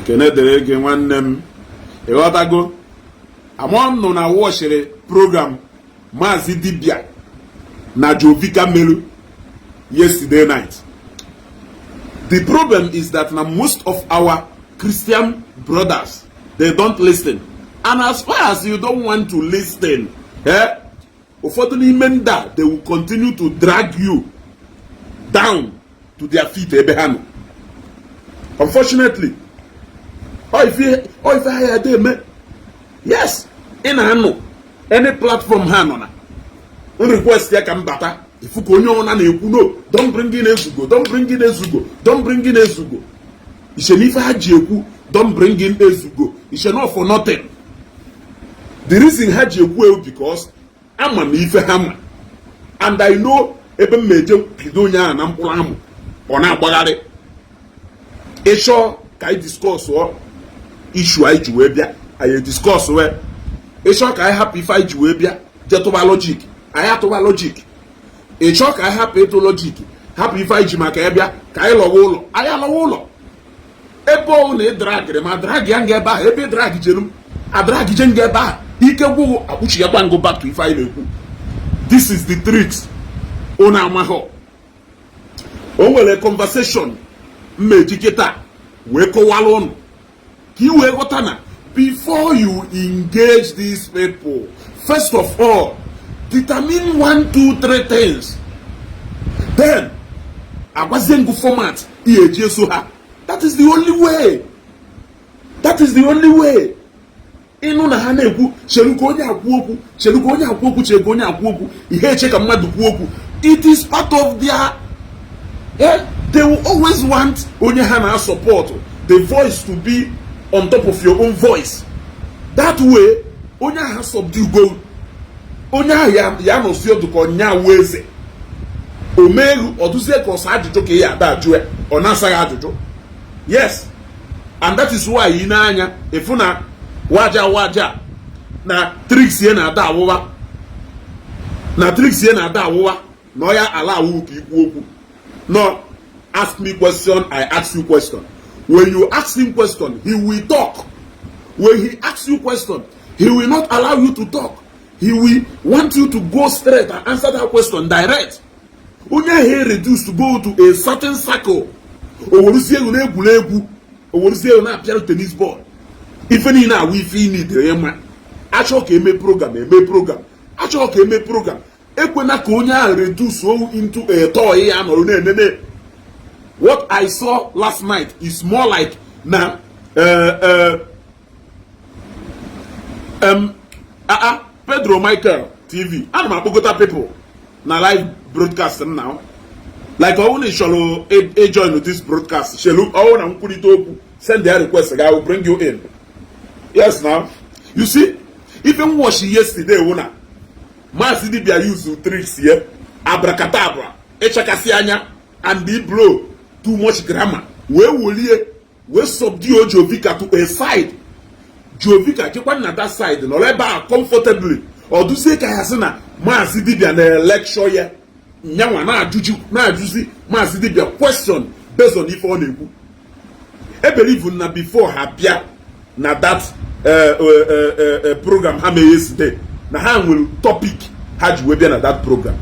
Ekene dịrị gị, nwanne m. Ịghọtago? Amụọ m nọ na watchịrị program Maazị Dibia na Jovika melu yesterday night. The problem is that na most of our Christian brothers, they don't listen, and as far as you don't want to listen, eh, ụfọdụ n'ime ndị a, they will continue to drag you down to their feet ebe ha nọ. Unfortunately, ọ ife ha ya dị eme. Yes, ị na-anọ any platform ha nọ na request ya ka m bata, ifu ka onye ọna na-ekwu, "No, don't bring in Ezugo, don't bring in Ezugo, don't bring in Ezugo." Iche na ife ha ji ekwu "Don't bring in Ezugo," iche not for nothing. The reason ha ji ekwu ewu because ama m ife ha ma, and I know ebe m ma-eje bido onye ahụ na mkpụrụ amụ ọ na-agbagharị. Ịchọọ ka anyị discuss issue anyị ji wee bịa, anyị discuss wee. Ịchọọ ka anyị hapụ ife anyị ji wee bịa, jee tụba logic, anyị atụba logic. Ịchọọ ka anyị hapụ ịtụ logic, hapụ ife anyị ji maka ya bịa, ka anyị lọwa ụlọ, anyị alọwa ụlọ. Ebe ọwụ na ị dragịrị ma drag ya nga ebe ahụ, ebe ị drag jelu m adrag je nga ebe ahụ, ike gwụghụ akpụchi ya ngụ back to ife anyị na-ekwu. This is the tricks unu amaghọ. O nwere conversation mmeji kịta wee kọwara ụnụ ka ị wee ghọta na before you engage these people, first of all, determine one, two, three things, then agwazie ngụ format ihe eji eso ha. That is the only way, that is the only way. Ịnụ na ha na-ekwu, "Cheru ka onye akwu okwu, cheru ka onye akwu okwu, cheru ka onye akwu okwu," ihe eche ka mmadụ kwuo okwu. It is part of their, eh, they will always want onye ha na support, the voice to be on top of your own voice. That way, onye ahụ subdue go onye ahụ ya nọsi ọdụ ka ọnya wụ eze o meeghu ọdụzie ka ọsọ ajụjụ ka ị ya ada ajụ ya, ọ na-asaghị ajụjụ. Yes, and that is why ị na-anya ịfụ na waja waja na tricks ya na-ada awụwa, na tricks ya na-ada awụwa na ọ ya ala awụ ka ikwu okwu. No, ask me question, I ask you question. When you ask him question, he will talk. When he asks you question, he will not allow you to talk. He will want you to go straight and answer that question direct. Onye ahụ reduce to go to a certain circle, o weruzie ego na-egwuregwu, o weruzie ego na-apịarụ tennis ball. Ife niile awụ ife ị nidere ịma. Achọ ka eme program, eme program. Achọ ka eme program, ekwena ka onye ahụ reduce owu into a toy ya nọrọ na-enene. What I saw last night is more like na Pedro Michael TV. Ana m akpọkọta people na live broadcast m now. Like, ọwụ na ị chọrọ ịjoin this broadcast, chelu ọwụ na nkwurịta okwu, send their request, I will bring you in. Yes, now you see, even watch yesterday wụ na Maazị Dibia use tricks ye abracadabra, ịchakasị anya and he blow too much grammar wee welie wee subdue Jovika to a side. Jovika jekwa na that side nọrọ ebe a comfortably. Ọ dụzie ka ya sị na Maazị Dibia na lecture ya nyanwa na-ajụzi Maazị Dibia question based on ife ọ na-ekwu. Ebelieve na before ha bịa na that program ha mee yesterday, na ha nwere topic ha ji wee bịa na that program.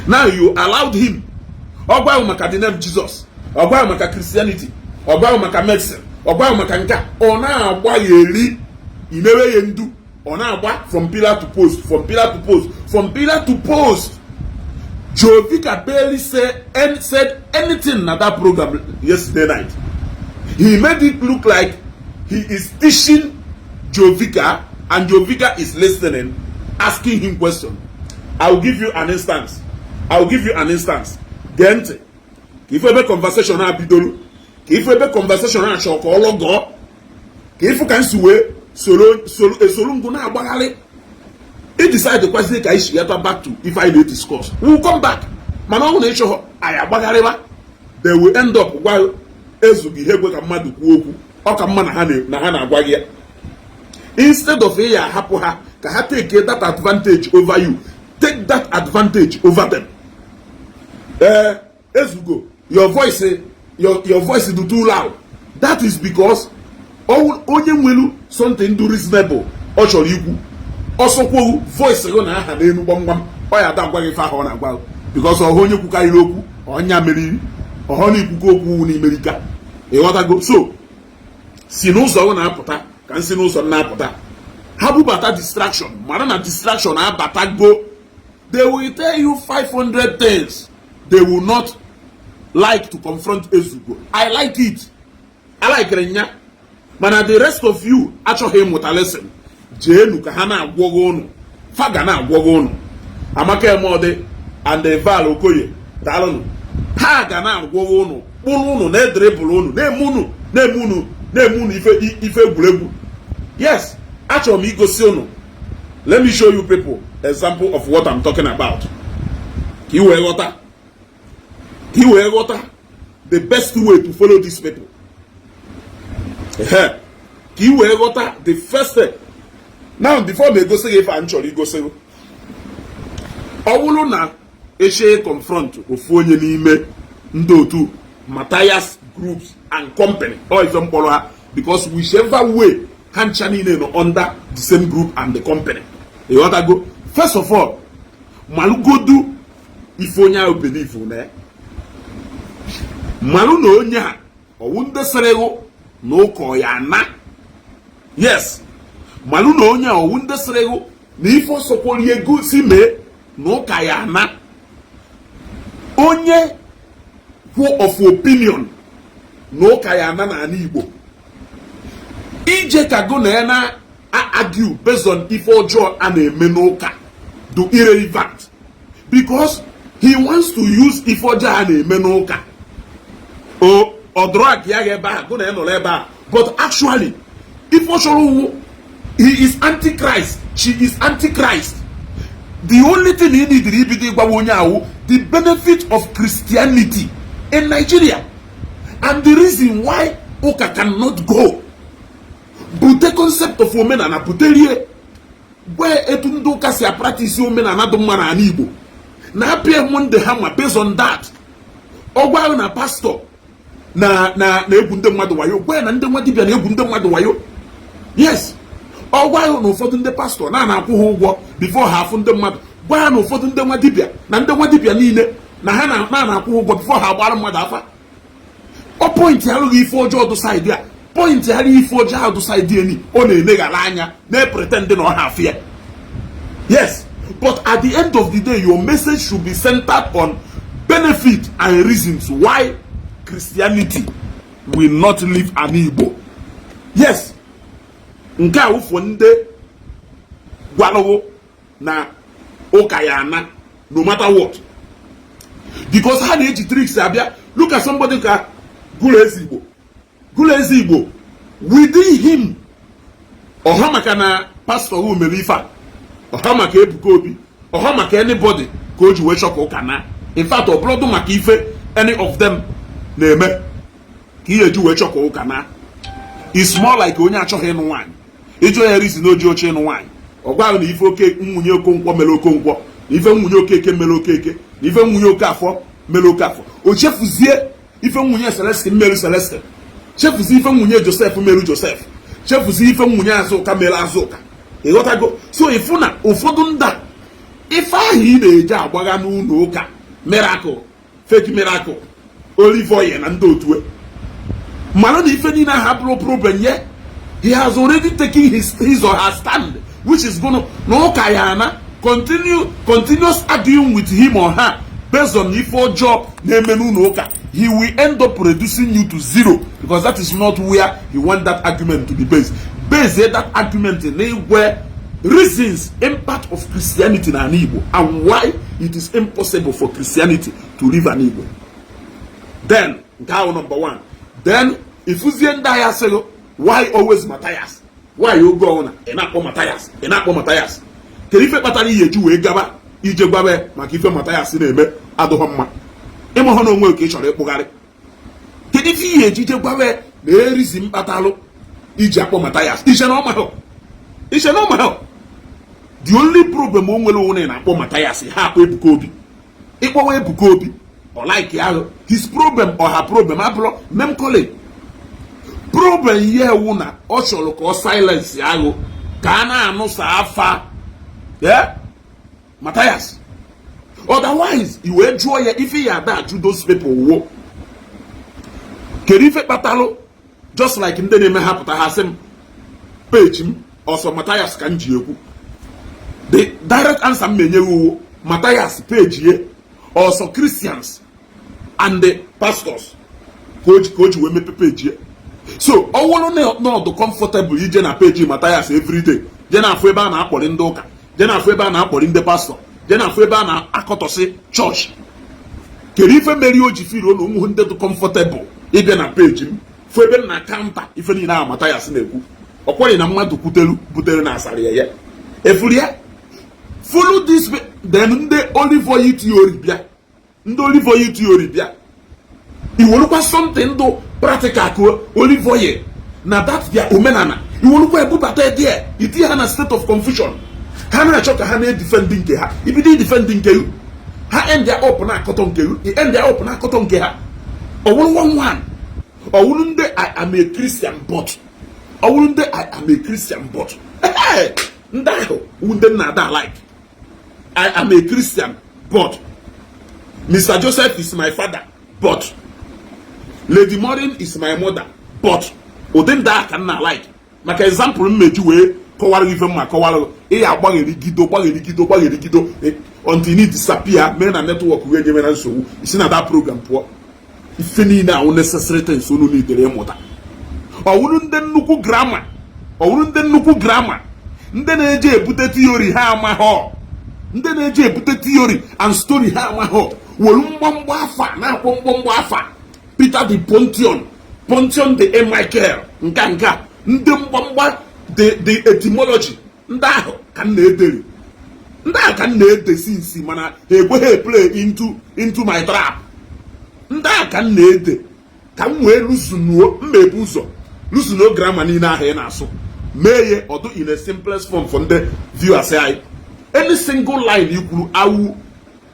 Now you allowed him, ọ gwa maka the name Jesus, ọ gwa maka Christianity, ọ gwa maka medicine, ọ gwa maka nke a, ọ na-agba ya eri imewe ya ndu, ọ na-agba from pillar to post, from pillar to post, from pillar to post. Jovika barely said anything na that program yesterday night. He made it look like he is teaching Jovika and Jovika is listening, asking him question. I will give you an instance, I will give you an instance. Gee ntị ka ife ebe conversation a bidoro, ka ife ebe conversation a chọọ ka ọ lọgọọ, ka ifu ka m si wee soro soro esoro ngụ na-agbagharị. I decide kwazie ka anyị si back to ife anyị na-discuss. We will come back, mana ọ bụrụ na ị chọghọ, anyị agbagharịba. They will end up gwa ezughị ihe ekwe ka mmadụ kwuo okwu. Ọ ka mma na ha na-agwa gị ya instead of ị ya ahapụ ha ka ha take that advantage over you. Take that advantage over them. Ee, ezugo, your voice, your voice is too loud. That is because Onye nwelu something dị reasonable ọ chọrọ ikwu, ọsọkwowu voice gị na aha n'elu gbamgbam, ọ ya ada agwa gị ife ahụ ọ na-agwa gị, because ọha onye kwukarịrị okwu, ọnya meriri ọha na ikwukọ okwu n'imerika. Ịghọtago? So si n'ụzọ ọ na-apụta ka m si n'ụzọ m na-apụta. Ha bubata distraction, mara na distraction abatago. They will tell you 500 things they will not like to confront Ezugo. I like it, I like nya, mana the rest of you achọghị ịmụta lesson. Jeenu ka ha na-agwọghị ụnụ, fa ga na-agwọghị ụnụ. Amaka Emodi and Val Okoye, daalụnụ. Ha ga na-agwọghị ụnụ, kpụrụ ụnụ, na-edribụrụ ụnụ, na-eme ụnụ, na-eme ụnụ, na-eme ụnụ ife ife egwuregwu. Yes, achọrọ m igosi ụnụ. Let me show you people example of what I'm talking about, ka ị wee ghọta, ka ị wee ghọta the best way to follow these people. Ehe, ka ị wee ghọta the first step. Now, before m egosi gị ife a m chọrọ igosi gị, ọ bụrụ na eche confront ofu onye n'ime ndị otu Matthias groups and company, ọ ife mkpọrọ ha, because whichever way, ha ncha niile nọ under the same group and the company. Ịghọtago? First of all, malụgodu ife onye ahụ believe na ya. Malụ na onye a ọwụ ndị sịrịghụ na ụkọ ya na. Yes, malụ na onye a ọwụ ndị sịrịghụ na ife ọsọkwori ego si mee na ụka ya na. Onye kwụ of opinion na ụka ya na n'ala Igbo, ije ka go na ya na argue based on ife ọjọọ a na-eme n'ụka do irrelevant, because he wants to use ife ọjọọ a na-eme n'ụka o ọ drag ya ebe a gụ na ya nọrọ ebe a. But actually, ife ọ chọrọ wụ he is antichrist, she is antichrist. The only thing he need ibido ịgwawa onye ahụ, the benefit of Christianity in Nigeria and the reason why ụka cannot go. Bute concept of omenala, buterie, gwa etu ndị ụka si apractice omenala dị mma n'ala Igbo na apịa Monday ha ma. Based on that, ọgwa ahụ na pastor na na na-egwu ndị mmadụ wayo, gwa ya na ndị nwa dibịa na-egwu ndị mmadụ wayo. Yes, ọgwa ahụ na ụfọdụ ndị pastor na na-akwụ ha ụgwọ before ha afụ ndị mmadụ. Gwa ya na ụfọdụ ndị nwa dibịa na ndị nwa dibịa niile na ha na na-akwụ ha ụgwọ before ha agbara mmadụ afa. Ọ point alụghị ife ọjọọ dụ side a, point alụghị ife ọjọọ ahụ dụ side eni. Ọ na-emeghara anya na-epretend na ọ ha afụ ya. Yes, but at the end of the day, your message should be centered on benefit and reasons why Christianity will not leave an Igbo. Yes, nke a wụfụ ndị gwalụgụ na ụka ya ana no matter what, because ha na-eji tricks abịa. Look at somebody ka gụrụ ezi Igbo, gụrụ ezi Igbo within him, ọha maka na pastor who mere ife a, ọha maka Ebuka Obi, ọha maka anybody ka o ji wee chọ ka ụka na. In fact, ọ bụrụdụ maka ife any of them na-eme ka ihe eji wee chọ ka ụka na. It's more like onye achọghị ịnụ nwaanyị. Ịjụ ya reason na oji oche ịnụ nwaanyị, ọ gwaghị na ife oke nwunye Okonkwo mere Okonkwo, na ife nwunye Okeke mere Okeke, na ife nwunye Okafọ mere Okafọ. O chefuzie ife nwunye Celestin mere Celestin, chefuzie ife nwunye Joseph mere Joseph, chefuzie ife nwunye Azụka mere Azụka. Ịghọtago? So ịfụ na ụfọdụ nda ife ahụ ị na-eji agbagha n'ụlọ ụka, miracle, fake miracle, olive oil na ndị otu mara na ife niile ahụ abụrụ problem ye. He has already taken his or her stand, which is gonna na ụka ya na continue continuous arguing with him or her based on ife ọjọọ na-eme n'ụlọ ụka. He will end up reducing you to zero, because that is not where he want that argument to be based. Base that argument n'igwe reasons, impact of Christianity na Igbo and why it is impossible for Christianity to live an Igbo. Then nke ahụ number one. Then ifuzie ndị agha sịghị, "Why always Matthias? Why oge ọbụla ị na-akpọ Matthias, ị na-akpọ Matthias?" Kedu ife kpatara ihe eji wee gaba ije gwabe maka ife Matthias na-eme adụghọ mma? Ịmahụ na onwe ka ị chọrọ ịkpụgharị. Kedu ife ihe ejije gwabe na erizi mkpatalụ iji akpọ Matthias? Iche na ọmahụ, iche na ọmahụ. The only problem o nwere onwe na-akpọ Matthias, ha akpọ Ebuka Obi. Ịkpọwa Ebuka Obi, ọ like ahụ. His problem or her problem abụrụ name calling. Problem ihe ewu na ọ chọrọ ka ọ silence aghụ ka a na-anụsa afa. Yeah? Matthias, otherwise i wee jụọ ya ife ya ada ajụ those people wo kedu ife kpatalụ. Just like ndị na-eme ha pụta, ha sị m page m ọsọ Matthias ka m ji ekwu. The direct answer m na-enye uwo Matthias page ye ọsọ Christians and the pastors ka o ji wee mepe page ye. So ọ wụrụ na ọdụ comfortable ije na page Matthias everyday, je na-afụ ebe a na-akpọrị ndị ụka, je na-afụ ebe a na-akpọrị ndị pastọ, je na-afụ ebe a na-akọtọsị chọọchị, kedu ife mere o ji firuo na ụmụ ndị dị comfortable ịbịa na page m fụ ebe m na counter ife niile ahụ Matthias na-ekwu? Ọ kweghị na mmadụ kwutelu butere na asara ya ya efuru ya. Follow this. Then ndị olive oil theory bịa, ndị olive oil theory bịa, iwerukwa something ndụ practical ka olive oil na that their omenala, iwerukwa ebubata there, itinye ha na state of confusion. Ha na-achọ ka ha na-edefend nke ha, ibido idefend nke ha, end up na-akọtọ nke end up na-akọtọ nke ha. Ọwụrụ one one, ọwụrụ ndị "I am a Christian but", ọwụrụ ndị "I am a Christian but", ndị ahụ wụ ndị nna ada like "I am a Christian but Mr. Joseph is my father but Lady Maureen is my mother but", ụdị ndị ahụ ka m na like. Maka example m meji wee kọwara gị ife mma kọwara gị, ị ya agbagherigide, gbagherigide, gbagherigide until you disappear, mee na network wee nyeme na nsogbu isi na that program pụọ. Ife niile ahụ necessary things unu nitere ịmụta. Ọwụrụ ndị nnukwu grammar, ọwụrụ ndị nnukwu grammar, ndị na-eji ebute theory ha amaghọ, ndị na-eji ebute theory and story ha amaghọ, were mgbamgba afa na-akpọ mgbamgba afa Peter the Pontion, Pontion the Michael, nka nka ndị mgbamgba the etymology, ndị ahụ ka m na-ederi, ndị ahụ ka m na-ede since, mana ha ekweghị play into my trap. Ndị ahụ ka m na-ede ka m wee loosenuo mmepe ụzọ, loosenuo grammar niile ahụ ị na-asụ, mee ye ọdụ in a simplest form for ndị viewers anyị. Any single line i kwuru, I will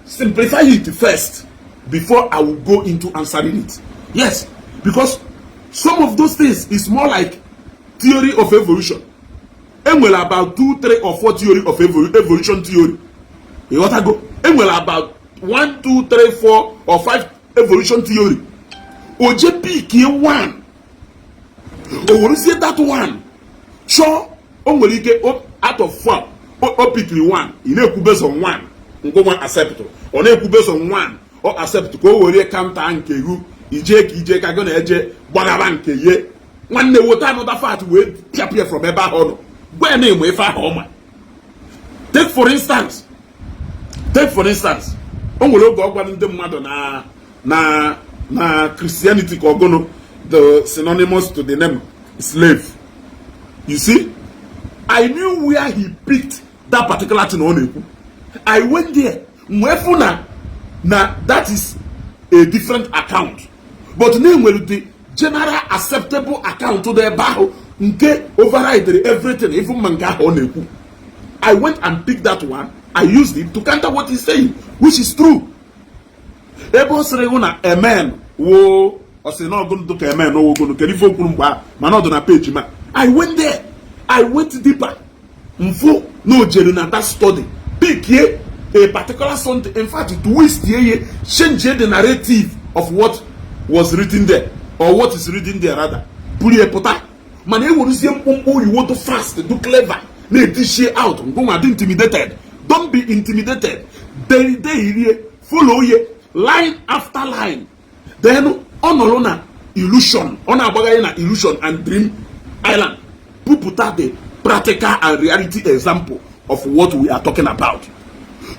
simplify it first before I will go into answering it. Yes, because some of those things is more like theory of evolution. Enwere about two, three or four theory of evolution theory. Ịghọtago? Enwere about one, two, three, four or five evolution theory. O je pick one, o werezie that one chọọ. O nwere ike out of four o pickiri one, ị na-ekwu based on one ngụnwa accept, ọ na-ekwu based on one ọ accept ka o were counter nke ru ije ka ije ka gị na-eje gbagara nke ye. Nwanne, weta another fact wee pịapịa from ebe ahụ ọ nọ. Gwa ya na-enwe ife ahụ ọma. Take for instance, o nwere oge ọ gwara ndị mmadụ na Christianity ka ọgụnụ the synonymous to the name slave. You see, I knew where he picked that particular thing ọ na-ekwu. I went there, wee fụ na that is a different account, but na enwere the general acceptable account dị ebe ahụ nke override everything, even ma nke ahụ ọ na-ekwu. I went and picked that one. I used it to counter what he's saying, which is true. Ebe ọ sịrị hụ na amen wo, ọ sị na ọgụ ndụ ka amen wo ogonu. Kedu ife o kwuru mgbe ahụ? Mana ọ dị na page ma I went there, I went deeper, mfụ na o jere na that study, pickie a particular something, in fact twist ye, change the narrative of what was written there, or what is written there rather, buru ya pụta. Mana eweruzie mkpụmkpụ oyiwo do fast, do clever, na-edishie out. Ngụnwa dị intimidated. Don't be intimidated. De irie, follow ye line after line. Then ọ nọrọ na illusion, ọ na-agbagharị na illusion and dream island. Pupụta the practical and reality example of what we are talking about.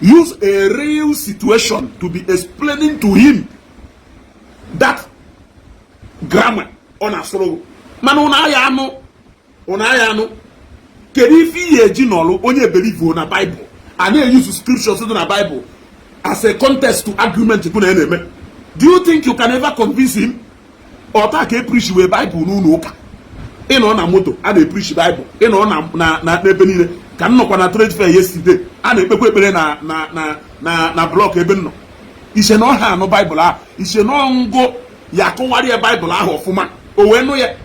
Use a real situation to be explaining to him that grammar ọ na-asụrụ. Mana ụnụ aya anụ, ụnụ aya anụ. Kedu ife ihe eji nọlụ onye believe na Bible, a na-use scriptures dị na Bible as a contest to argument bụ na ya na-eme? Do you think you can ever convince him? Ọta ka epreach wee Bible n'ụlọ ụka, ịnọ na moto a na-epreach Bible, ịnọ na n'ebe niile. Ka m nọkwa na trade fair yesterday, a na-ekpekwa ekpere na block ebe m nọ. Iche na ọha anụ Baịbụl ahụ, iche na ngụ ya akụwarị ya Baịbụl ahụ ọfụma, o wee nụ ya.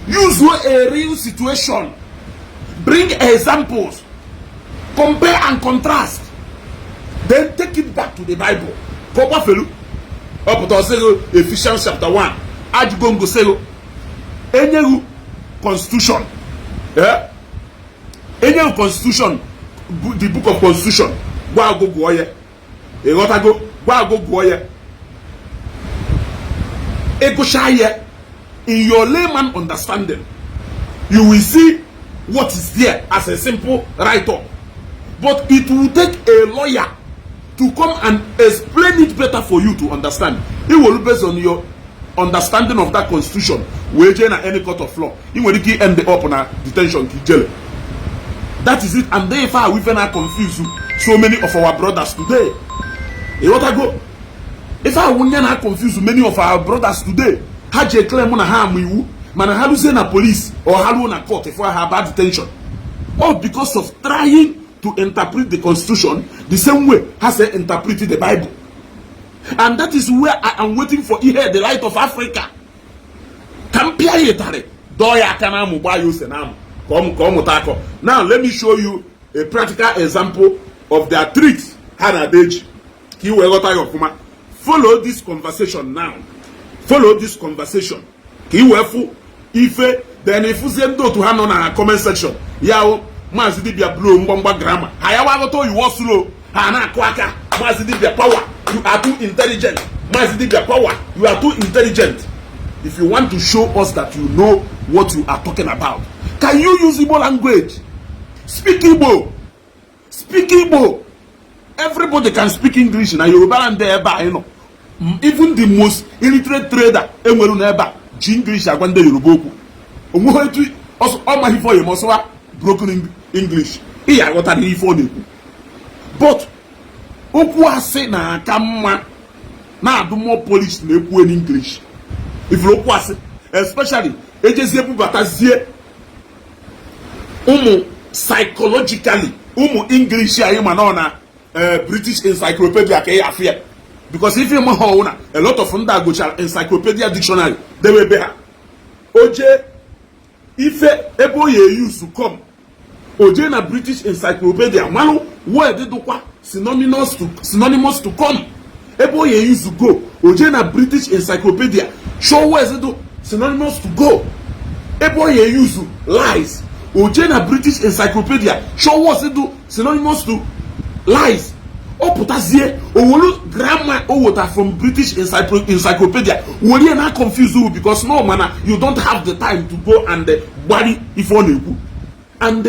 Use a real situation, bring examples, compare and contrast, then take it back to the Bible ka ọ gbafelu. Ọ pụta, ọsịghị Ephesians chapter 1. Ajụgo ngosịghị enyeghị constitution, eh? Enyeghị constitution, the book of constitution, gwa agụ gụọ ya. Ịghọtago? Gwa agụ gụọ ya. Ịgụcha ya in your layman understanding, you will see what is there as a simple write-up, but it will take a lawyer to come and explain it better for you to understand. It will based on your understanding of that constitution wee jee na any court of law, ị nwere ike end up na detention ka ijele. That is it. And therefore we na confuse so many of our brothers today. Ịghọtago? Ife ahụ nye na confuse many of our brothers today. Ha ji claim na ha ama iwu, mana ha ruzie na police or ha ruo na court, ife ha bad detention, all because of trying to interpret the constitution the same way ha say interpret the Bible. And that is where I am waiting for ihe the Light of Africa, ka m pịa ya ịtarị, dọọ ya aka n'amụ, gbaa ya ose n'amụ, ka ọ mụta akọ. Now let me show you a practical example of their tricks ha na-ada eji, ka ị wee ghọta ya ọfụma. Follow this conversation now, follow this conversation ka ị wee fụ ife. Then ịfụzie ndị otu ha nọ na comment section ya hụ Maazị Dibia blow mgbamgba grammar ha ya waghọta oyiwo slow, ha na-akụ aka. "Maazị Dibia power, you are too intelligent. Maazị Dibia power, you are too intelligent." If you want to show us that you know what you are talking about, can you use Igbo language? Speak Igbo, speak Igbo. Everybody can speak English na Yoruba land ebe anyị nọ. Even the most illiterate trader enwere n'ebe a ji English agwa ndị Yoruba okwu. Onweghị etu ọ maghị ife oyem ọsụwa broken English, ị ya aghọtara ife ọ na-ekwu. But okwu asị na-aka mma na-adụ more polish na-ekwu in English. Ifuru okwu asị, especially ejezie bubatazie ụmụ psychologically ụmụ English anyị, ma nọ na British Encyclopedia ka ị afụ ya, because ife ịma ha ọwụ na a lot of ndị agụchara encyclopedia dictionary debe ebe ha. O jee ife ebe o ya eyusu come, o jee na British Encyclopedia malụ word dụkwa synonymous to come. Ebe o ya eyusu go, o jee na British Encyclopedia show words dụ synonymous to go. Ebe o ya eyusu lies, o jee na British Encyclopedia show words dụ synonymous to lies. Ọ pụtazie, owolu grammar o weta from British Encyclopedia were na confuse you, because no mana you don't have the time to go and gbari ife ọ na-ekwu. And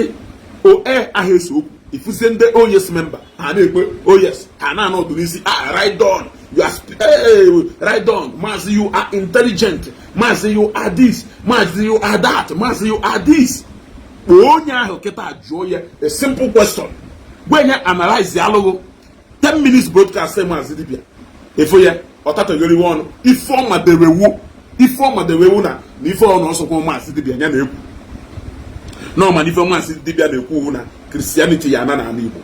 o e ahụ ese okwu, ifuzie ndị oh yes member ha na-ekwe oh yes, ha na-anọ ọdụ n'isi. Ah, right on, you are hey, right on, Maazị, you are intelligent. Maazị, you are this. Maazị, you are that. Maazị, you are this. Kpọọ onye ahụ kịta, jụọ ya a simple question, gwa ya analyze alụghụ 10 minutes broadcast Maazị Dibia. Efo ya ọtatagheriwe ọnụ. Ife ọmadewewu, ife ọmadewewu na ife ọ na ọsọkwa Maazị Dibia ya na-ekwu na ọma na ife Maazị Dibia na-ekwu na Christianity ya na n'ala Igbo.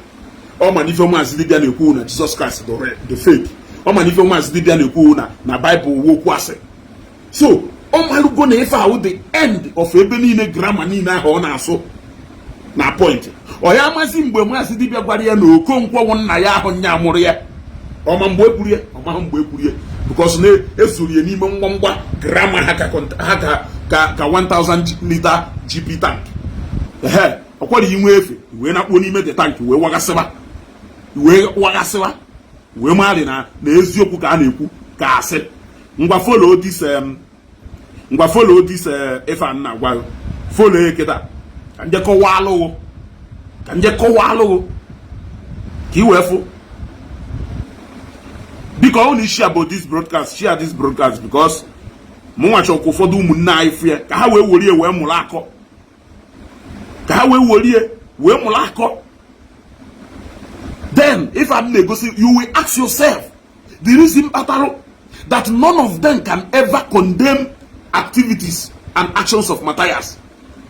Ọma na ife Maazị Dibia na-ekwu na Jesus Christ the fake. Ọma na ife Maazị Dibia na-ekwu na Bible wu okwu asị. So ọ malụgo na ife ahụ, the end of ebe niile grammar niile ahụ ọ na-asụ na point. Ọ ya amazi mgbe Maazị Dibia gwara ya na Okonkwo nna ya ahụ nya mụrụ ya. Ọma mgbe ekwuru ya, ọma mgbe ekwuru ya, because na ezuru ya n'ime mgbamgba grammar ha ka 1000 liter GP tank. Ehe, ọkwara inwe efe wee nakpuo n'ime the tank, wee wagasịba, wee wagasịba, wee marị na eziokwu ka a na-ekwu ka asị. Ngwa, follow this ngwa, follow this ife a na-agwa gị. Follow ya kịta ka nje kọwaa alụghụ, ka nje kọwaa alụghụ ka ị wee fụ. Biko, ọ na share about this broadcast, share this broadcast, because mụnwa chọrọ ka ụfọdụ ụmụnne anyị fụ ya, ka ha wee werie wee mụrụ akọ, ka ha wee werie wee mụrụ akọ. Then if I'm na-egosi, you will ask yourself the reason kpatara that none of them can ever condemn activities and actions of Matthias,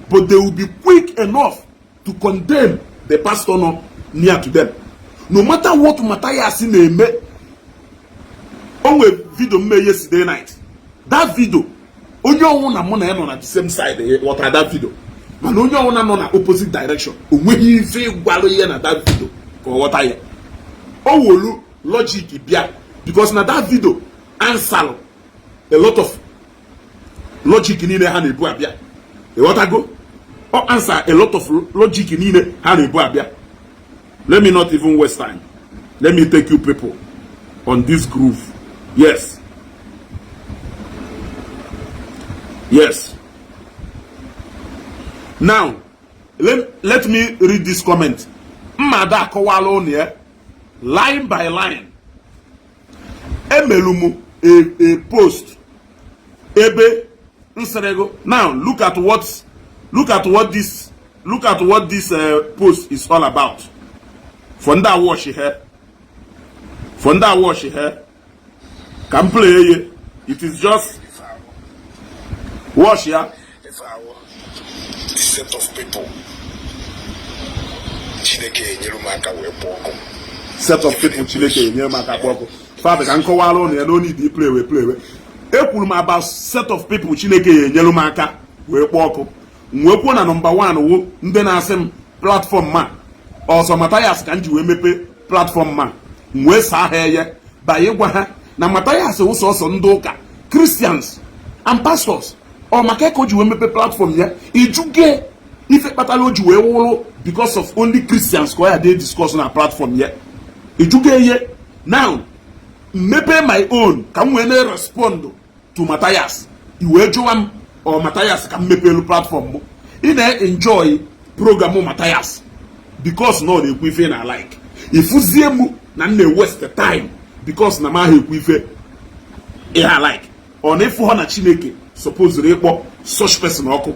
but they will be quick enough to condemn the pastor nọ near to them, no matter what Matthias na-eme. O nwere video mme yesterday night. That video Onye ọnwụ na mụ na ya nọ na the same side ghọtara that video, mana onye ọnwụ nọ na opposite direction, o nweghị ife ịgwalụ ihe na that video ka ọ ghọta ya. O wolu logic bịa, because na that video answer a lot of logic niile ha na-ebu abịa. Ịghọtago? Ọ answer a lot of logic niile ha na-ebu abịa. Let me not even waste time. Let me take you people on this groove. Yes. Now let me read this comment. Mmadụ akọwala ụnụ ya line by line. Emelu m a post ebe nsịrịgo. Now look at what this post is all about. For ndị watch here, for ndị watch here, ka m play ye. It is just watch ya. Ife awụ the set of people Chineke enyere m aka wee kpọọ ọkụ. Set of people Chineke enyere m aka kpọọ ọkụ. Fabị ka m kọwara ụnụ ya. No need play wee play wee. Ekwuru m about set of people Chineke enyere m aka wee kpọọ ọkụ. M wee kwuo na number one wụ ndị na-asị m platform ma ọzọ Mathias ka m ji wee mepee platform, ma m wee saa ha eye banye gwa ha na Mathias wụ sọsọ ndị ụka, Christians and pastors, ọ maka ka o ji wee mepee platform ya. Ijuge ife kpatara o ji wee wụrụ because of only Christians ka ọ ya dey discuss na platform ya. Ijuge ihe now mmepe my own ka m wee na-respond to Mathias, i wee jụwa m ọ Mathias ka m mepelu platform m. Ị na-enjoy program Mathias because na ọ na-ekwu ife na like ifuzie m na m na-waste time because na m ahụ ekwu ife ihe like ọ na-efu ha na Chineke supposed ịkpọ such person ọkụ.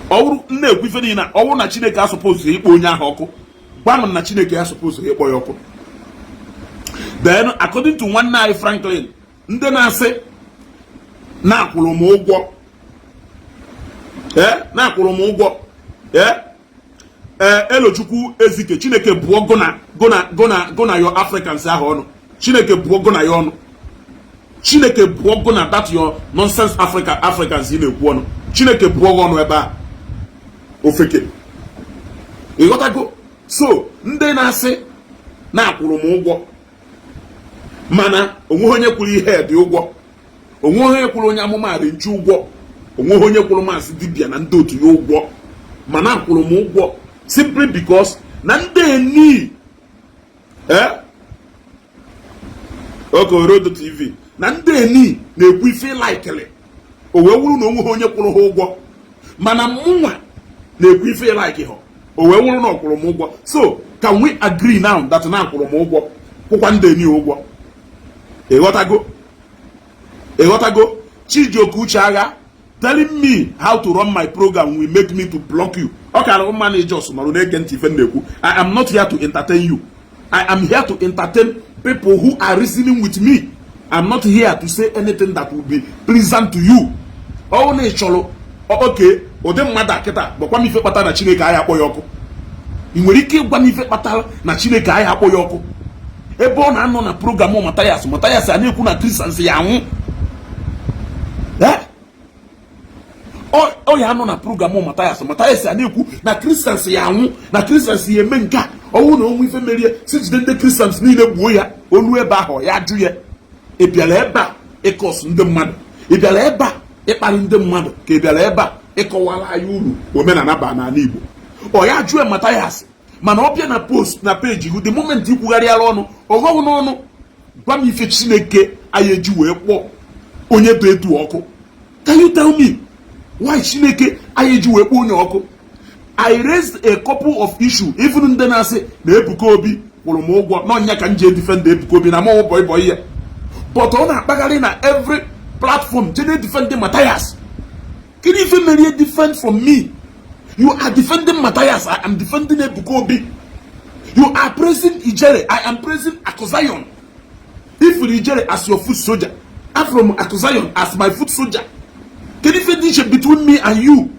Ọ bụrụ m na-ekwu ife niile, ọ bụrụ na Chineke asupposed ịkpọ onye ahụ ọkụ, gwa m na Chineke asupposed ịkpọ ya ọkụ. Then according to nwanne anyị Franklin, ndị na-asị na-akwụrụ m ụgwọ, ee, na-akwụrụ m ụgwọ, ee, ee, Elochukwu Ezike, Chineke bụọ gụna gụna gụna gụna your Africans ahụ ọnụ. Chineke bụọ gụna ya ọnụ. Chineke bụọ gụna that your nonsense Africans ị na-ekwu ọnụ. Chineke bụọ gị ọnụ ebe a ofeke. Ịghọtago? So ndị na-asị na-akwụrụ m ụgwọ, mana onweghị onye kwuru ihe dị ụgwọ, onweghị onye kwuru onye amụma nchu ụgwọ, onweghị onye kwuru maazị dibịa na ndị otu ya ụgwọ, mana akwụrụ m ụgwọ simply because na ndị eni Okorodo TV na ndị eni na-ekwu ife likely o wee wụrụ na onweghị onye kwụrụ ha ụgwọ, mana mụnwa na-ekwu ife like ha, o wee wụrụ na ọ kwụrụ m ụgwọ. So can we agree now that na akwụrụ m ụgwọ, kwụkwa ndị eni ụgwọ? Ịghọtago? Ịghọtago? Chijioke Uche Agha, telling me how to run my program will make me to block you. Ọ kara mma na ijos nọrọ na-ege ntị ife m na-ekwu. I am not here to entertain you. I am here to entertain people who are reasoning with me. I'm not here to say anything that will be pleasant to you. Ọ na ị chọrọ oke ụdị mmadụ a kịta, gwakwa m ife kpatara na Chineke anyị akpọ ya ọkụ. Ị nwere ike ịgwa m ife kpatara na Chineke anyị akpọ ya ọkụ ebe ọ na-anọ na program Mathias? Mathias a na-ekwu na Christians ya anwụ. Ọ ya anọ na program Mathias, Mathias a na-ekwu na Christians ya anwụ, na Christians ya eme nke a, ọnwụ na onwe ife merie si jide ndị Christians niile gbuo ya. Olu ebe ahụ ya jụ ya. Ị bịara ebe a ịkọs ndị mmadụ? Ị bịara ebe a ịkparị ndị mmadụ, ka ị bịara ebe a ịkọwara anyị uru omenala ba n'ala Igbo? Ọ ya jụọ Mathias, mana ọ bịa na post na peji the moment ikwugharịala ọnụ ọghọghụ n'ọnụ. Gwa m ife Chineke anyị eji wee kpọọ onye dị etu ọkụ. Can you tell me why Chineke anyị eji wee kpọọ onye ọkụ? I raised a couple of issue. Even ndị na-asị na Ebuka Obi kwụrụ m ụgwọ n'ọnya ka m ji edefend Ebuka Obi na mọwụ boy boy ya, but ọ na-akpagharị na every platform je na-edefend Matthias. Kedu ife merie different from me? You are defending Matthias, I am defending Ebuka Obi. You are praising Ijere, I am praising Akuzayon. If Ijere as your foot soldier, I'm from Akuzayon as my foot soldier. Kedu ife dị iche between me and you?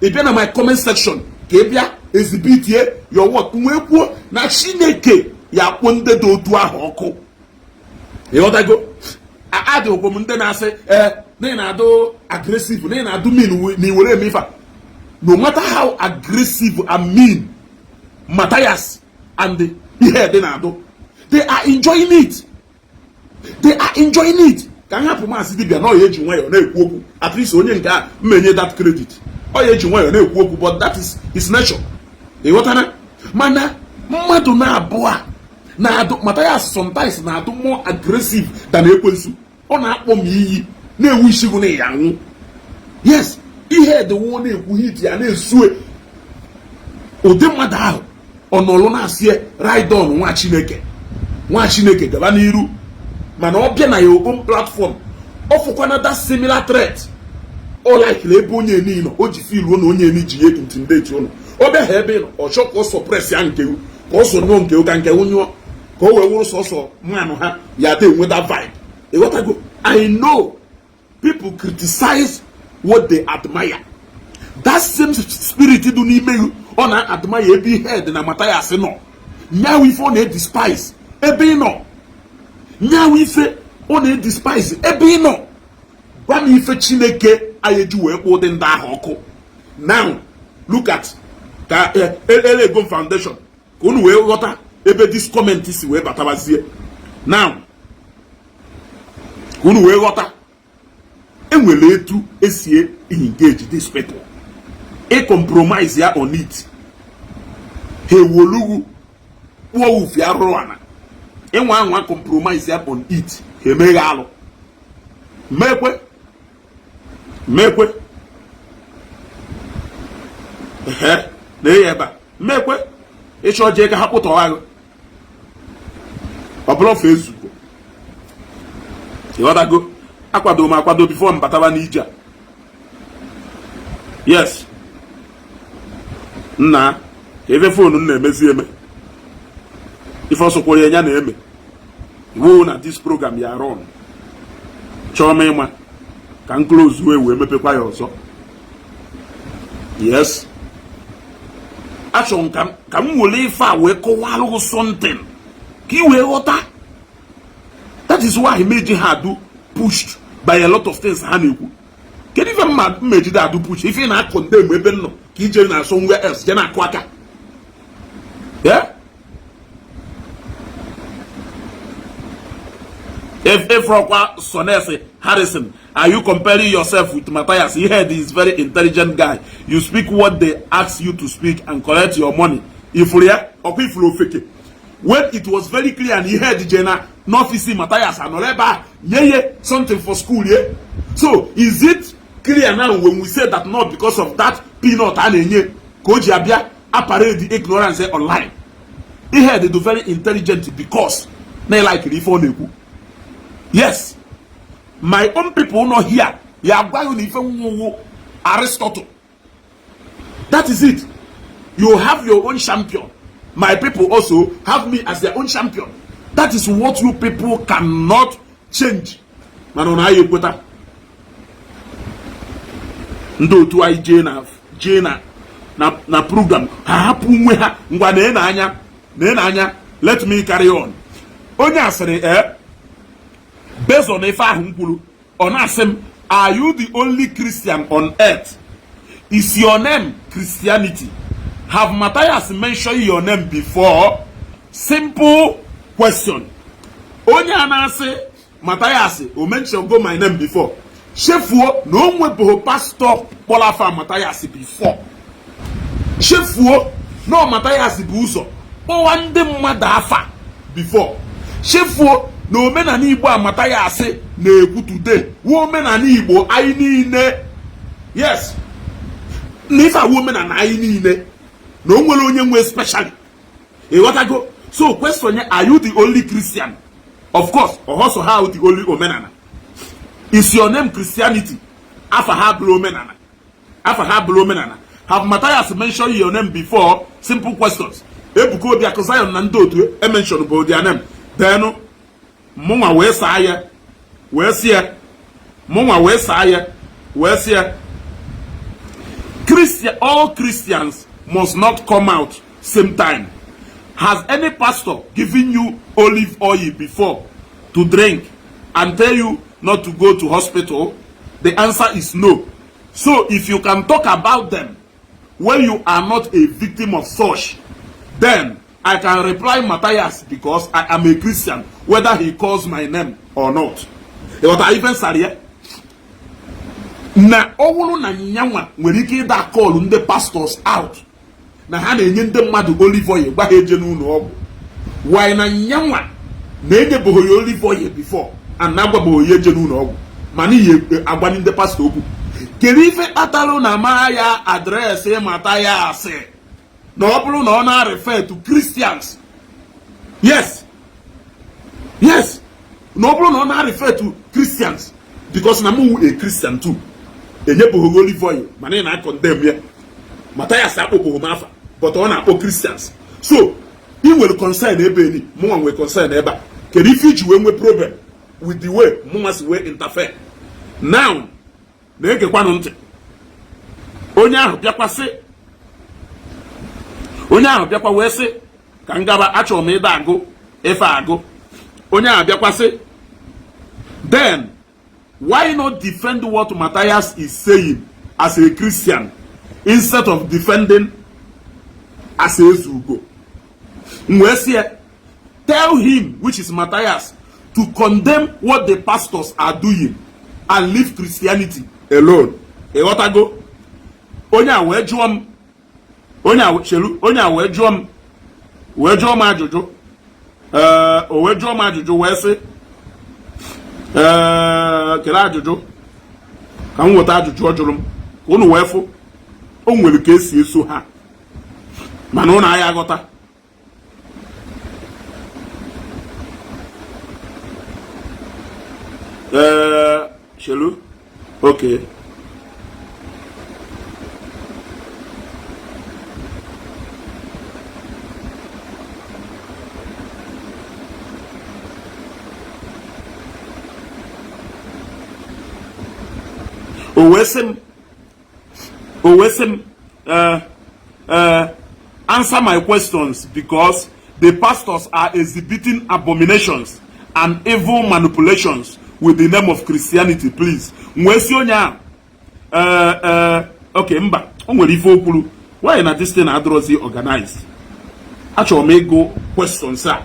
Ị bịa na my comment section ka ị bịa exhibit your work. Wee kwuo na Chineke ya akpọ ndị dị otu ahụ ọkụ. Ịghọtago? Adịghịkwa m ndị na-asị ee. Na ị na-adụ aggressive, na ị na-adụ mean, na ị were eme ife a. No matter how aggressive and mean Matthias and ihe dị na-adụ, they are enjoying it, they are enjoying it. Ka m hapụ Maazị Dibia na ọ ya eji nwayọọ na-ekwu okwu. At least onye nke a mmenye that credit, ọ ya eji nwayọọ na-ekwu okwu, but that is his nature, ịghọtara? Mana mmadụ na-abụọ a na-adụ, Matthias sometimes na-adụ more aggressive than ekwensu. Ọ na-akpọ m iyi, na-ewu isigu na ya anwụ. Yes, ihe edewo na-ekwu hit ya na-esue ụdị mmadụ ahụ. Ọ nọlụ na-asị ride on, nwa Chineke, nwa Chineke, gaba n'iru. Mana ọ bịa na ya own platform, ọ fụkwana that similar threat. Ọ likere ebe onye eni nọ, o ji filuo na onye eni ji ya intimidate ụnụ. Ọ bịa ha ebe ị nọ, ọ chọ ka ọ suppress ya nke ka ọ so nyụọ nke ka nke nyụọ, ka o wee wụrụ sọsọ mmanụ ha ya dị enwe that vibe, ịghọtago? I know people criticize what they admire. That same spirit dị n'ime you, ọ na-admire ebe ihe dị na Matthias nọ, nyawu ife ọ na-edespise ebe ị nọ, nyawu ife ọ na-edespise ebe ị nọ. Gwa m ife Chineke anyị eji wee kpụọ ụdị ndị ahụ ọkụ. Now look at ka Elego Foundation, ka unu wee ghọta ebe this comment si wee batabazie. Now ka unu wee ghọta, enwere etu esi engage these people. Ị compromise ya on it, ha ewolugwu kpụọ ufi arụrụ ana. Ịnwa anwa compromise ya on it, ha emeghe alụ. Mekwe mekwe ehe na eye ebe a mekwe ịchọ jee ka ha kpụtọwa gị. Ọ bụrụ fe ezugo, ịghọtago? Akwado m akwado before m bataba n'ije a. Yes, nna, ebe phone m na-emezi eme ife ọsọkwara ya na-eme iwu na this program ya run. Chọọ m ịma ka m close wee mepekwa ya ọzọ. Yes, achọrọ m ka m were ife a wee kọwalụ something ka ị wee ghọta. That is why meji ha adu pushed by a lot of things ha na-ekwu. Kedu ife mma mmejide adu push ife ị na-akọndem ebe m nọ ka ije na somewhere else je na-akụ aka? Yeah? If Sonese Harrison, are you comparing yourself with Matthias? He heard is very intelligent guy. You speak what they ask you to speak and collect your money. Ifuru ya, ọkwa ifuru ofeke. When it was very clear and he heard Jena n'ọfịs Matthias anọrọ ebe a nye ye something for school, yeah? So is it clear now when we say that not because of that peanut a na-enye ka o ji abịa aparade ignorance online? Ihe dị very intelligent because na ịlikiri ife ọ na-ekwu. Yes, my own people nọ here ya agwa you na ife nwụwụ Aristotle. That is it. You have your own champion, my people also have me as their own champion. That is what you people cannot change. Mana ọ na-aya ekweta ndị otu anyị jee na program ha hapụ nwe ha. Ngwa, na anya na anya, let me carry on. Onye asịrị ee, based on ife ahụ m kwuru, ọ na-asị m, "Are you the only Christian on earth? Is your name Christianity? Have Matthias mentioned your name before?" Simple question. Onye a na-asị Matthias o mention go my name before, chefuo na o nwebụghị pastọ kpọrọ afa Matthias before. Chefuo na ọ Matthias bụ ụzọ kpọwa ndị mmadụ afa before. Chefuo na omenala Igbo a Matthias na-ekwu today wuo omenala Igbo anyị niile. Yes, na ife awụ omenala anyị niile, na o nwere onye nwe specially, ịghọtago? So question ya, "Are you the only Christian?" Of course, ọhọsọ ha the only omenala. "Is your name Christianity?" Afa ha bụrụ omenala, afa ha bụrụ omenala. "Have Matthias mentioned your name before?" Simple questions. Ebuka Obi Akụ Zion na ndị otu emention bụ their name. Then mụnwa wee saa ya wee sị ya, mụnwa wee saa ya wee sị ya, Christian, all Christians must not come out same time. Has any pastor given you olive oil before to drink and tell you not to go to hospital? The answer is no. So if you can talk about them when you are not a victim of such, then I can reply Matthias because I am a Christian, whether he calls my name or not. Ịghọta ife nsara ya na ọ bụrụ na nyanwa nwere ike ịda call ndị pastors out na ha na-enye ndị mmadụ olive oil, gwa ha eje n'ụlọ ọgwụ, why na nyanwa na-enyebeghị ya olive oil before and na-agwabeghị ya eje n'ụlọ ọgwụ, mana ihe agwa ndị pastọ okwu? Kedu ife kpatalụ na ma ya address Matthias na ọ bụrụ na ọ na-refer to Christians? Yes, na ọ bụrụ na ọ na-refer to Christians, because na mụ a Christian too, enyebeghị olive oil, mana ị na-condemn ya. Matthias akpọpụghị m afa, but ọ na-akpọ Christians. So ị nwere concern ebe eni, mụnwa nwere concern ebe a. Kedu ife iji wee nwee problem with the way mụnwa si wee interfere now? Na-egekwanụ ntị. Onye ahụ bịakwa sị, onye ahụ bịakwa wee sị ka m gaba, achọrọ m ịda agụ ife agụ. Onye ahụ bịakwa sị, "Then why not defend what Matthias is saying as a Christian instead of defending as Ezugo?" M wee sị ya, "Tell him, which is Matthias, to condemn what the pastors are doing and leave Christianity alone." Ịghọtago? Onye a wee jụọ m, onye a chelu, onye a wee jụọ m, wee jụọ m ajụjụ. Ee, o wee jụọ m ajụjụ wee sị, ee, kelee ajụjụ ka m nweta ajụjụ ọ jụrụ m ka unu wee fụ o nwere ka esi eso ha, mana ụnụ agha aghọta. Ee, chelu, okay. O wee sị m, o wee sị m, "Answer my questions because the pastors are exhibiting abominations and evil manipulations with the name of Christianity, please." M wee sị onye ahụ, okay, mba, o nwere ife o kwuru. Why na this thing adịrọzi organized? Achọrọ m ịgụ questions a.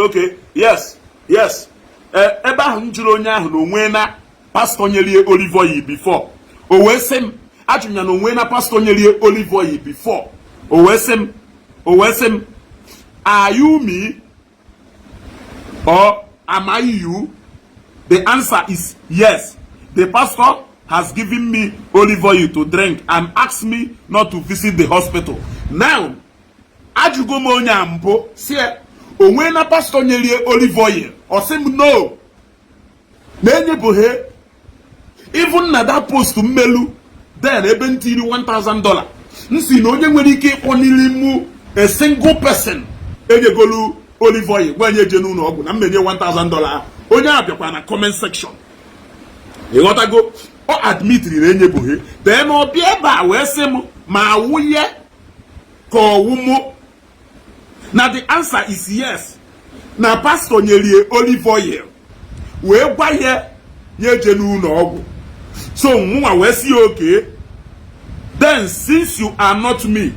Okay, yes. Ebe ahụ m jụrụ onye ahụ na onwe na pastọ nyerie olive oil before, o wee sị m, ajụrụ ya na onwe na pastọ nyerie olive oil before, o wee sị m, "Are you me or am I you? The answer is yes. The pastor has given me olive oil to drink and asked me not to visit the hospital." Now, ajụgo m onye a mbụ si onwe na pastọ nyerie olive oil, ọ sị m no, na-enyebụghị. Even na that post mmelu then, ebe m tiri $1000, m si na onye nwere ike ịkpọ n'ili mụ, a single person enyegolu olive oil gwa nye eje n'ụlọ ọgwụ, na mmenye $1000. Onye a bịakwa na comment section, ịghọtago, ọ admitiri na enyebụghị. Then ọ bịa ebe a wee sị m ma awụnye ka ọwụ mụ, na the answer is yes, na pastor nyerie olive oil wee gwa ya ya eje n'ụlọ ọgwụ. So mụnwa wee sị ya, "Okay then, since you are not me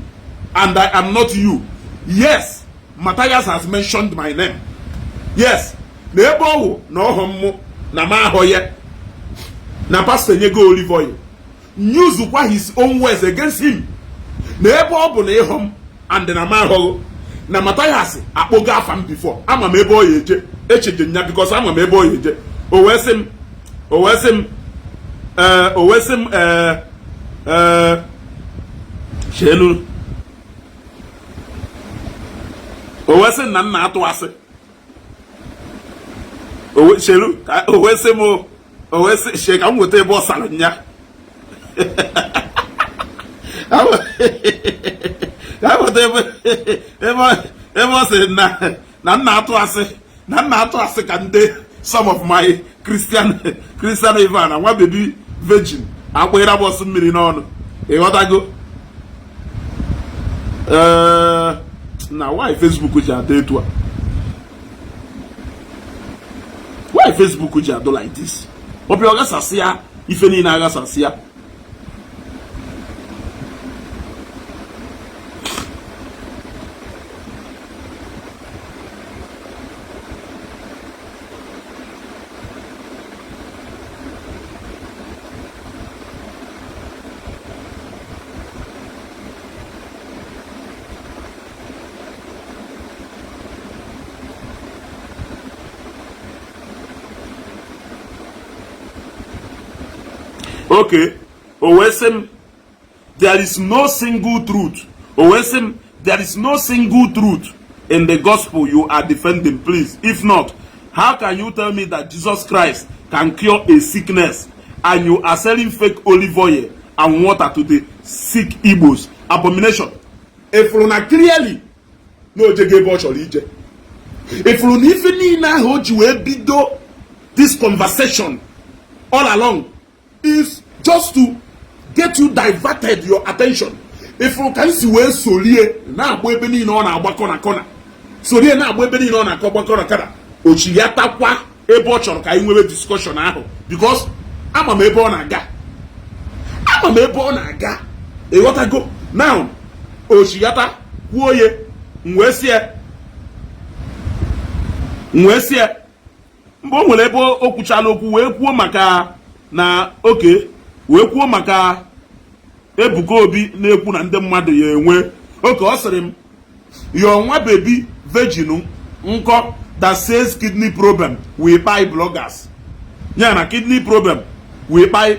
and I am not you, yes, Matthias has mentioned my name." Yes, na ebe ọ wụ na ọhọ mmụ na m ahọ ya na pastor enyego olive oil, use his own words against him, na ebe ọ bụ na ịhụ m and na m ahọghị na Matthias akpọgo afa m before, ama m ebe ọ ya eje echeje nya, because ama m ebe ọ ya eje. O wee sị m, ee ee, chelu, o wee sị na nna atụ asị. Chelu ka o wee sị m, o wee sị che ka m nweta ebe ọ sara nya, ka m nweta ebe ọ sị na nna atụ asị, na nna atụ asị ka ndị some of my Christian Ivan na nwa baby virgin akpụghịra bọsụ mmiri n'ọnụ. Ịghọtago? Ee, na why Facebook ji adị etu a? Why Facebook ji adụ like this? Ọ bịa ọ gasasị ya, ife niile aghasasị ya. Okay, o wee sị m there is no single truth. O wee sị m there is no single truth in the gospel you are defending, please. If not, how can you tell me that Jesus Christ can cure a sickness and you are selling fake olive oil and water to the sick Igbos? Abomination. Ifuru na clearly na o jego ebe ọ chọrọ ije. Ifuru na ife niile ahụ o ji wee bido this conversation all along is just to get you diverted your attention. Ifuru ka m si wee solie na-agba ebe niile ọ na-agba kọna kọna, solie na-agba ebe niile ọ na-akọ gba kọna kọna, ochi ya takwa ebe ọ chọrọ ka anyị nwere discussion ahụ, because ama m ebe ọ na-aga, ama m ebe ọ na-aga. Ịghọtago? Now ochighata kwuo ye, m wee sie mgbe o nwere ebe o kwuchala okwu wee kwuo maka na oke wee kwuo maka Ebuka Obi na-ekwu na ndị mmadụ ya enwe oke. Ọ sịrị m your nwa baby virgin nkọ that says kidney problem will buy bloggers, ya na kidney problem will buy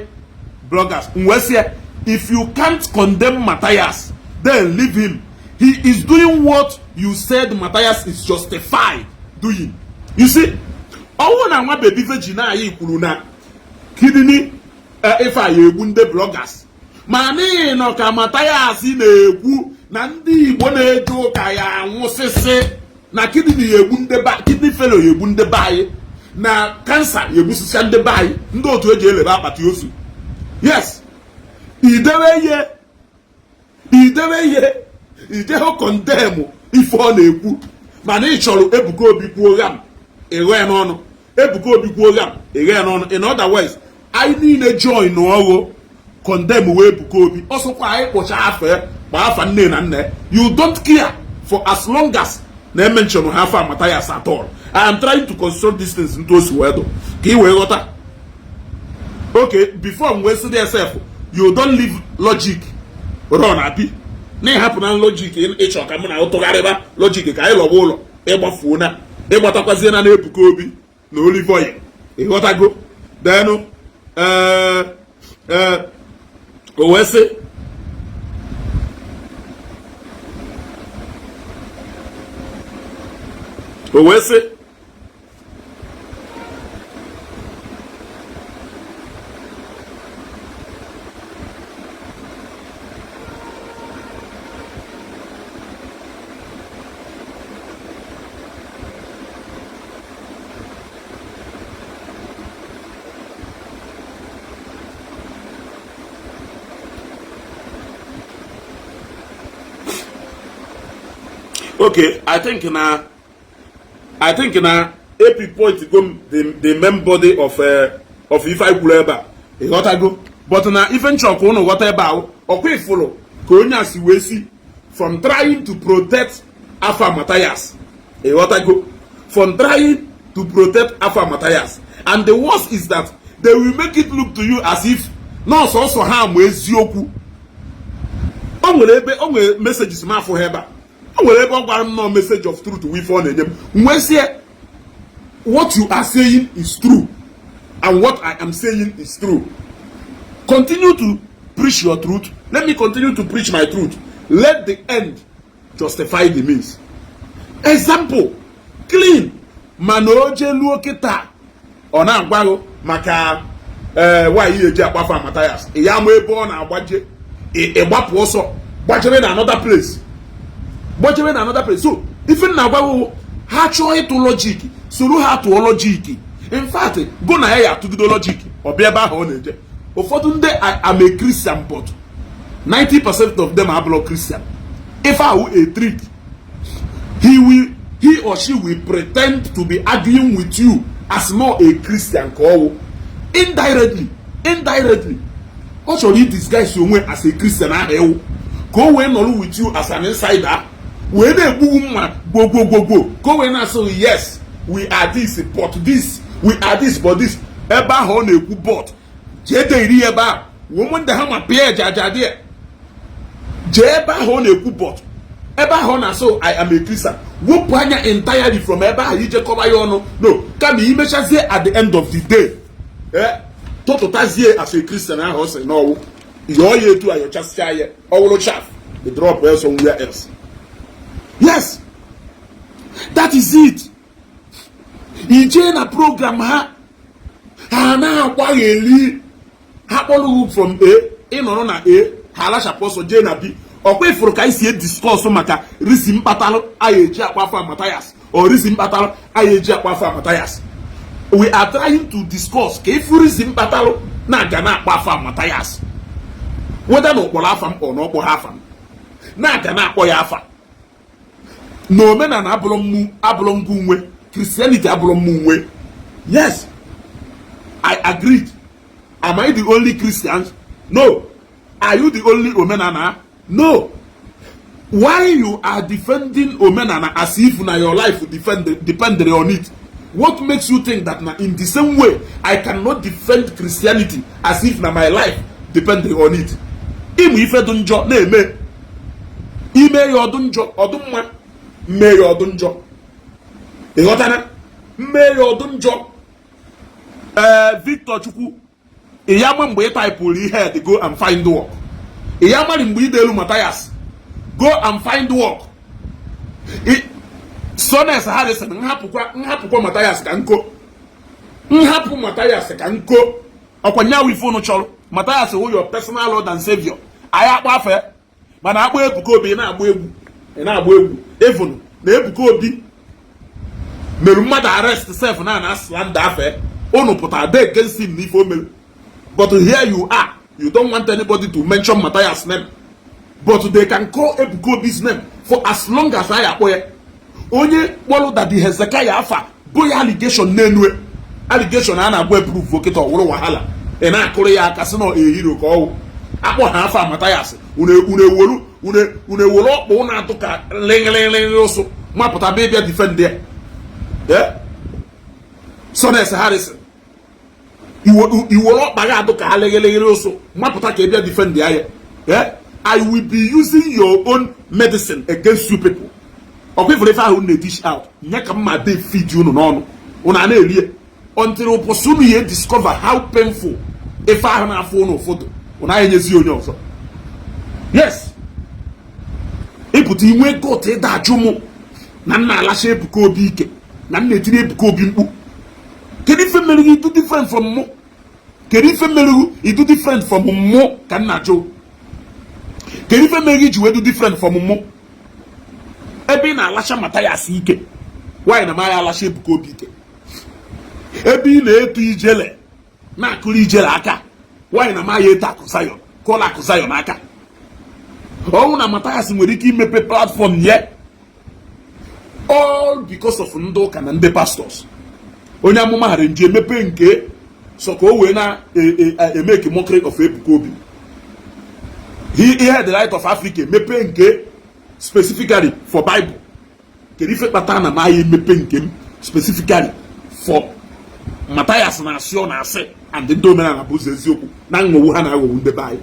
bloggers. M wee sị if you can't condemn Matthias, then leave him. He is doing what you said Matthias is justified doing. You see, ọwụ na nwa baby virgin anyị kwuru na kidney ife a ya egbu ndị bloggers, ma n'ihi nọ ka Matthias na-ekwu na ndị Igbo na-eje ụka ya anwụsịsị, na kidney ya egbu ndị kidney failure ya egbu ndị be anyị, na cancer ya egbusịsịa ndị be anyị, ndị otu eji elebe akpati ozu. Yes, idewe ihe, idewe ihe, idehe condemn ife ọ na-ekwu, mana ị chọrọ Ebuka Obi kwuo gham ịghọ ya n'ọnụ, Ebuka Obi kwuo gham ịghọ ya n'ọnụ. In other words, anyị niile join ọghụ condemn wee Ebuka Obi, ọsọkwa anyị kpọcha afa kpa afa nne na nna, you don't care for as long as na emention ha afa Matthias at all. I am trying to construct these things into osi wee dụ ka ị wee ghọta. Okay, before m wee sị sef you don't leave logic run abi na ịhapụ na logic ịchọ ka mụ na tụgharịba logic ka anyị lọba ụlọ ịgbafuo na ịgbatakwazie na Ebuka Obi na olive oil. Ịghọtago? Denụ o wee sị okay, I think na AP point go the main body of ife anyị kwuru ebe a. Ịghọtago? But na ife nchọ ka ụnụ ghọta ebe ahụ, ọkwa ifụlụ ka onye a si wee si from trying to protect afa Matthias. Ịghọtago? From trying to protect afa Matthias, and the worst is that they will make it look to you as if nọọsụ ọsọ ha ma eziokwu. O nwere ebe o nwere messages m afụ ha ebe a. O nwere ebe ọ gwara m nọ message of truth wụ ife ọ na-enye m. Nwesie what you are saying is true and what I am saying is true. Continue to preach your truth, let me continue to preach my truth. Let the end justify the means. Example clean. Mana o jeluo kịta. Ọ na-agwa gị maka ee nwaanyị eji akpafa Mathias, ya ama ebe ọ na-agbaje, ịgbapụ ọsọ gbajebe na another place, gbajebe na another place. So ife m na-agwa gị, ha chọọ ịtụ logic, soro ha tụọ logic. In fact, go na ya ya atụgido logic, ọ bịa ebe ahụ ọ na-eje. Ụfọdụ ndị am a Christian, but 90% of them abụrụ Christian. Ife ahụ a trick. He or she will pretend to be arguing with you as not a Christian, ka ọwụ indirectly ọ chọrọ i disguise onwe as a Christian ahụ ewu, ka o wee nọrọ with you as an insider, wee na-egbugbu mma gwogwogwogwo, ka o wee na-asị, "Yes, we are this, but this, we are this, but this." Ebe ahụ ọ na-ekwu but, jee deiri ebe ahụ wee ndị ha ma pịa ejaja dị ya. Jee ebe ahụ ọ na-ekwu but, ebe ahụ ọ na-asị, "I am a Christian," wepụ anya entirely from ebe ahụ ije kọba ya ọnụ. No, kama imechazie, at the end of the day, tụtụtazie as a Christian ahụ ọ sị n'ọwụ, yọọ ya etu a, yọchasịa ya, ọwụrụ chaff, the drop else somewhere else. Yes, that is it. Ijee na program ha, ha na-agbagheri, ha kpọrọ from A, ịnọrọ na A, ha alachapụ ọsọ jee na B. Ọkwa ifuru ka anyị si ediscuss maka reason mkpatalụ anyị eji akpa afa Mathias, or reason mkpatalụ anyị eji akpa afa Mathias. We are trying to discuss ka ifu reason mkpatalụ na-aga na-akpa afa Mathias, whether na ụkpọrọ afa m ọ na ọkpọ ha afa m, na-aga na-akpọ ya afa na omenala abụrụ mmụ, abụrụ ngụ nwe Christianity, abụrụ mmụ nwe. Yes, I agreed. Am I the only Christians? No. Are you the only omenala? No. Why you are defending omenala as if na your life depend on it? What makes you think that na in the same way I cannot defend Christianity as if na my life depend on it? Ịmụ ife dị njọ na-eme, ime ya ọdụ njọ, ọdụ mma, mmee ya ọdụ njọ. Ịghọtara? Mmee ya ọdụ njọ. Ee, Victor Chukwu, ị ya ma mgbe ị typeụrụ ihe dị, "Go and find work." Ị ya mari mgbe ị delu Mathias, "Go and find work." Sones Harrison, nhapụkwa Mathias ka nko, nhapụ Mathias ka nko. Ọkwa nyawu ife unu chọrọ. Mathias wụ your personal Lord and Savior. Anyị akpọ afọ ya, mana akpọ Ebuka Obi, ị na-agba egwu, ị na-agba egwu. Even na Ebuka Obi mere mmadụ arrest sef na na slander afe unu pụtara dey against him n'ife o mere. But here you are, you don't want anybody to mention Matthias' name, but they can call Ebuka Obi's name for as long as anyị akpọ ya. Onye kpọrọ Daddy Hezekiah afa bụ ya allegation n'enue allegation a na-agwa eprove okịta ọwụrụ wahala. Ị na-akụrụ ya aka sị na ehiro ka ọwụ akpọ ha afa Matthias. Unu ewolu, unu ewolu ọkpụ unu atụ ka lịngịlịngịlị ụsụ mapụta bịa bịa defend ya. Sones Harrison, iwere ọkpa gị adụ ka ha lịghịlịghịrị ụsụ mapụta ka ị bịa defend ya. I will be using your own medicine against you people. Ọkwa ifuru ife ahụ na-edish out nye ka mma dey feed unu n'ọnụ, unu a na-erie until ụbọchị unu ya discover how painful ife ahụ na-afụ unu ụfọdụ, unu anyị enyezi onye ọzọ. Yes, ịpụta inwe gut ịda ajụ mụ na nna alacha Ebuka Obi ike, na nna etinye Ebuka Obi mkpu. Kedu ife mere gị idu different from mụ? Kedu ife mere gị idu different from mụ ka nna jụ? Kedu ife mere gị ji wee du different from mụ ebe ị na-alacha Mathias ike? Nwaanyị na maya alacha Ebuka Obi ike. Ebe ị na-eto ijele, na-akụrụ ijele aka, nwaanyị na maya eto akụ Zion, kụọla akụ Zion aka. Ọnwụ na Mathias nwere ike imepe platform ye all because of ndị ụka na ndị pastors. Onye amụma ghara nje emepe nke so ka o wee na-emeke mockery of Ebuka Obi. Ihe the Light of Africa emepe nke specifically for Bible. Kedu ife kpatara na maya emepe nke m specifically for Mathias na-asị ọ na-asị and ndị omenala bụ ụzọ eziokwu na nghọgbu ha na-aghọgbu ndị be anyị?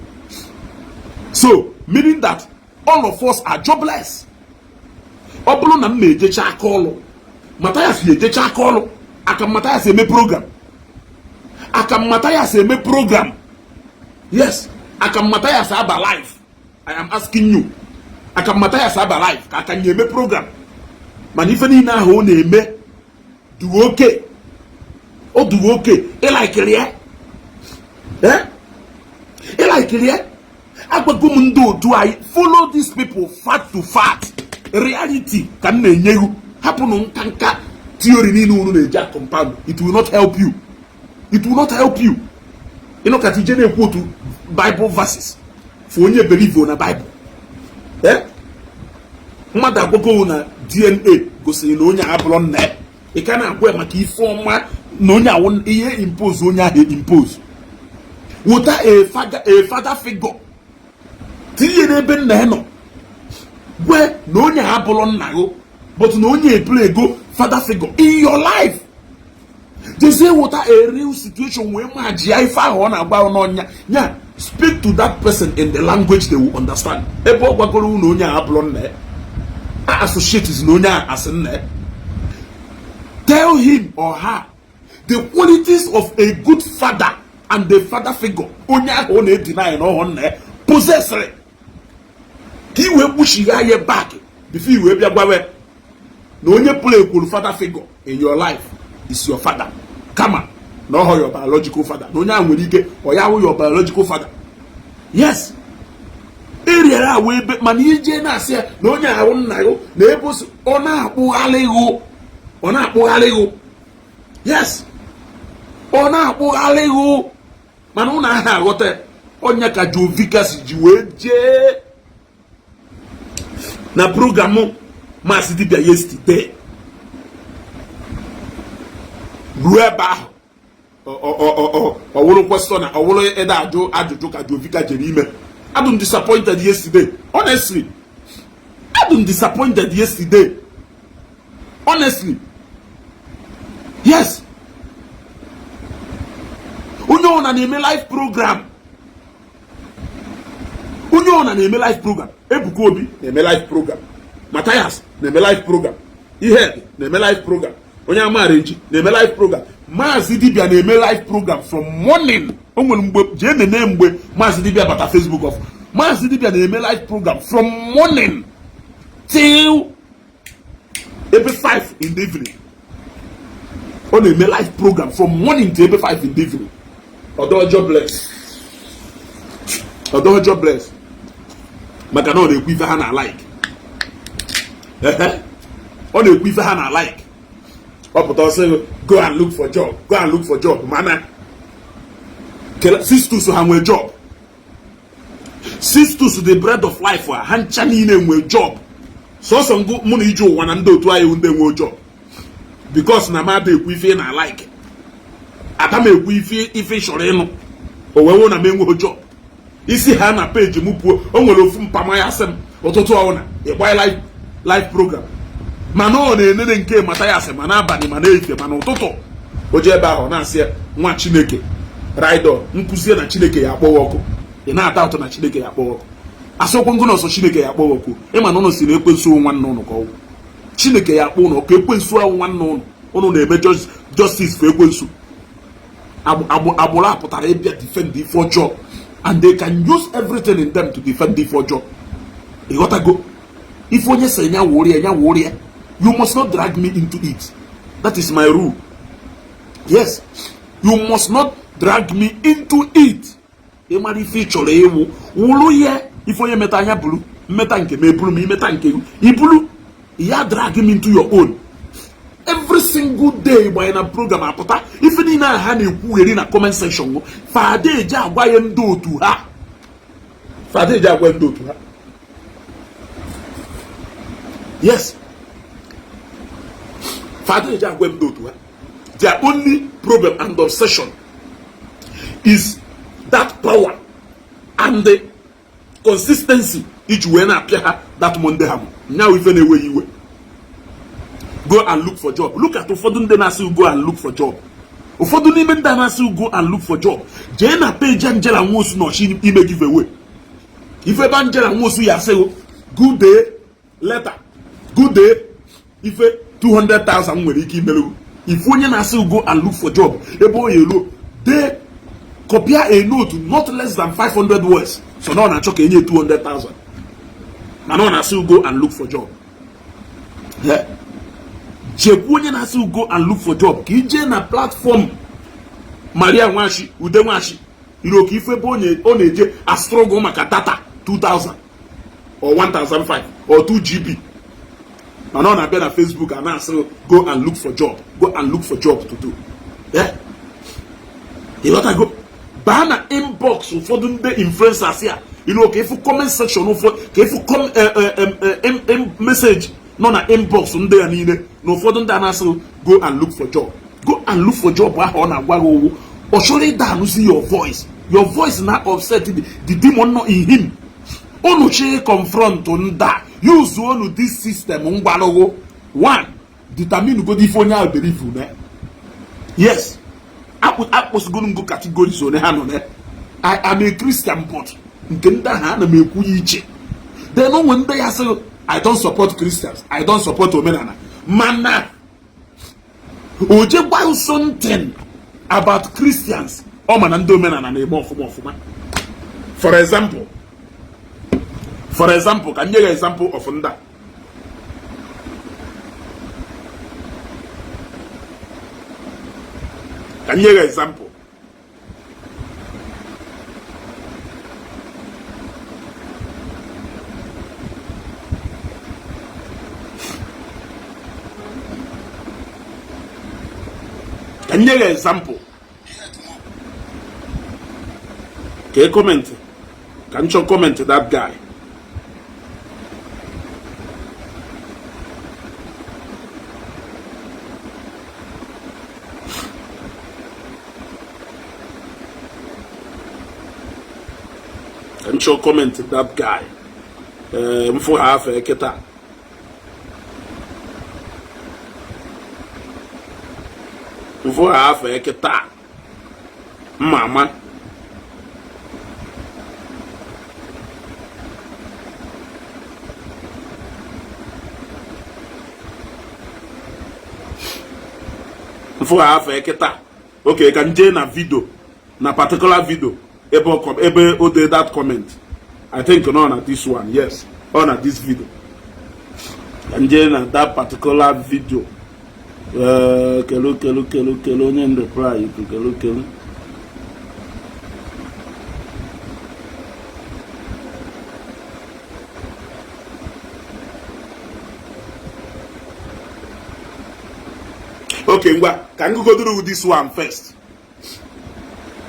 So meaning that all of us are jobless. Ọ bụrụ na m na-ejecha aka ọlụ, Mathias na-ejecha aka ọlụ aka, Mathias eme program aka, Mathias eme program. Yes, aka Mathias aba live. I am asking you, aka Mathias aba live ka aka nye eme program? Mana ife niile ahụ ọ na-eme dị oke. O dugo oke ịlikiri ya, ịlikiri ya. Agwago m ndị otu anyị, follow these people fact to fact. Reality ka m na-enye gị. Hapụnụ nka nka theory niile unu na-eji a compound. It will not help you, it will not help you. Ịnọkata ije na-ekwu otu Bible verses for onye believe na Bible. Mmadụ agwago na DNA gosiri na onye abụrụ nna ya, ị ka na-agwa ya maka ife ọma na onye awụ ihe impose onye ahụ impose. Wụta a father figure, tinye n'ebe nna ya nọ, gwe na onye abụrụ nna gị, but na onye eburu ego father figure in your life. Jezie wụta a real situation wee ma ji ya ife ahụ ọ na-agba n'ọnya ya. Speak to that person in the language they will understand. Ebe ọ gwagoro unu onye a abụrụ nna ya, a associate na onye a asị nna ya. Tell him or her the qualities of a good father and the father figure onye ahụ ọ na-edeny na ọghọ nna ya possessịrị, ka i wee kpuchigha ya back before i wee bịa gwawe na onye pụrụ ekwuru father figure in your life is your father, kama na ọghọ your biological father, na onye ahụ nwere ike ọ ya hụ your biological father. Yes, eriara awụ ebe, mana ije na-asị ya na onye ahụ nna gị na ebe o si, ọ na-akpụgharị gị, ọ na-akpụgharị gị. Yes, ọ na-akpụgharị gị, mana ụnụ ahụ aghọta ọnya ka Joe Vickers ji wee jee na program Maazị Dibia yesterday. Ruo ebe ahụ, ọwụrụ question, ọwụrụ ịda ajụ ajụjụ ka Joe Vickers jere ime. Adụm disappointed yesterday, honestly. Adụm disappointed yesterday, honestly. Yes, onye ọna na-eme live program, onye ọna na-eme live program. Ebuka Obi na-eme live program, Matthias na-eme live program, Ihe na-eme live program, onye amarenji na-eme live program, Maazị Dibia na-eme live program from morning. O nwere mgbe jee nene mgbe Maazị Dibia bata Facebook of Maazị Dibia na-eme live program from morning till ebe 5 in the evening. Ọ na-eme live program from morning to ebe 5 in the evening. Ọdọ jobless, ọdọ jobless, maka na ọ na-ekwu ife ha na like. Ọ na-ekwu ife ha na like. Ọ pụta ọsị, "Go and look for job, go and look for job." Mana sisters ha nwee job? Sisters, the bread of life, ha ncha niile nwee job. Sọsọ ngụ mụ na ije ụwa na ndị otu anyị ndị nwee job, because na mmadụ ekwu ife ị na like, ada m ekwu ife ị chọrọ ịnụ, o wee wụ na m enweghị job. Isi ha na peji m pụọ. O nwere ofu mpama ya sị m ụtụtụ ọbụla ịgba live program, mana ọ na-enene nke mata ya asị ma n'abalị, ma n'ehihie, ma n'ụtụtụ. O jee ebe ahụ, ọ na-asị ya, "Nwa Chineke, rido nkụzie na Chineke ya akpọghị ọkụ." Ị na-ata ụtọ na Chineke ya akpọghị ọkụ. Asọkwa ngụ na ọsọ Chineke ya akpọghị ọkụ. Ịma na ụnụ si na ekwensu nwanne ụnụ, ka ọwụ Chineke ya akpọ ụnụ ọkụ. Ekwensu ahụ nwanne ụnụ, ụnụ na-eme justice for ekwensu. Agbụrụ a pụtara ịbịa defend ife ọjọọ, and they can use everything in them to defend ife ọjọọ. Ịghọtago? Ife onye sịrị ya wụrụ ya, ya wụrụ ya. You must not drag me into it. That is my rule. Yes, you must not drag me into it. Ị mara ife ị chọrọ ịwụ, wụrụ ya. Ife onye meta anya buru mmeta nke m eburu m, imeta nke iburu ya. Drag me into your own every single day. Gbanye na program apụta, ife niile ahụ ha na-ekwugheri na comment section, fada eji agwa ya ndị otu ha, fada eji agwa ndị otu ha. Yes, fada eji agwa ndị otu ha. Their only problem and obsession is that power and the consistency iji wee na-apịa ha that Monday. Ha nyawo ife na-eweghị iwe. "Go and look for job." Look at ụfọdụ ndị na-asị, "Go and look for job." Ụfọdụ n'ime ndị a na-asị, "Go and look for job," jee na page Angela Nwosu nọchi ime giveaway. Ife ebe Angela Nwosu ya asị, "Good day letter, good day," ife 200,000 nwere ike imerụ. Ife onye na-asị, "Go and look for job," ebe o yeruo dee copy a note not less than 500 words, so na ọ na-achọ ka enye 200,000, mana ọ na-asị, "Go and look for job." Jekwu onye na-asị, "Go and look for job," ka ijee na platform Maria Nwachi, Ude Nwachi, iru ka ife ebe ọ na-eje a struggle maka data 2000 or 1005 or 2 GB, mana ọ na-abịa na Facebook a na-asị, "Go and look for job, go and look for job to do." Yeah? Ịghọtago? Baa na inbox ụfọdụ ndị influencers ya, ilu ka ịfụ comment section ụfọdụ, ka ịfụ message nọ na inbox ndị ya niile, na ụfọdụ ndị a na-asị, "Go and look for job, go and look for job." Ahụ ọ na-agwa gị owu, ọ chọrọ ịda anụzi your voice. Your voice na upset the demon nọ in him. Unu chi confront ndị a, use unu this system ngwarụgụ. One, determine godo ife onye ahụ believe na. Yes, akpụsịgoro ngo categories one ha nọ na. I am a Christian, but nke ndị ahụ ana m ekwu ya iche. Then onwe ndị ya sị, "I don't support Christians, I don't support omenala," mana o je gwa something about Christians, ọ ma na ndị omenala na-eme ọfụma ọfụma. For example, ka m nye gị example of ndị a. Ka m nye gị example. Ka m nye gị example. Ka e comment, ka m chọọ comment that guy. Ka m chọọ comment that guy. Ee, mfụ ha afọ kịta. Mfụ ha afọ kịta, mma ama. Mfụ ha afọ kịta. Okay, ka m jee na video, na particular video ebe ebe o dee that comment. I think nọ na this one. Yes, ọ na this video. Ka m jee na that particular video. Kelu kelu kelu kelu onye m reply to, kelu kelu. Okay, ngwa, ka m gụgodoro this one first.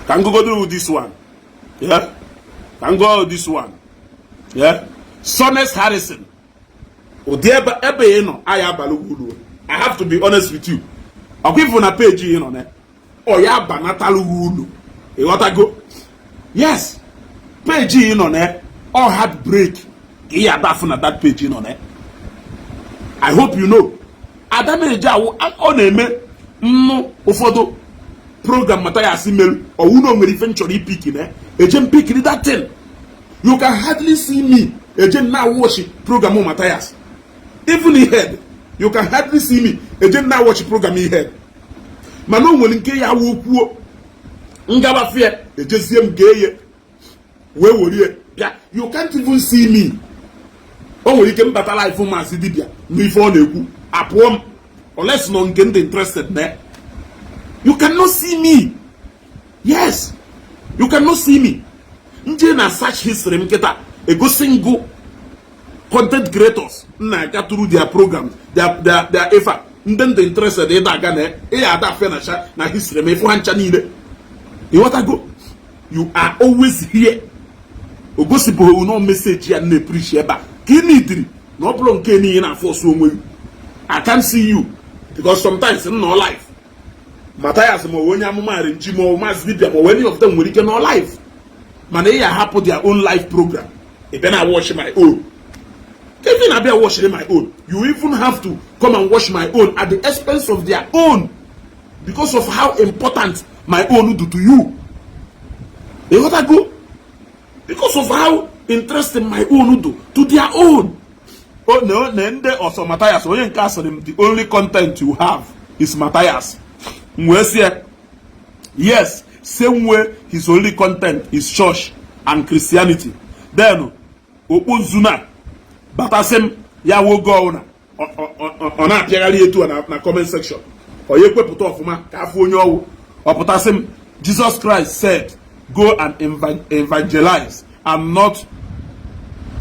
Ka m gụgodoro this one. Yeah, ka m gụọ this one. Yeah, Sones Harrison, ụdị ebe ebe ị nọ aya abalị uru. I have to be honest with you. Ọkwa ifu na page ị nọ na ọ ya abanatalụ ulu, ịghọtago? Yes, page ị nọ na ọ heartbreak ka ị ya adafụ na that page ị nọ na. I hope you know. Ada na-eji awụ ọ na-eme nnụ ụfọdụ program mata ya asị meru ọwụ na o nwere ife m chọrọ ipiki na eje m pikiri that thing. You can hardly see me eje m na watch program Matthias. Even head, you can hardly see me eje m na watch program head. Mana o nwere nke ya wụ kwuo ngabafie, ejezie m gee ye wee werie bịa. You can't even see me. O nwere ike mbata live Maazị Dibia n'ife ọ na-ekwu, apụọ m, unless nọ nke ndị interested na. You cannot see me. Yes, you cannot see me. Nje na search history m nkịta, egosi ngụ content creators m na-aga through their programs, their ifa ndị interested ịda aga na ịya ada afe na cha na history m, ịfụ ha ncha niile, ịghọtago? You are always here. O gosipụghị no message ya na-epreach ebe a ka ị nidiri na ọ bụrụ nke niile na-afọ ọsọ onwe gị. I can't see you because sometimes m nọ live Matthias, ma onye amụma arinji, ma ọ Maazị Dibia, ma any of them nwere ike nọ live, mana ị ya ahapụ their own live program, ị bịa na watch my own. Even abịa watch my own, you even have to come and watch my own at the expense of their own because of how important my own do to you, ịghọtago? Because of how interesting my own do to their own. Oh no, na ndị ọsọ Matthias, onye nke asịrị m, "The only content you have is Matthias." M wee sị, yes, same way his only content is church and Christianity. Then okpozuna batasị m ya wogo ọwụna ọ na-apịagharị etu a na comment section, ọ ya ekwepụta ọfụma ka afọ onye ọwụ. Ọ pụtasị m, Jesus Christ said go and evangelize and not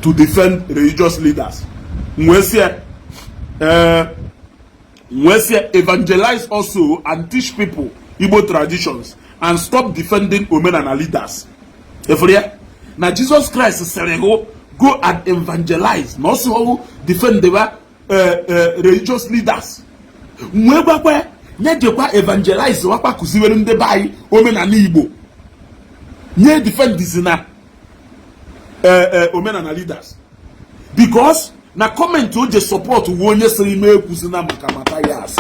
to defend religious leaders. Wee sị wee sị evangelize also and teach people Igbo traditions and stop defending omenala leaders. Efere ya na Jesus Christ sịrị hụ go and evangelize, na ọsị hụ defend the religious leaders. Nwee gwakwa nye jekwa evangelize, wakwa kụziwere ndị be anyị omenala Igbo, nye defendizi na omenala leaders, because na comment o je support wu onye sịrị ime ekwuzina maka Mathias.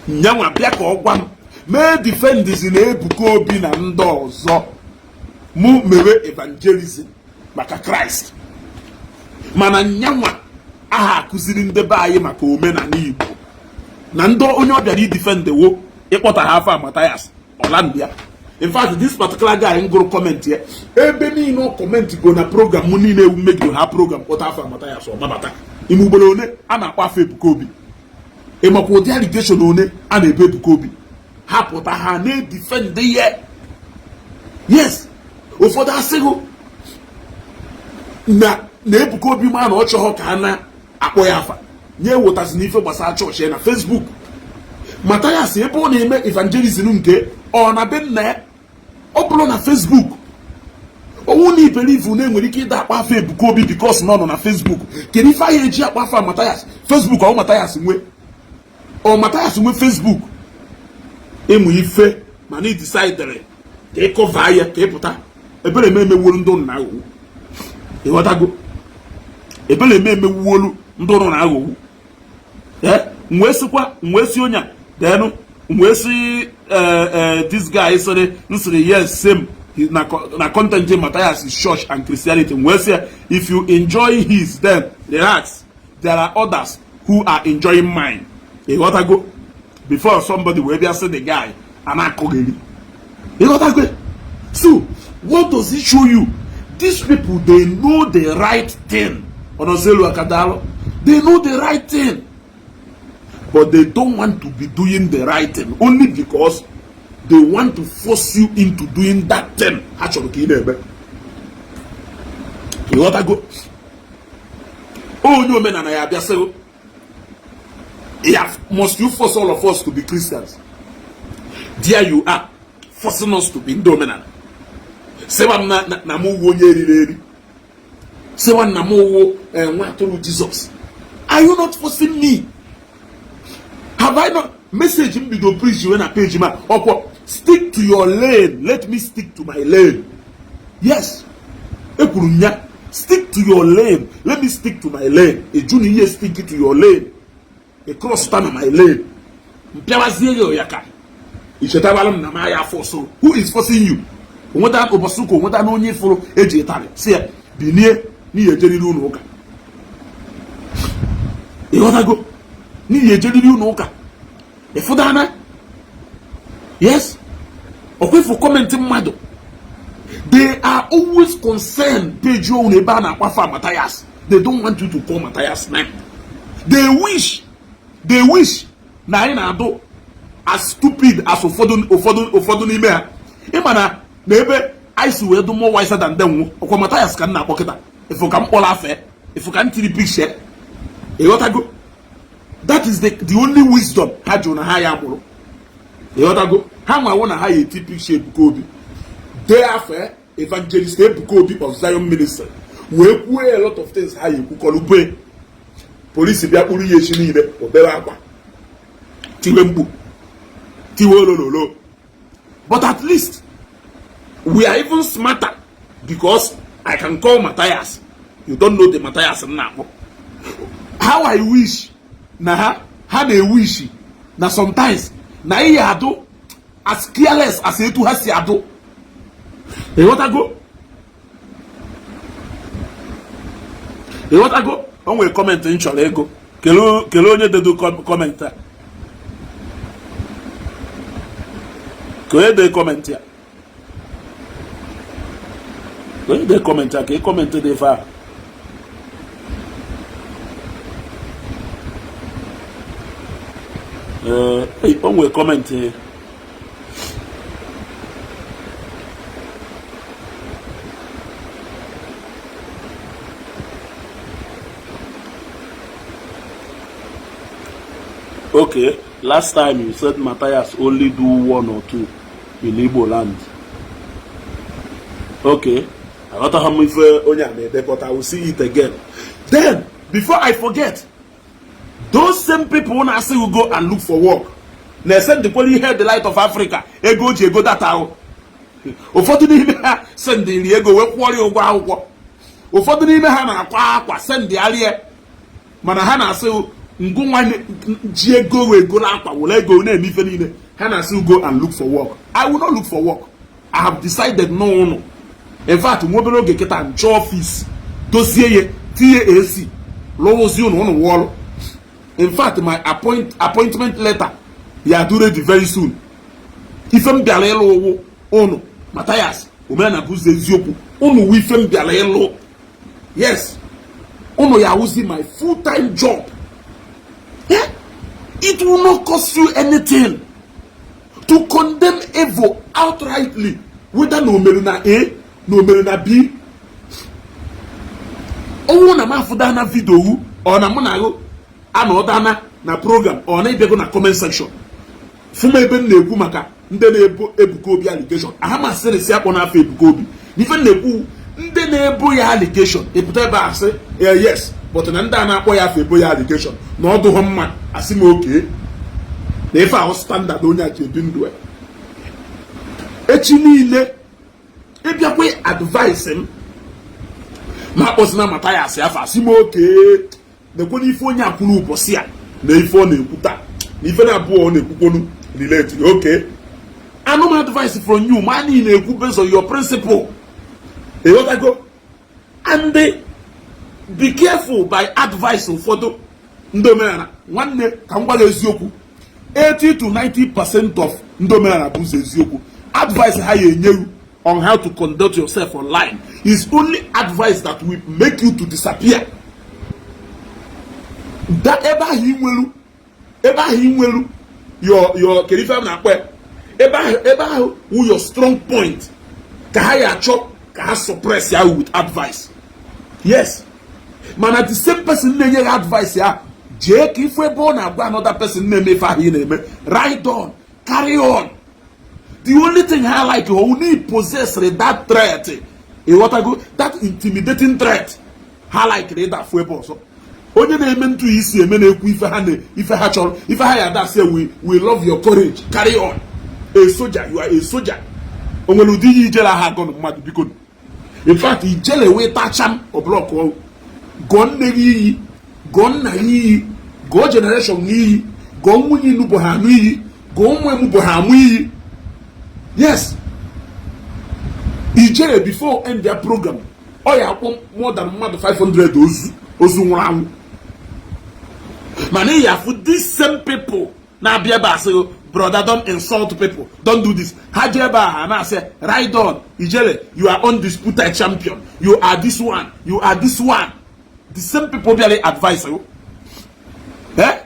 Nyanwa bịa ka ọ gwa m mee defendizi na Ebuka Obi na ndị ọzọ, mụ mewe evangelism maka Christ, mana nyanwa aha akụziri ndị be anyị maka omenala Igbo na ndị onye ọ bịara idefend wo ịkpọta ha afa Mathias ọlandịa. In fact, this particular guy ngụrụ comment ya ebe niile ọ comment go na program mụ niile ewu megiri ha program kpọta afa Mathias, ọmabata ime ugboro one a na-akpọ afọ Ebuka Obi. Ịmakwa ụdị allegation one a na-ebe Ebuka Obi, ha pụta ha na-edefend ya. Yes, ụfọdụ asịghị na na Ebuka Obi ma na ọ chọghọ ka a na-akpọ ya afa, nye wetazi n'ife gbasara chọọchị ya na Facebook. Mathias, ebe ọ na-eme evangelism nke ọ na be nna ya, ọ bụrụ na Facebook, owu na iberivu na enwere ike ịda akpa afọ Ebuka Obi because na ọ nọ na Facebook. Kedu ife ahụ eji akpa afọ Mathias? Facebook ọ Mathias nwe? Ọ Mathias nwe Facebook? Ịmụ ife mana ị decidere ka ị cover ya ka ị pụta. Ebere eme emewolu ndị ụnụ na-aghọgbu, ịghọtago? Ebere eme emewuolu ndị ụnụ na-aghọgbu. Ee, wee sịkwa, wee si onye a denu, wee sị this guy sịrị nsịrị yes, same na content Matthias is church and Christianity. Wee sị, if you enjoy his, then relax, there are others who are enjoying mine. Ịghọtago? Before somebody wee bịa sị the guy a na-akọgheri, ịghọtago? So what does it show you? These people, they know the right thing. Ọnọzelu akadalụ, they know the right thing, but they don't want to be doing the right thing, only because they want to force you into doing that thing ha chọrọ ka ị na-eme. Ịghọtago? Onye omenala ya abịa sịrị ya, must you force all of us to be Christians? There you are forcing us to be ndị omenala. Sịwa m na m wuo onye eriri eri, sịwa na m wuo nwa atụrụ Jizọs. Are you not forcing me? Have I not message m bido preach we na page ma ọkwọ, stick to your lane, let me stick to my lane? Yes, ekwuru m ya, stick to your lane, let me stick to my lane. Eju na ihe stick to your lane, ị cross ta na my lane, mpịawazie gị ya ka ichetabara m na m ya force. Who is forcing you? Onweta ụbọchị ụka, onweta na onye fụrụ eji ịtarị si ya binie n'ihi ejeriri ụlọ ụka. Ịghọtago? N'ihi ejeriri ụlọ ụka, ịfụdana. Yes, ọkwefu comment mmadụ, they are always concerned page own ebe a na-akpafa Matthias. They don't want you to call Matthias name. They wish na anyị na-adụ as stupid as ụfọdụ n'ime ha. Ịma na ebe anyị si wee dụ more wiser than them. Ọkwa Matthias ka m na-akpọ kịta, ịfụ ka m kpọrọ afe, ịfụ ka m tiri picture. Ịghọtago? That is the only wisdom ha jụrụ na ha ya mụrụ. Ịghọtago? Ha nwawo na ha ya eti picture Ebuka Obi dee afọ Evangelist Ebuka Obi of Zion Ministry, wee kwuo a lot of things ha ya ekwukọrọ be polisi bịa kpụrụ ya echi niile, o bere akwa, tiwe mkpu, tiwe olololo. But at least we are even smarter, because I can call Matthias. You don't know the Matthias m na-akpọ. How I wish na ha na-ewish na sometimes na ihe adụ as careless as etu ha si adụ. Ịghọtago? Ịghọtago? O nwere comment m chọrọ ego. Kelee onye dedo comment a, ka onye dee comment a, ka onye dee comment a, ka ị comment dị ife a. Ee, o nwere comment. Okay, last time you said Matthias only do one or two in Igbo land. Okay, aghọtaghị m ife onye a na-ede, but I will see it again. Then before I forget, those same people na-asị you go and look for work na-esendịkwara ihe the Light of Africa ego o ji ego data ahụ. Ụfọdụ n'ime ha sendịrị ego wee kwụọrọ ya ụgwọ akwụkwọ. Ụfọdụ n'ime ha na-akwa akwa sendịarịa, mana ha na-asị ngụnwa ji ego wee golo akwa, were ego na-eme ife niile. Ha na-asị go and look for work. I will not look for work. I have decided n'ụnụ. In fact, nwa obere oge kịta, nchọ office, dozie ya, tinye AC, lụrụzi ụnụ, ụnụ wụọrụ. In fact, my appointment letter ya do ready very soon. Ife m bịara ịlụ ụwụ ụnụ, Matthias Omenala bụ ụzọ eziokwu. Ụnụ wụ ife m bịara ịlụ. Yes, ụnụ ya awụzi my full time job. Yeah? It will not cost you anything to condemn evil outrightly, whether na omere na A, na omere na B. Ọnwụ na m afụda na video wu ọ na mụ na agụ anọdana na program, ọ na ịbịago na comment section fụ m ebe m na-ekwu maka ndị na-ebo Ebuka Obi allegation. Aha masịrị si akpọ n'afọ Ebuka Obi n'ife m na-ekwu, ndị na-ebo ya allegation ịpụta ebe a sị, "Yes, but na ndị a na-akpọ ya afọ ebo ya allegation na ọ dụghọ mma." Asị m oke na ife ahụ standard onye a ji ebi ndụ ya. Echi niile ịbịakwa advice m ma akpọsina Mathias afọ, asị m oke na-ekwe n'ife onye akwuru ụbọchị a na ife ọ na-ekwu taa na ife na-abụọ ọ na-ekwukwonu relate. Okay, anụ m advice from you ma niile na-ekwu based on your principle, ịghọtago? And be careful by advice ụfọdụ ndị omenala. Nwanne, ka m gwa gị eziokwu, 80 to 90% of ndị omenala bụ ụzọ eziokwu. Advice ha ya enye you on how to conduct yourself online is only advice that will make you to disappear. That ebe ahụ ị nwelu, ebe ahụ ị nwelu your kedu ife a na-akpọ ya, ebe ahụ wụ your strong point ka ha ya achọ ka ha suppress ya with advice. Yes, mana the same person na-enye gị advice ya, jee ka ifu ebe ọ na-agwa another person na-eme ife ahụ ị na-eme, "Right on, carry on." The only thing ha like only possess that threat, ịghọtago? That intimidating threat ha like ịda afụ ebe ọzọ onye na-eme ntụ isi eme na-ekwu ife ha na ife ha chọrọ, ife ha ya ada sị, We love your courage, carry on." A soldier, you are a soldier. O nwere ụdị ihe ijele ha agụ mmadụ, biko. In fact, ijele wee tacham ọblọk, gụọ nne gị iyi, gụọ nna gị iyi, gụọ generation gị iyi, gụọ nwunye inu bụ ha anụ iyi, gụọ ụmụ emu bụ ha amụ iyi. Yes, ijele before end their program, ọ ya akpọ more than mmadụ 500 ozu, ozu nwụrụ anwụ. Mana ị ya afụ these same people na-abịa ebe a sị, "Brother, don't insult people, don't do this." Ha jee ebe a, ha na-asị, "Right on, ijele, you are undisputed champion, you are this one, you are this one." The same people bịara advice you, eh?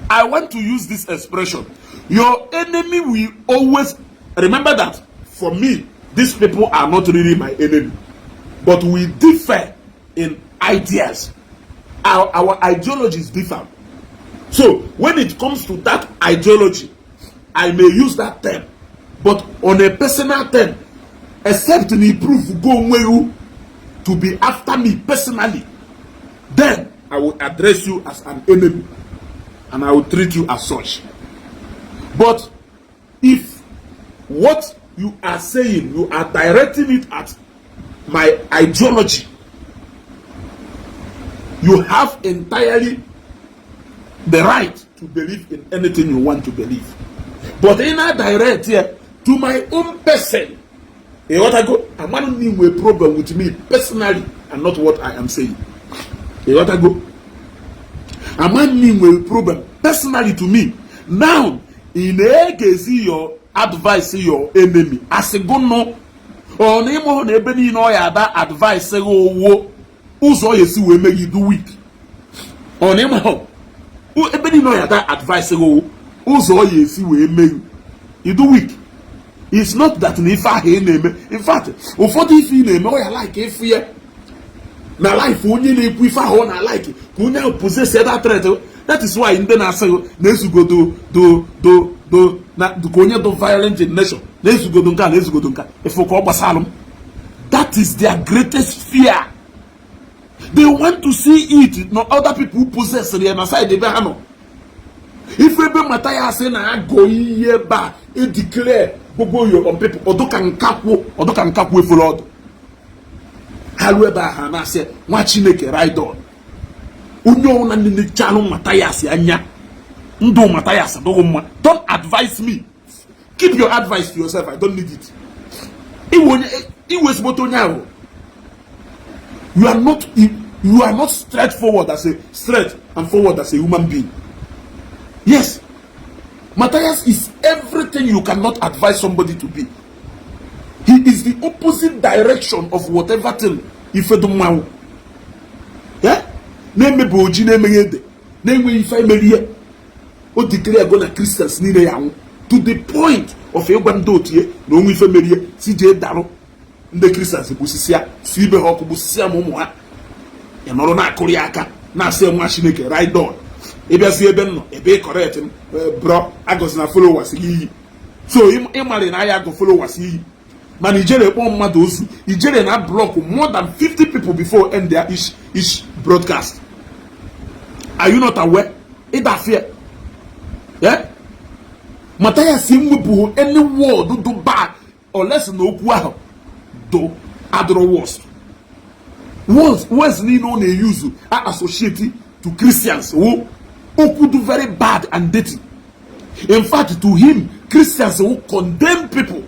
I want to use this expression: your enemy will always remember that. For me, these people are not really my enemy, but we differ in ideas. Our ideologies differ. So when it comes to that ideology, I may use that term, but on a personal term, except na prove go onwe you to be after me personally, then I will address you as an enemy and I will treat you as such. But if what you are saying, you are directing it at my ideology, you have entirely the right to believe in anything you want to believe. But in a direct here to my own person, ịghọtago? Amara m na inwe problem with me personally and not what I am saying. Ịghọtago? Ama m na inwe problem personally to me. Now ị na-egezi your advice your enemy asị gụnụ ọ na ịmụ na ebe niile ọ ya ada advice gị owo ụzọ ọ ya esi wee mee gị do weak. Ọ na ịmụ ebe niile ọ ya ada advice gị owo ụzọ ọ ya esi wee mee gị idu weak. It's not that na ife ahụ ị na-eme. In fact, ụfọdụ ife ị na-eme, ọ ya like ịfụ ya. Na life onye na-ekwu ife ahụ ọ na-like ka onye ahụ possess that trait. That is why ndị na-asị na-ezugodo do do do na ka onye do violent in nation na-ezugodo nka na-ezugodo nka ife ka ọ gbasalụ m. That is their greatest fear. They want to see it na other people possess ya na side ebe ha nọ. Ife ebe Mathias na-agọ iyi ebe a edeclare gbogbo your on people ọdụka nkakwụ ọdụka nkakwụ efere ọdụ ha ruo ebe a ha na-asị nwa Chineke ride on. Onye ọbụla nenechalụ Mathias anya ndụ Mathias adịghị mma. Don't advise me, keep your advice to yourself. I don't need it. Iwe ezigbote onye ahụ, you are not straightforward as a straight and forward as a human being. Yes, Matthias is everything you cannot advise somebody to be. He is the opposite direction of whatever thing ifedu mmanwụ na-emebe oji na-emeghe ede na-enweghị ife emere ihe o declare go na Christians niile ya anwụ to the point of ịgwa ndị otu ya na onwe ife merie si jee darụ ndị Christians gbusisia si ibe ha ọkụ gbusisia ma ụmụ ha. Ị nọrọ na-akụrụ ya aka na-asị nwa Chineke ride on. Ịbịazi ebe m nọ ebe ị correct m, bro, agọzi na followers gị iyi. So ịmarị na ya agụ followers iyi mana ijere kpọọ mmadụ ozu ijere na block more than 50 people before end their each broadcast. Are you not aware? Ịdafie yeah? Mathias nwepụghị any word do bad unless na okwu ahụ do adịrọ worst words niile ọ na-eyuzu a associate to Christians wo okwu do very bad and dirty. In fact, to him, Christians will condemn people.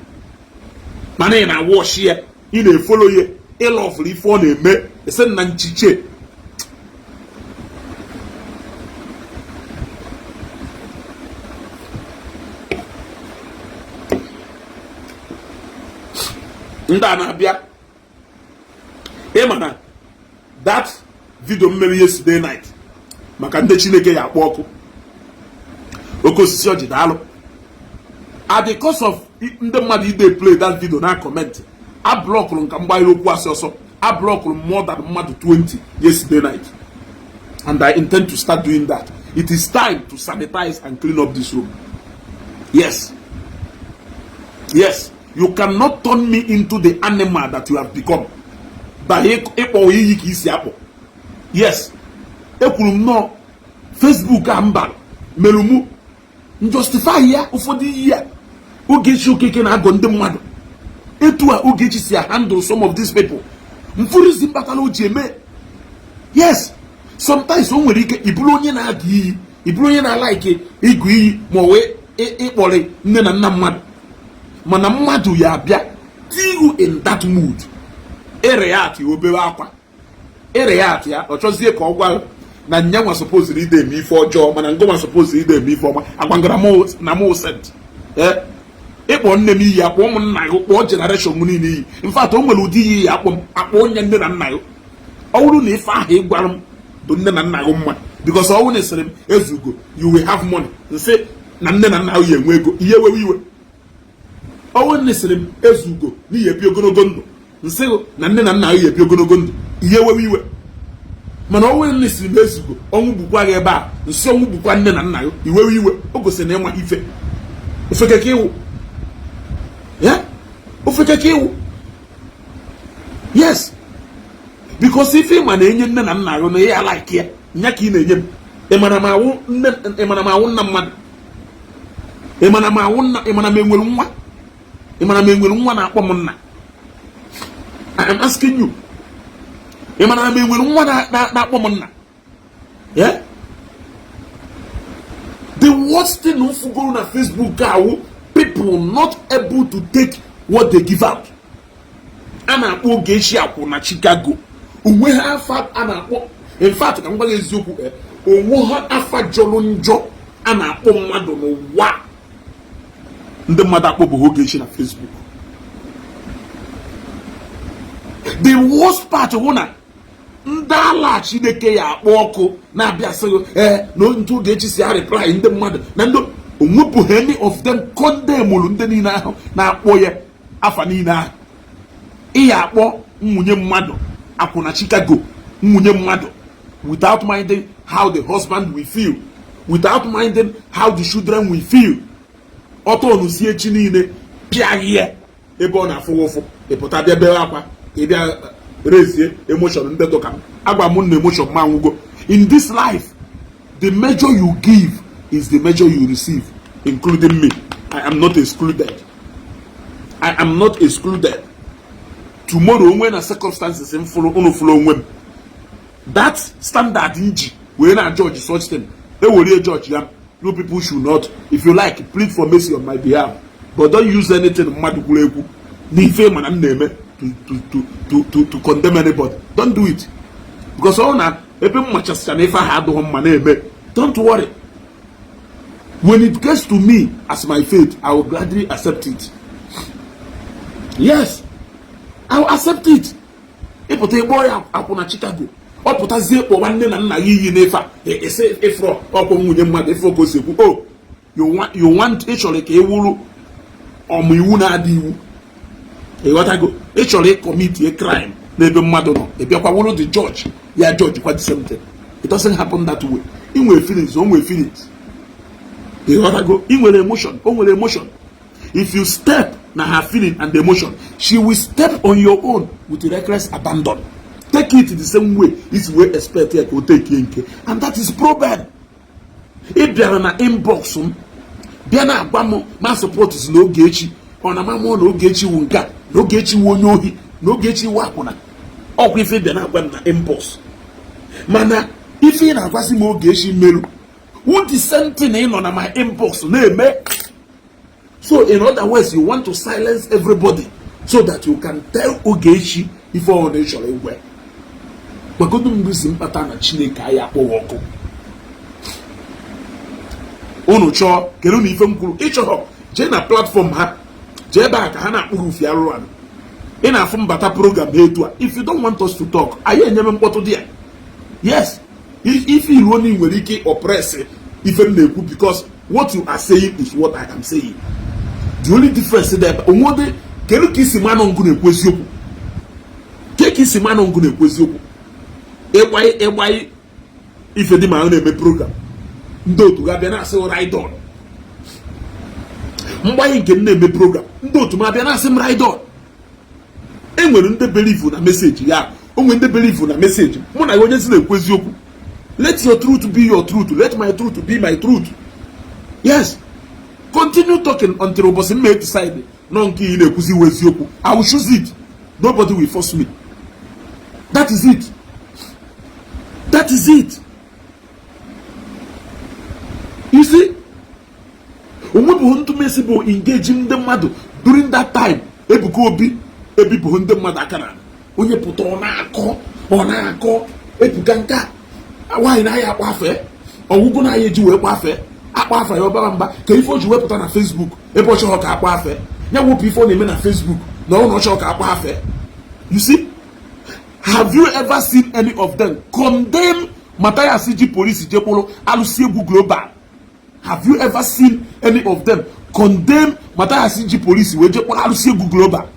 Mana ị na-watch ya, ị na-efollow ya, ịlọfụrụ ife ọ na-eme ese na nchiche. Ndị a na-abịa ịma na that video mmeri yesterday night maka ndị Chineke ya akpọ ọkụ oke osisi ọjị daalụ. At the cost of ndị mmadụ ide play that video na comment, a blockụrụ nka mgbanyere okwu asị ọsọ, a blockụrụ more than mmadụ 20 yesterday night, and I intend to start doing that. It is time to sanitize and clean up this room. Yes, yes, you cannot turn me into the animal that you have become by ịkpọ iyi ka isi akpọ. Yes, ekwuru m nọọ Facebook a mba mere mụ njustify ya ụfọdụ iyi a Ogechi Okeke na-agọ ndị mmadụ etu a Ogechi si handle some of these people mfụrụzi mkpatara o ji eme. Yes, sometimes o nwere ike ịbụrụ onye na-agụ iyi, ịbụrụ onye na-alike ịgụ iyi ma ọ wee ịkpọrị nne na nna mmadụ, mana mmadụ ya abịa you in that mood ịreact obere akwa ịreact ya ọ chọzie ka ọ gwa na nyanwa supposed ide eme ife ọjọọ mana ngụnwa supposed ide eme ife ọma. Agwangara na mụ sent ịkpọ nne m iyi, akpọ ụmụnna gị, kpọọ generation m niile iyi. In fact, o nwere ụdị iyi ya akpọ m akpọ onye nne na nna gị. Ọ bụrụ na ife ahụ ị gwara m bụ nne na nna gị mma, because ọ bụrụ na esịrị m ezugo you will have money, nsị na nne na nna gị ya enwe ego, ihe wewe iwe. Ọ bụrụ na esịrị m ezugo n'ihi ebi ogologo ndụ, nsị na nne na nna gị ya ebi ogologo ndụ, ihe wewe iwe. Mana ọ bụrụ na esịrị m ezugo ọnwụ gbukwa gị ebe a, nsị ọnwụ gbukwa nne na nna gị, iwewe iwe. O gosiri na ịma ife ofekeke iwu ya ofekeke iwu. Yes, because ife ịma na-enye nne na nna gị na ya like ya nya ka ị na-enye m. Ịmana m awụ nne, ịmana m awụ nna mmadụ, ịmana m awụ nna, ịmana m enwere nwa, ịmana m enwere nwa na-akpọ m nna. I am asking you, ịmana m enwere nwa na-akpọ m nna? Yeah? The worst thing mfugoro na Facebook awụ people not able to take what they give out. A na-akpọ Ogechi akwụ na Chicago onwe ha afa a na-akpọ. In fact, ka m gwa gị eziokwu, onwe ha afa jọrọ njọ a na-akpọ mmadụ n'ụwa ndị mmadụ akpọbụghị Ogechi na Facebook. The worst part hụ na ndị ala Chineke ya akpọ ọkụ na-abịa sị ee na ntụ Ogechi si a reply ndị mmadụ na ndị onwepụghị any of them condemnụrụ ndị niile ahụ na-akpọ ya afa niile ahụ. Ị ya akpọ nwunye mmadụ akwụna Chicago. Nwunye mmadụ, without minding how the husband will feel, without minding how the children will feel. Ọtọ si echi niile pịaghị ya ebe ọ na-afụ ụfụ, ịpụta bịa bere akwa, ịbịa rezie emotion. Ndị dụka m agwa m na emotion ma nwụgo. In this life, the measure you give is the measure you receive, including me. I am not excluded. I am not excluded. Tomorrow, onwe na circumstances m fụrụ unu fụrụ onwe m, that standard nji wee na judge such thing, ewerie judge ya. You people should not. If you like, plead for mercy on my behalf, but don't use anything mmadụ kwuru ekwu n'ife mana m na-eme to condemn anybody. Don't do it, because ọ na ebe m machasịcha na ife ahụ adịghị mma na-eme. Don't worry, when it gets to me as my fate, I will gladly accept it. Yes, I will accept it. Ịpụta ịkpọ ya akwụna Chicago, ọ pụtazie kpọwa nne na nna ya iyi n'efe a, esi ịfụrọ ọkwụ nwunye mmadụ, ịfụrọ ka o si ekwu. O you want, ị chọrọ ka ị wụrụ ọmụ iwu na-adị iwu, ịghọtago? Ị chọrọ ị commit a crime n'ebe mmadụ nọ, ị bịakwa wụrụ the judge ya judge kwa the same thing. It doesn't happen that way. Ị nwere feelings, o nwere feelings, ịghọtago? Ị nwere emotion, o nwere emotion. If you step na her feeling and emotion, she will step on your own with reckless abandon. Take it the same way isi wee expect ya ka o take nke, and that is problem. Ị bịara na inbox m, bịa na-agwa m ma support si na Ogechi, ọ na mamụọ na Ogechi wu nke a, na Ogechi wu onye ohi, na Ogechi wu akwụna. Ọkwa ife bịa na-agwa m na inbox, mana ife ị na-agwazi m Ogechi merụ wu the same thing ị nọ na my inbox na-eme. So in other words, you want to silence everybody so that you can tell Ogechi ife ọ na ị chọrọ igwe. Gwagodu m si mkpata na Chineke anyị akpọghị ọkụ. Unu chọọ kedu na ife m kwuru, ịchọrọ jee na platform ha, jee ebe a ka ha na-akpụrụ ufi arụrụ ala. Ị na-afụ mbata program ha etu a. If you don't want us to talk, anyị enyeme mkpọtụ dị ya. Yes, ife iruo na ị nwere ike oppress ife m na-ekwu, because what you are saying is what I am saying. The only difference dị ebe onwede, kedu ka isi manụ ngụ na-ekwu eziokwu? Ke ka isi manụ ngụ na-ekwu eziokwu? Ịgbanye ịgbanye ife dị ma ọ na-eme program, ndị otu ga-abịa na-asị ride on. Mgbanye nke m na-eme program, ndị otu m abịa na-asị m ride on. E nwere ndị believe na message ya, o nwere ndị believe na message mụ na ya. Onye si na-ekwu eziokwu, let your truth be your truth, let my truth be my truth. Yes, continue talking until ụbọchị m decide nọ nke ị na-ekwuzi iwu eziokwu. I will choose it. Nobody will force me. That is it. That is it. You see, onwebụghị ntụmesi bụ engage ndị mmadụ during that time. Ebuka Obi ebipụghị ndị mmadụ aka na onye pụta, ọ na-akọ, ọ na-akọ Ebuka nke a nwaanyị na-aya akpa afe ọgwụgwụ na aya eji wee kpa afe akpa afa ya ọbara mba ka ife o ji wepụta na Facebook ebe ọ chọrọ ka akpa afe ya, wepụ ife ọ na-eme na Facebook na ọ na ọ chọrọ ka akpa afe. You see, have you ever seen any of them condemn Matthias ji polisi jekwuru alụsị egwu global? Have you ever seen any of them condemn Matthias ji polisi wee jekwuru alụsị egwu global?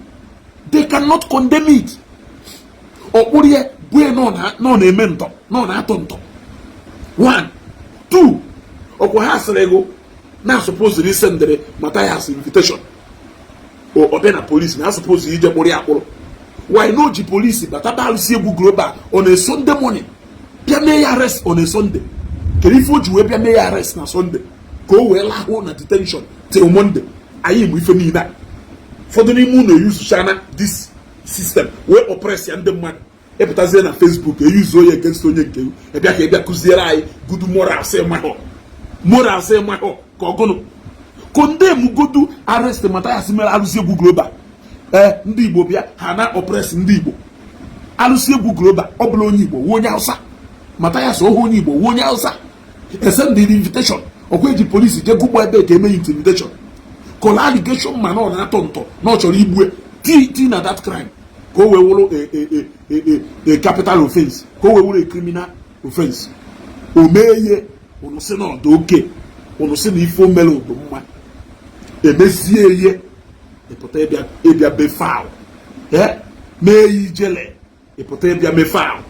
They cannot condemn it. Ọkpụrụ ya bụ ya nọ na-eme ntọ, nọ na-atọ ntọ. One, two, ọkwa ha sịrị ego na suppose sendịrị Matthias invitation, ọ bịa na polisi na suppose ije kpụrụ ya akpụrụ. Why no ji polisi batata alụsị egwu global on a Sunday morning, bịa mee ya arrest on a Sunday? Kedu ife o ji wee bịa mee ya arrest na Sunday, ka o wee lahụ na detention till Monday? Anyị mụ ife niile a, ụfọdụ n'ime unu eyuzuchana this system wee oppress ya ndị mmadụ. Ịpụtazie na Facebook, eyuzuo ya against onye nke ịbịa ka ịbịa kụziere anyị good morals. Ịmahụ morals, ịmahụ ka ọgụnụ condemn godu arrest Matthias mere alụsị egwu global. Ee, ndị Igbo bịa ha na oppress ndị Igbo. Alụsị egwu global, ọ bụla onye Igbo wuo onye Hausa. Matthias ohu onye Igbo wuo onye Hausa. Esendịrị invitation, ọkwa eji polisi jee gụgbọ ebe ka eme intimidation, kọla allegation, ma na ọ na-atọ ntọ na ọ chọrọ igbue ti ti na that crime, ka o wee wụrụ a capital offense, ka o wee wụrụ a criminal offense. O mee ihe, unu sị na ọdụ oke, unu sị na ife o mere ụdụ mma. Emezie ihe, ịpụta ịbịa be foul, mee ya ijele, ịpụta ịbịa mee foul.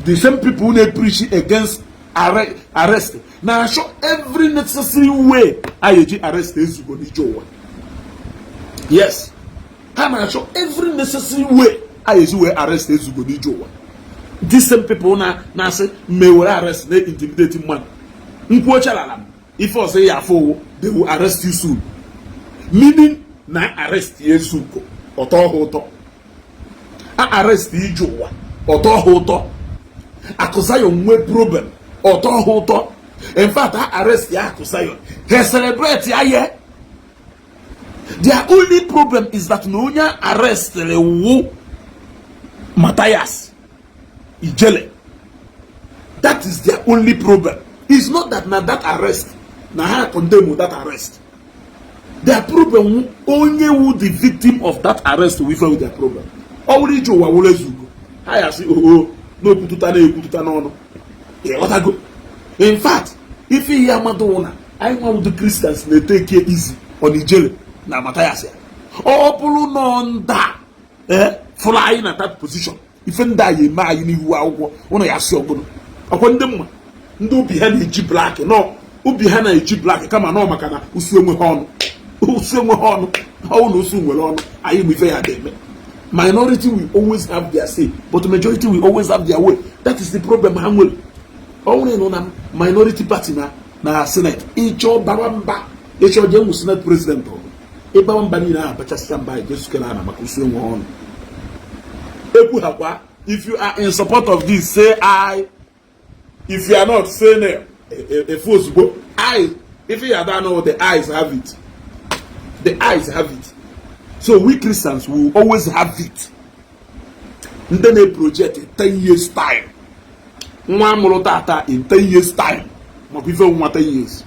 The same people na-preach against arrest na-achọ every necessary way a ga-eji arrest Ezugo n'ije ụwa. Yes, ha na-achọ every necessary way a ga-eji wee arrest Ezugo n'ije ụwa. These same people na na-asị mmewere arrest na-intimidate mmadụ nkwuochalala m ife ọzọ ya afọ owo, they will arrest you soon, meaning na arrest ya Ezugo ọtọ ha ụtọ, a arrest ije ụwa ọtọ ha ụtọ, Akụ nwee problem ọtọ ha ụtọ. In fact, ha arrest ya Akụ Zion, ha celebrate ya. Ye their only problem is that na onye arrestịrị wu Matthias Ijele. That is their only problem. It's not that na that arrest na ha condemn that arrest. Their problem, onye wu the victim of that arrest, wu ife with their problem. Ọ wụrụ ije ụwa wụrụ Ezugo, ha ya sị oo n'okwututa na-ekwututa n'ọnụ, ịghọtago? In fact, ife ihe amadụ wụ na anyị nwawụdụ Christians na-eteke easy on Ijele na Matthias ya. Ọ bụrụ nọ nda ee fụrụ anyị na that position, ife ndị anyị eme anyị n'ihu akwụkwọ ụnụ ya sị ọgụnụ ọkwa ndị mma ndị obi ha na-eji black nọ, obi ha na-eji black kama nọ maka na usu enweghị ọnụ, usu enweghị ọnụ. Ọwụ na usu nwere ọnụ, anyị ma ife ya ga-eme. Minority will always have their say, but majority will always have their way. That is the problem ha nwere. Ọ nwere nọ na minority party na senate, ịchọ bawa mba, ịchọ jee nwụ senate president ọgụ, ịbawa mba niile ahụ bachasịa mba anyị jesukere ana maka usu enwe ọnụ ekwu ha kwa. If you are in support of this, say aye. If you are not, say no. Efu ozugbo aye. If you are know, the ayes have it, the ayes have it. So we Christians will always have it. Ndị na-project 10 years time, nwa amụrụ tata in 10 years time, maọbụ ife nwa 10 years,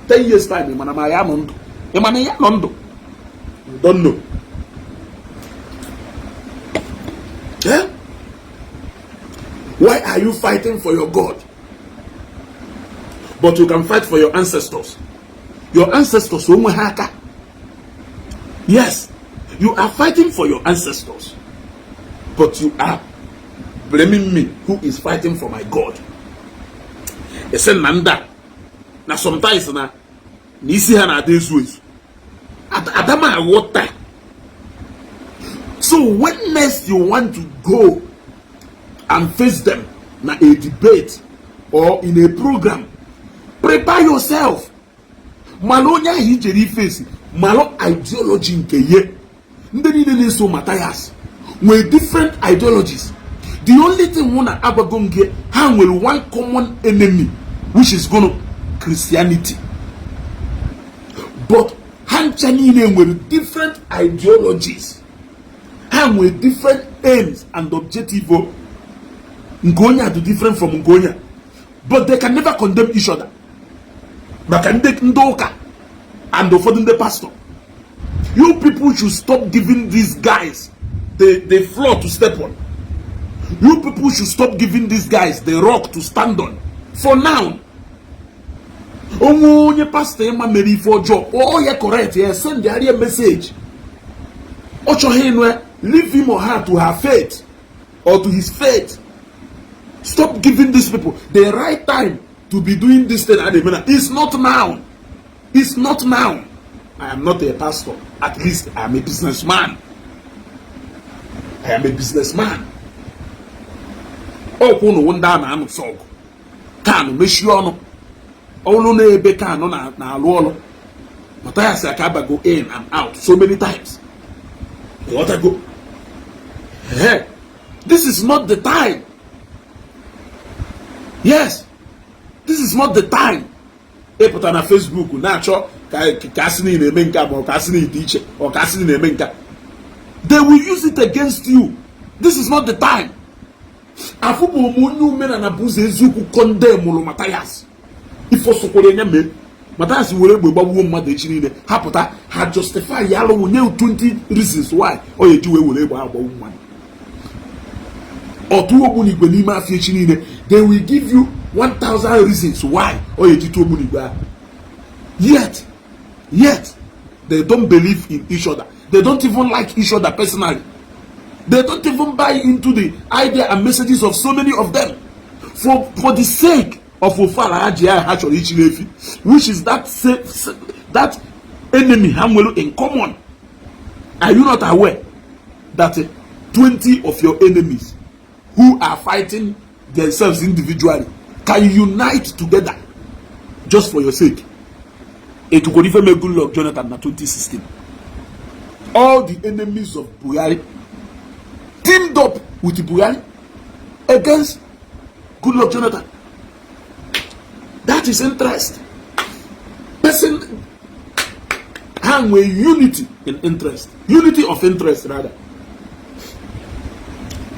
10 years time, mana ma ya nọ ndụ, ị mana ya nọ ndụ, you don't know. Eh? Why are you fighting for your God, but you can fight for your ancestors? Your ancestors onwe ha aka. Yes, you are fighting for your ancestors, but you are blaming me who is fighting for my God. Ese na ndị a na sometimes na isi ha na-ada ezu ezu. Adama aghọta. So when next you want to go and face them na a debate or in a program, prepare yourself. Malụ onye ahụ ijere ifesi, malụ ideology nke ye. Ndị niile na-eso Matthias nwere different ideologies. The only thing mụ na agwago m gị, ha nwere one common enemy, which is gonna Christianity, but ha ncha niile nwere different ideologies. Ha nwere different aims and objective o. Nke onye a dị different from nke onye a, but they can never condemn each other. Maka ndị ụka and ụfọdụ ndị pastor, you people should stop giving these guys the floor to step on. You people should stop giving these guys the rock to stand on for now. Onwe onye pastọ ịma mere ife ọjọọ, kpọọ ya, correct ya, send ya message. Ọ chọghị ịnụ ya, leave him or her to her fate or to his fate. Stop giving these people the right time to be doing this thing. A na-eme na it's not now, it's not now. I am not a pastor. At least I am a businessman. I am a businessman. Ọkwụ ụnụ ndị a na-anụsọ ọgụ kanụ mechie ọnụ ọlụ na-ebe kanụ na-alụ ọlụ. Matthias akabago in and out so many times. Ịghọtago? Hey, this is not the time. Yes, this is not the time. Ịpụta na Facebook na-achọ ka asị na ị na-eme nke a, ma ọ ka asị na ị dị iche, ọ ka asị na ị na-eme nke a. They will use it against you. This is not the time. Afụbụ m onye omenala bụ ụzọ eziokwu condemnụrụ Matthias. Ife osokwere ya mee Matthias were egbe gbagbuo mmadụ echi niile, ha pụta ha justify ya alụwụ nye 20 reasons why ọ ya eji wee were egbe agbagbu mmadụ, ọtụ ogbunigwe n'ime afọ echi niile. They will give you 1000 reasons why ọ ya eji tụọ ogbunigwe ahụ. Yet they don't believe in each other. They don't even like each other personally. They don't even buy into the idea and messages of so many of them for the sake of ofu ala ha ji ha chọrọ ichiri efi, which is that enemy ha nwere in common. Are you not aware that 20 of your enemies who are fighting themselves individually can unite together just for your sake? Etukwara ife mee Goodluck Jonathan na 2016. All the enemies of Buhari teamed up with Buhari against Goodluck Jonathan. That is interest. Person ha nwee unity in interest, unity of interest rather.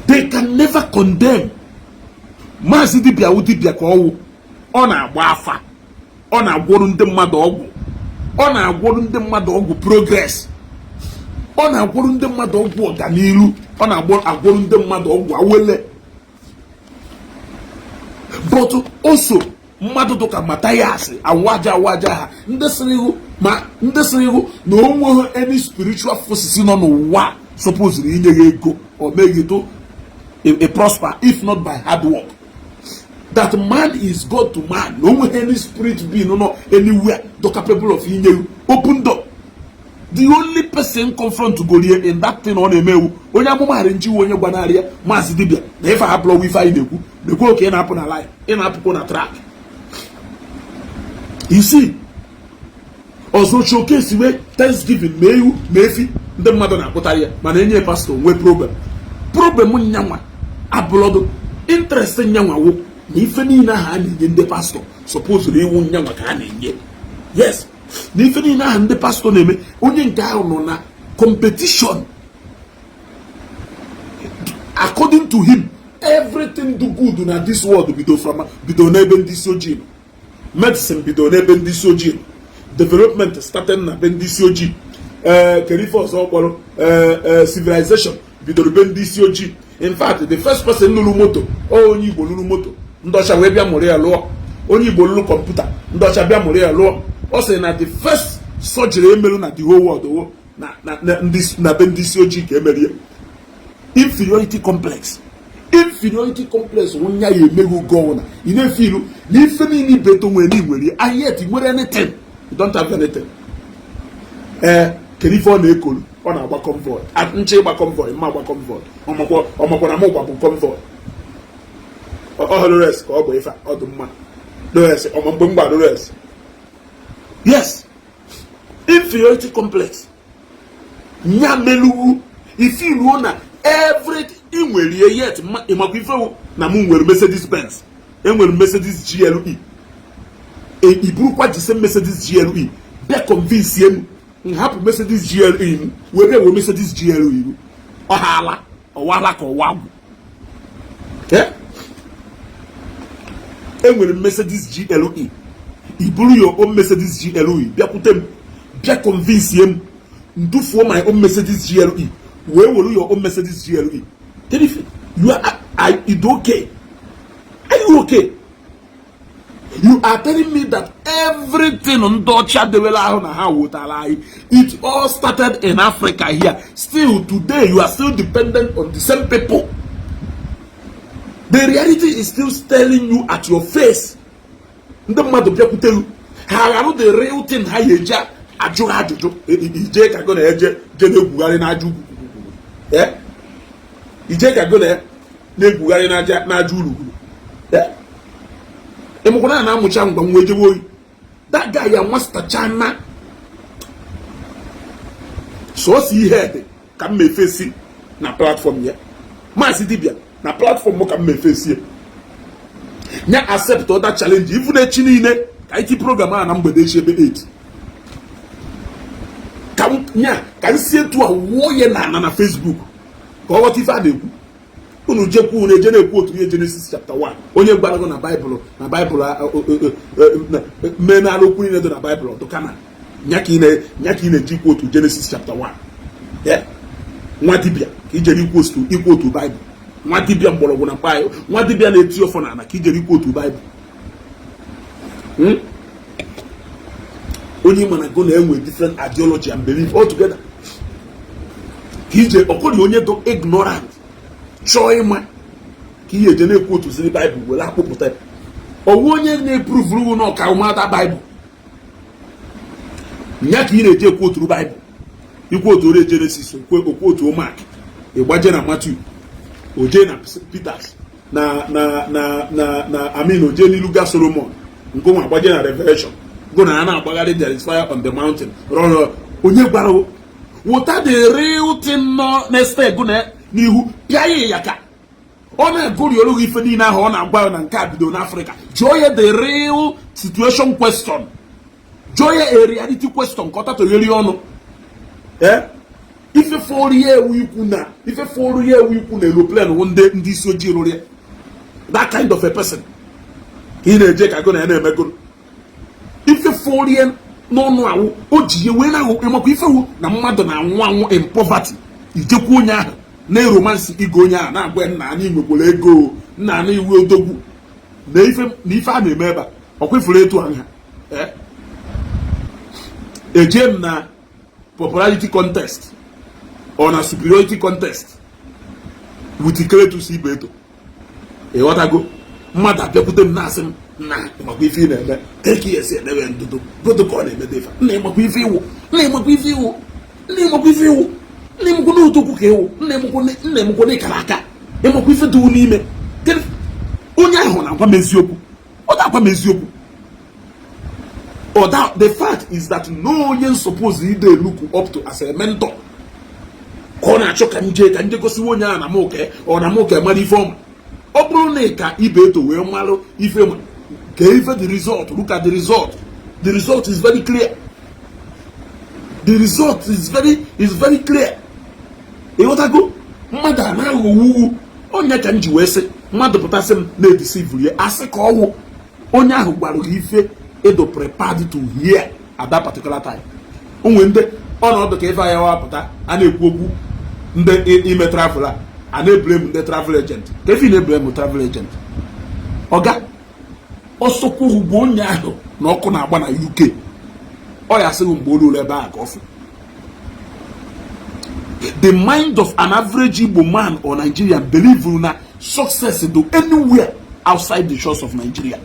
They can never condemn Maazị Dibịa. Wụ dibịa ka ọwụ, ọ na-agba afa, ọ na-agwọrụ ndị mmadụ ọgwụ, ọ na-agwọrụ ndị mmadụ ọgwụ progress, ọ na-agwọrụ ndị mmadụ ọgwụ ọganiru, ọ na-agwọrụ ndị mmadụ ọgwụ awele. But also mmadụ dụka Mathias awaja awaja ha, ndị sịrị ihu ma ndị sịrị ihu na o nweghị any spiritual forces nọ n'ụwa supposed inye ya ego or make you to a prosper if not by hard work, that man is God to man, na o nweghị any spirit being nọ anywhere do capable of inye you open door. The only person confront gorie in that thing ọ na-emewu onye amụma ghara njiwe, onye gbanarị ya, Maazị Dibịa, na ife hapụrụ ife anyị na-ekwu na-ekwu oke ị na-apụ na line, ị na-apụkwa na track. You see, ọzọ showcase wee thanksgiving ma ewu ma efi ndị mmadụ na-akpụtara ya, mana enye pastọ nwee problem. Problem nyanwa abụlọdụ interest nyanwa wụ na ife niile ahụ a na-enye ndị pastọ supposed iwu nyanwa ka a na-enye. Yes, na ife niile ahụ ndị pastọ na-eme, onye nke ahụ nọ na competition. According to him, everything do good na this world bido from bido n'ebe ndị isi ojii nọ. Medicine bido n'ebe ndị isi ojii nọ. Development started na be ndị isi ojii. Ee, kedu ife ọzọ kpọrọ? Ee, civilization bidoro be ndị isi ojii. In fact, the first person lụrụ moto, ọ onye Igbo lụrụ moto, ndị ọcha wee bịa mụrụ ya lụọ. Onye Igbo lụrụ kọmputa, ndị ọcha bịa mụrụ ya lụọ. Ọ sị na the first surgery emerụ na the whole world wo na be ndị isi ojii ka emerie. Inferiority complex, inferiority complex nwụ ya emeghe oge ọbụla ị na-efe ilu na ife niile ibeto nwere na nwere, and yet nwere anything, you don't have anything. Ee, kedu ife ọ na-ekolu? Ọ na-agba convoy, nche ịgba convoy, mma agba convoy. Ọmakwa na mụ gbabụ convoy ọhụrụ res ka ọ bụ ife ọ dị mma res ọma mgbe m gbara res. Yes, inferiority complex nya meluwu ife iruo na every ị nwere, yet ịmakwa ife na mụ nwere Mercedes Benz, enwere Mercedes GLE, iburukwa jise Mercedes GLE bịa convince m nhapụ Mercedes GLE m wee bịa wee Mercedes GLE m. Ọhala ọwala ka ọwa gwụ. Enwere m Mercedes GLE, iburu your own Mercedes GLE bịakwute m, bịa convince m ndufuo my own Mercedes GLE wee were your own Mercedes GLE. Kedu you are you okay? Are you okay? You are telling me that everything ndị ọcha dewere ahụ na ha wetara anyị, it all started in Africa here. Still today you are still dependent on the same people. The reality is still staring you at your face. Ndị mmadụ bịakwute ha gharụ the real thing ha ya eji ajụ ha ajụjụ. Ije ka go na eje je na-egwugharị n'aja ugwu, ije ka go na na-egwugharị n'aja uruguru. Ịmụkwana na-amụcha ngwa nwa ejewe oyi. That guy ya mastercha na sọọsọ ihe dị ka m mefesi na platform ya. Maazị Dibịa, na platform m ka m mefesi ya. Nya accept other challenge ifu echi niile ka iti program a na mgbede echi ebe 8 ka nya ka m si etu a wụọ ya na ana na Facebook ka ọ ghọta ife a na-ekwu. Unu jekwu, unu eje na-ekwu otu ihe Genesis chapter 1. Onye gwara gị na Baịbụl, na Baịbụl mee na okwu niile dị na Baịbụl ọdụkana nya ka ị na-eji ikwu otu Genesis chapter 1? Nwa dibịa ka ijere ikwu otu Baịbụl. Nwa dibịa mgbọrọgwụ na mkpa anyị, nwa dibịa na-eti ọfọ n'ala ka ijere ikwu otu Baịbụl. Onye ma na go na-enwe different ideology and belief altogether. Ka ije ọkọrị onye dị ignorant chọọ ịma ka ihe eje na-ekwu otuziri Baịbụl were akpụpụta ya. Ọwụ onye na-eprovuru na ọka ụmụada Baịbụl nya ka ị na-eji ekwu oturu Baịbụl, ikwu otu ore Genesis, okwu otu Mark, ịgbaje na Matthew, oje na Peters na amin, oje n'ilu ga Solomon, ngụnwa agbaje na Revelation, gụ na a na-agbagharị, "There is fire on the mountain." Rọrọ onye gwara wụta the real thing nọ na-este gụ na n'ihu pịa ya ya ka ọ na-agụri olu gị. Ife niile ahụ ọ na-agwa ya na nke a bido n'Africa, jụọ ya the real situation question, jụọ ya a reality question ka ọ tatogheri ọnụ. Ee, ife fọrọ ya ewu ikwu na ife fọrọ ya ewu ikwu na aeroplane wụ ndị isi ojii rụrụ ya. That kind of a person ka ị na-eje ka gụ na ya na-emegoro ife fọrọ ya n'ọnụ awụ o ji ya wee na-aghụ. Ịmakwa ife wụ na mmadụ na-anwụ anwụ in poverty, ijekwa onye ahụ na-eromance igo onye ahụ na-agwa ya, "Nna anyị nwekwara ego, nna anyị iwe odogwu," na ife a na-eme ebe a ọkwa ifuru etu anya. Eje m na popularity contest or na superiority contest with Cletus Ibeto. Ịghọtago? Mmadụ abịakwute m na-asị m, "Nna, ịmakwa ife ị na-eme ka eke esi edebe ndụdụ godo ka ọ na-emede ife? Nna, ịmakwa ife iwu? Nna, ịmakwa ife iwu? Nna, ịmakwa ife iwu? Nna, ịmakwa na otokwu ka iwu? Nna, ịmakwa, nna, ịmakwa na ịkara aka? Ịmakwa ife dị n'ime?" Onye ahụ na-agwa m eziokwu, ọ na-agwa m eziokwu. Or that the fact is that no onye suppose ide look up to as a mentor ka ọ na-achọ ka nje gosiwe onye ahụ na m oke ọ na m oke mara ife ọma. Ọ bụrụ na ị ka Ibeto wee malụ ife ma ka ife, the result, look at the result. The result is very clear. The result is very clear. Ịghọtago? Mmadụ a na-aghọwo onye ka m ji wee sị mmadụ pụtasị m na-edeceive ya, asị ka ọwụ onye ahụ gwara gị ife edo prepared to hear at that particular time. Onwe ndị ọnọdụ ka ife anya wapụta a na-ekwu okwu ndị ime travel a na-eblame ndị travel agent. Ka efi na-eblame travel agent, ọga ọsọkwuru bụ onye ahụ na ọkụ na-agba na UK, ọ ya asịghị mgbe o ruru ebe a ka ọ fụ. The mind of an average Igbo man or Nigerian believe na success do anywhere outside the shores of Nigeria.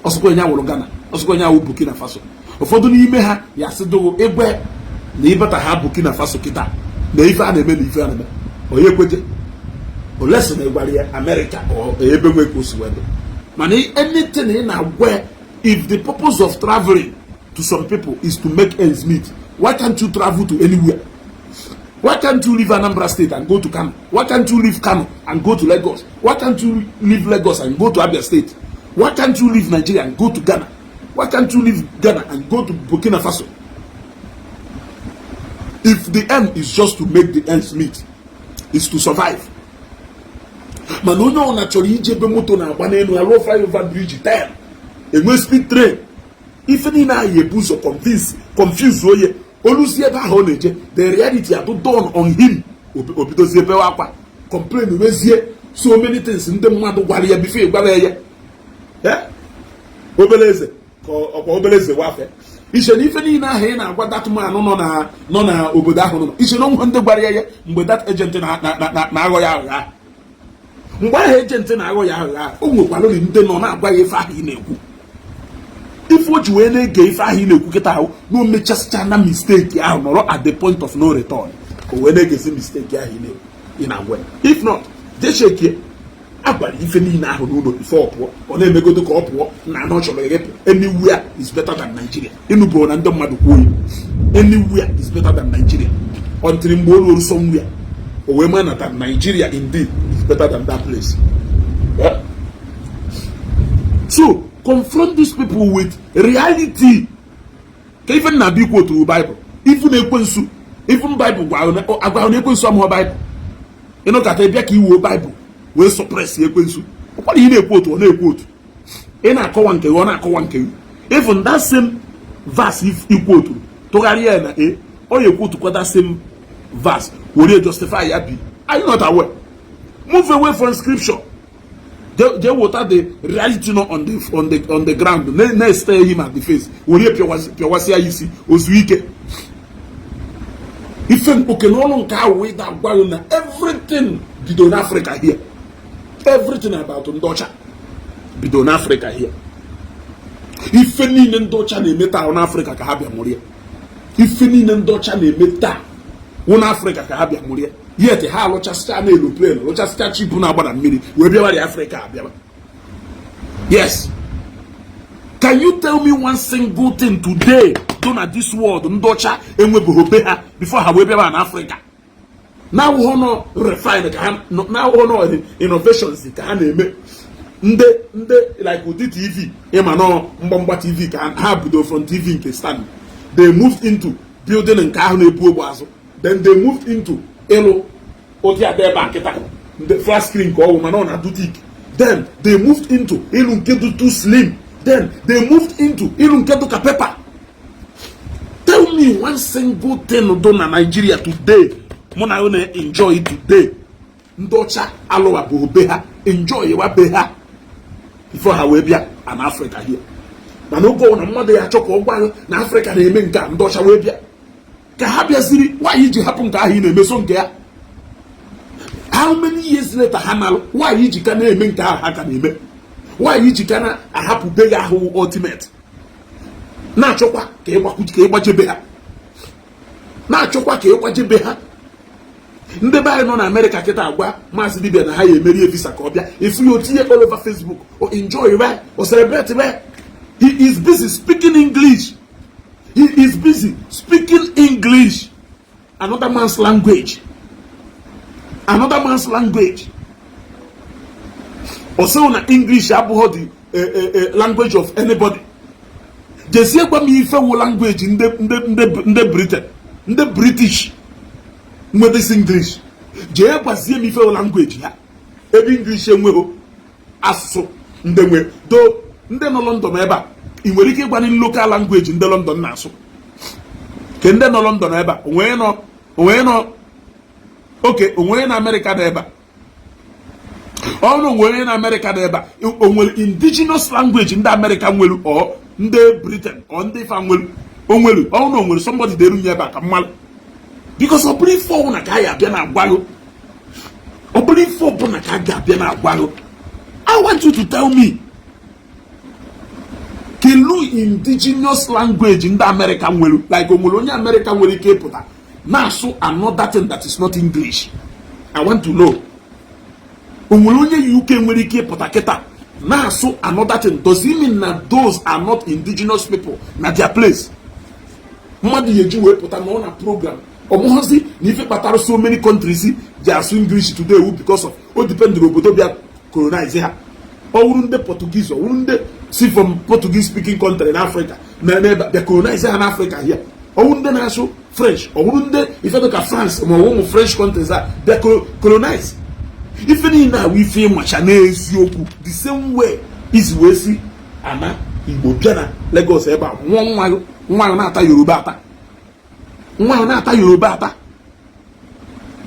Ọsọkwa onye awụrụ Ghana, ọsọkwa onye awụ Burkina Faso. Ụfọdụ n'ime ha ya sị dogo egbe na ịbata ha Burkina Faso kịta na ife a na-eme na ife a na-eme onye ekweje olesi na ịgwara ya America or ebe nwe ka o si wee dị. Mana anything ị na-agwa, if the purpose of traveling to some people is to make ends meet, why can't you travel to anywhere? Why can't you leave Anambra State and go to Kano? Why can't you leave Kano and go to Lagos? Why can't you leave Lagos and go to Abia State? Why can't you leave Nigeria and go to Ghana? Why can't you leave Ghana and go to Burkina Faso? If the end is just to make the ends meet, is to survive. Mana onye ọna chọrọ ije ebe moto na-agba n'elu, alụọ flyover bridge 10, enwe speed train, ife niile ahụ ebu ụzọ convince, confuse onye olusi ebe ahụ ọ na-eje, the reality adụ dawn on him, obidozie bewe akwa, complain wezie so many things ndị mmadụ gwara ya before gwara ya. Obere eze ka ọkwa obere eze wafe iche na ife niile ahụ ị na-agwa that man nọ na obodo ahụ nọ iche na onwe ndị gwara ya ya mgbe that agent na-aghọ ya aghụghọ ahụ. Mgbe ahụ agent na-aghọ ya aghụghọ ahụ, o nwekwara ndị nọ na-agwa ya ife ahụ ị na-ekwu. Ife o ji wee na-ege ife ahụ ị na-ekwu kịta ahụ na o mechasịcha na mistake ahụ nọrọ at the point of no return, o wee na-egezi mistake ahụ ị na-ekwu, ị na-agwa ya. If not, jechekie agwara ife niile ahụ n'ụlọ before ọ pụọ. Ọ na-emegodo ka ọ pụọ na anọ chọrọ ịpụ. Anywhere is better than Nigeria. Ịnụbụrụ na ndị mmadụ kwuo ya, anywhere is better than Nigeria, until mgbe o ruoru somewhere, o wee ma na that Nigeria indeed is better than that place. Yeah? So confront these people with reality. Ka ife nna abịa ikwu otu Bible, ifu na ekwensu, even Bible agwa na ekwensu amụọ Bible. Ịnụkata ịbịa ka iwuo Bible wee suppress ekwensu. Ụkwara ị na-ekwu otu, ọ na-ekwu otu, ị na-akọwa nke gị, ọ na-akọwa nke gị. Even that same verse ikwu otu tụgharịa ya na a, ọ ya ekwu otukwa that same verse were justify ya. B, are you not aware? Move away from scripture, jee wota the reality nọ on the ground, na-stare him at the face, were pịawasịa ya isi ozu ike. Ife oke n'ọnụ nke ahụ wee da agwa gị na everything bido n'Africa here. Everything about ndị ọcha bido n'Africa here. Ife niile ndị ọcha na-eme taa n'Africa ka ha bịa mụrụ ya. Ife niile ndị ọcha na-eme taa wụ n'Africa ka ha bịa mụrụ ya. Yet ha alụchasịcha na aeroplane, lụchasịcha ship na-agba na mmiri, wee bịawarị Afrịka abịaba. Yes, can you tell me one single thing today do na this world ndị ọcha enwebeghị be ha before ha wee bịaba na Afrịka? Na-awụghọ nọ refine ka ha na-awụghọ nọ innovations ka ha na-eme. Ndị like ụdị TV, ịma nọ mgbamgba TV ka ha bido from TV nke stand, they moved into building nke ahụ na-ebu ogbe azụ, then they moved into ịlụ ụdị ada ebe a kịta, ndị flat screen ka ọ wụ, mana ọ na-adụ thick. Then they moved into ịlụ nke dị too slim. Then they moved into ịlụ nke dị ka paper. Tell me one single thing do na Nigeria today mụ na unu enjoy today, ndị ọcha alụwa bụ obe ha enjoy wa be ha before ha wee bịa na Africa here. Mana oge ọbụla mmadụ ya achọ ka ọ gwa na Africa na-eme nke a, ndị ọcha wee bịa, ka ha bịaziri, nwaanyị ji hapụ nke ahụ ị na-emeso nke ya. How many years later ha nalụ, nwaanyị ji ka na-eme nke ahụ ha ka na-eme? Nwaanyị ji ka na-ahapụ be ya ahụ ultimate, na-achọkwa ka ịgbajebe ha, na-achọkwa ka ịgbajebe ha. Ndị be anyị nọ na Amerịka kịta agwa Maazị Dibia na ha ya emerie visa ka ọ bịa ifu ya, otinye all over Facebook, o enjoy we, o celebrate we. He is busy speaking English. He is busy speaking English, another man's language, another man's language. Ọ sịghị na English abụghị the language of anybody. Jezie gwa m ife wụ language ndị Britain, ndị British nwedịsị English. Jee gwazie m ife wụ language ha, ebe English enweghị asụsụ ndị nwe do. Ndị nọ London ebe a, ị nwere ike ịgwa local language ndị London na-asụ? Ke ndị nọ London ebe a, onwe nọ oke, onwe na Amerịka nọ ebe a, ọnụ onwe onye na Amerịka nọ ebe a, o nwere indigenous language ndị Amerịka nwere, ọ ndị Britain, ọ ndị ife nwere, onwere ọnụ, onwere somebody deru nye ebe a ka mmalụ? Because ọ bụrụ ife ọbụla ka a ya abịa na agwa gị, ọ bụrụ ife ọbụla ka a ga-abịa na agwa gị, I want you to tell me kelu indigenous language ndị Amerịka nwere. Like, o nwere onye Amerịka nwere ike ịpụta na-asụ another thing that is not English? I want to know. O nwere onye UK nwere ike ịpụta kịta na-asụ another thing? Does it mean na those are not indigenous people na their place? Mmadụ ya eji wee pụta na ọ na program ọmụghọzi na ife kpatara so many countries ji asụ English today wu because of o dependụrụ obodo bịa colonize ha. Ọ wụrụ ndị Portuguese, ọ wụrụ ndị si from Portuguese speaking country na Africa na n'ebe bịa colonize ha n'Africa here, ọ wụrụ ndị na-asụ French, ọ wụrụ ndị ife dịka France ma ọ wụ ụmụ French countries a bịa colonize. Ife niile awụ ife ịmacha n'eziokwu. The same way izi wee si ana Igbo bịa na Lagos ebe a nwụọ nwa gị, nwa gị na-ata Yoruba ata, nwa gị na-ata Yoruba ata.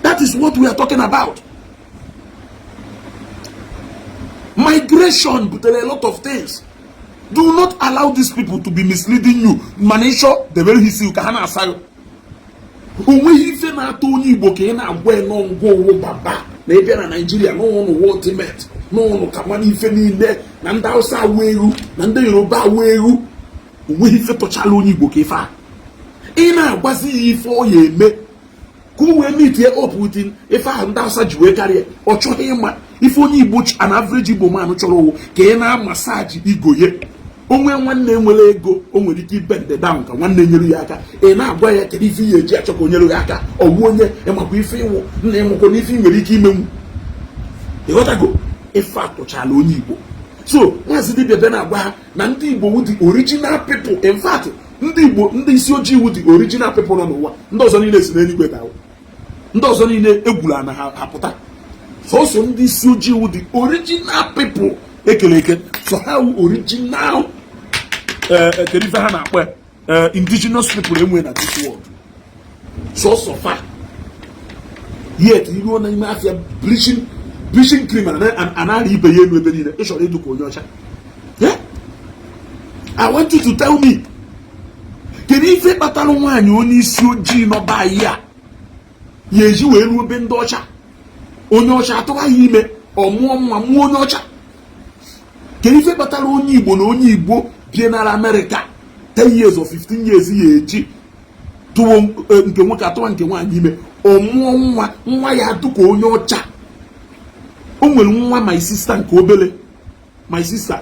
That is what we are talking about. Migration butere a lot of things. Do not allow these people to be misleading you. Mana ịchọ debere ha isi ka ha na-asa gị. O nweghị ife na-atọ onye Igbo ka ị na-agwa ya ngwa owo baba na ịbịa na Naijiria n'ụnụ ultimate, n'ụnụ ka mana ife niile na ndị Hausa awụ ewu na ndị Yoruba awụ ewu. O nweghị ife tọchala onye Igbo ka ife a ị na-agwazi ya ife ọ ya eme ka o wee meet up with ife ahụ ndị Hausa ji wee karịa. Ọ chọghị ịma ife onye Igbo. An average Igbo man chọrọ ụwụ ka ị na-amasaji igoye onwe nwanne nwere ego, o nwere ike ibend down ka nwanne nyere ya aka. Ị na-agwa ya kedu ife ihe eji achọ ka o nyere ya aka. Ọwụ onye ịmakwa ife ịwụ nna, ịmakwa na ife ị nwere ike imenwu. Ịghọtago? Ife atụchala onye Igbo. So Maazị Dibia bịa na-agwa ha na ndị Igbo wu the original people. In fact, ndị Igbo, ndị isi ojii wu the original people nọ n'ụwa. Ndị ọzọ niile si n'eluigwe daa, ndị ọzọ niile egwuru na ha pụta. Sọsọ ndị isi ojii wu the original people ekere eke. So ha wu original. Kedu ife ha na-akpọ indigenous people enwe na this world? Sọsọ fa. Yet iruo n'ime afịa, bleaching cream anara ibe ya elu ebe niile. Ị chọrọ ịdụ ka onye ọcha? I want you to tell me kedu ife kpatara nwaanyị onye isi ojii nọba anyị a Ya eji wee ruo be ndị ọcha, onye ọcha atụwa ya ime, ọ mụọ nwa, mụọ onye ọcha. Kedu ife kpatara onye Igbo na onye Igbo bie nara Amerịka 10 years or 15 years ya eji tụwo nke nwoke atụwa nke nwaanyị ime, ọ mụọ nwa, nwa ya atụ ka onye ọcha? O nwere nwa my sister nke obele, my sister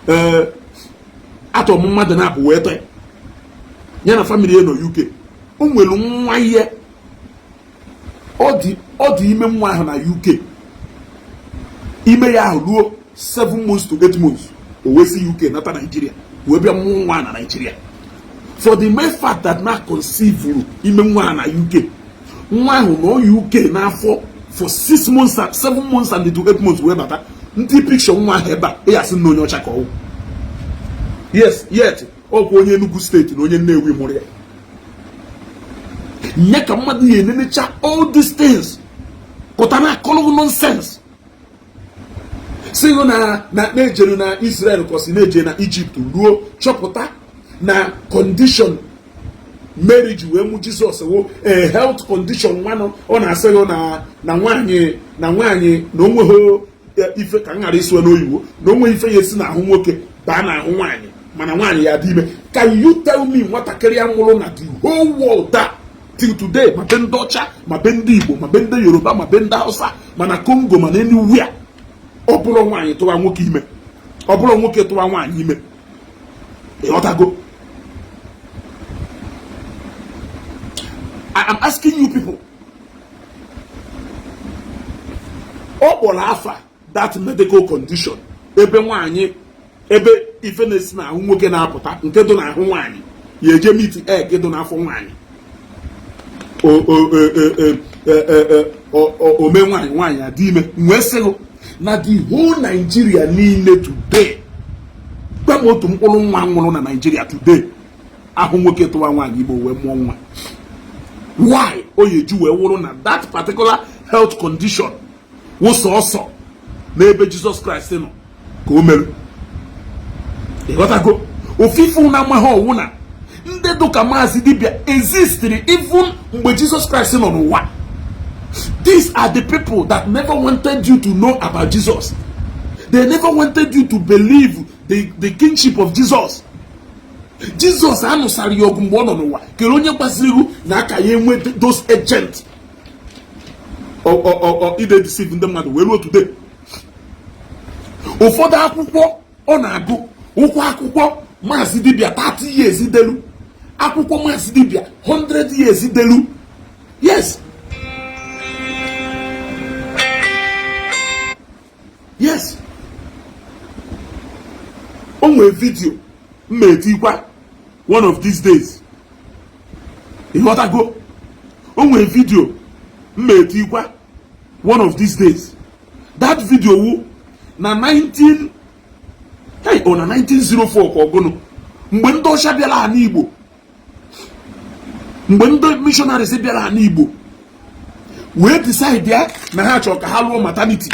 ee atọ m mmadụ na-abụ wee tọ ya na family ya nọ UK. O nwere nwa ihe ọ dị ime nwa ahụ na UK. Ime ya ahụ ruo 7 months to 8 months, o wee si UK nata Nigeria wee bịa mụọ nwa na Nigeria. For the mere fact that na conceive ime nwa na UK, nwa ahụ nọ UK n'afọ for 6 months, 7 months and to 8 months wee bata. Ndị picture nwa ahụ ebe a, ị asị na onye ọcha ka ọ. Yes, yet ọkwa onye Enugu Steeti na onye Nnewi mụrụ ya. Nye ka mmadụ ya enenecha all these things pụta na akọlụ nonsense, sịghị na na-ejere na Israel ka ọ si na-eje na Egypt ruo chọpụta na condition Mary ji wee mụ Jizọs wụ a health condition. Nwanụ ọ na-asịghị na nwaanyị na nwaanyị na onweghị ife ka m ghara isi n'oyibo, na onwe ife ya esi n'ahụ nwoke baa n'ahụ nwaanyị, mana nwaanyị ya dị ime. Can you tell me nwatakịrị a mụrụ na the whole world a till today, ma be ndị ọcha, ma be ndị Igbo, ma be ndị Yoruba, ma be ndị Hausa, ma na Congo, ma na anywhere, ọ bụrụ nwaanyị tụwa nwoke ime, ọ bụrụ nwoke tụwa nwaanyị ime? Ịghọtago? I am asking you people. Ọ kpọrọ afa that medical condition ebe nwaanyị, ebe ife na-esi n'ahụ nwoke na-apụta nke dị n'ahụ nwaanyị ya eje meet egg dị n'afọ nwaanyị, ome nwaanyị, nwaanyị adị ime. Wee sịghị na the whole Nigeria niile today, gwa m otu mkpụrụ nwa nwụrụ na Nigeria today ahụ nwoke tụwa nwaanyị ime wee mụọ nwa. Why o ya eji wee wụrụ na that particular health condition wụ sọsọ n'ebe Jizọs Kraịst nọ ka o mere? Ịghọtago? Ofufe na amaghị ọwụ na ndị dụka Maazị Dibia existiri even mgbe Jizọs Kraịst nọ n'ụwa. These are the people that never wanted you to know about Jesus. They never wanted you to believe the kingship of Jesus. Jesus anụsara ya ọgụ mgbe ọ nọ n'ụwa. Kere onye gbasiri ihu na aka ya enwe those agent ide deceive ndị mmadụ wee ruo today. Ụfọdụ akwụkwọ ọ na-agụ ụkwụ akwụkwọ Maazị Dibia 30 years delu, akwụkwọ Maazị Dibia 100 years delu. Yes, yes, o nwere video m etikwa one of these days. Ịghọtago? O nwere video m etikwa one of these days. That video wu na 19 hey, ọ na 1904 ka ọgụnụ, mgbe ndị ọcha bịara ala Igbo, mgbe ndị missionaries bịara ala Igbo wee decide ya na ha chọrọ ka ha lụọ maternity.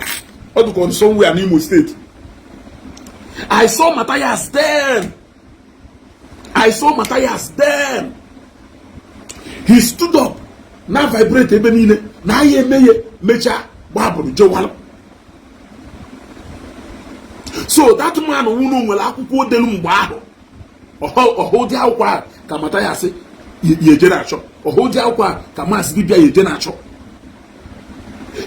Ọ dịka somewhere n'Imo Steeti. I saw Matthias then. I saw Matthias then. He stood up na vibrate ebe niile na ahịa emeghe, mechaa gbabụrụ jewalụ. So that man wunu nwere akwụkwọ odelu mgbe ahụ, ọhụ dị akwụkwọ ahụ ka Matthias ya eje na-achọ, ọhụ dị akwụkwọ ahụ ka Maazị Dibia ya eje na-achọ.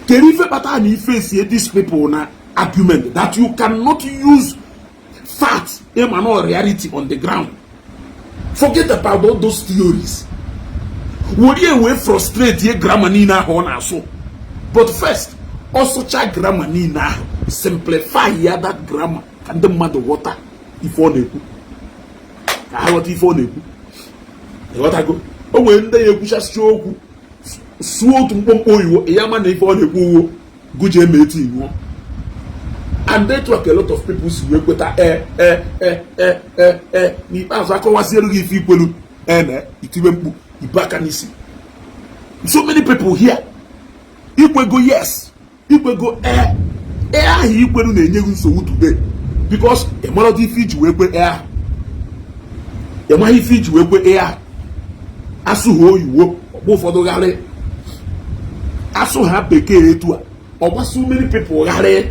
Kedu ife kpatara na ife sie these people na argument that you cannot use facts, ịma na reality on the ground? Forget about all those theories. Were wee frustrate ye grammar niile ahụ ọ na-asụ. But first, ọ sụcha grammar niile ahụ, simplify ya that grammar ka ndị mmadụ ghọta ife ọ na-ekwu, ka ha ghọta ife ọ na-ekwu. Ịghọtago? O nwere ndị ya ekwuchasịcha okwu, suo otu mkpọmkpọ oyiwo, ya ma na ife ọ na-ekwu uwo gụje eme eti ṅụọ. And etu a ka a lot of people si wee kweta e e e e e e. N'ikpeazụ, akọwaziere gị ife ikwelu e na itiwe mkpu ibu aka n'isi. So many people here ikwego yes, ikwego e e ahụ ikwelu na-enye gị nsogbu today because ị marọdụ ife iji wee kwe e ahụ, ị maghị ife iji wee kwe e ahụ. Asụghị oyiwo ọkpọ ụfọdụ gharị. Asụ ha bekee etu a, ọ gbasa many people ghara.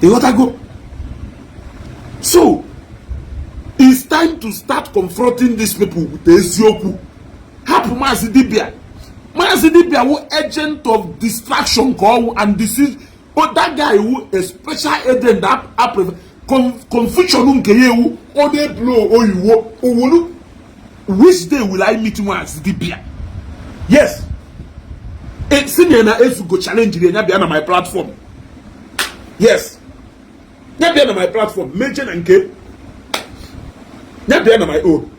Ịghọtago? So it's time to start confronting these people with eziokwu. Hapụ Maazị Dibia. Maazị Dibia wụ agent of distraction ka ọwụ and this is, oh, that guy wụ a special agent that confusion nke ya ewu ọ na-eblo oyiwo owolu. Which day will I meet Maazị Dibia? Yes, senior na Ezugo challenge ya bịa na my platform. Yes, ya bịa na my platform, meje na nke ya bịa na my own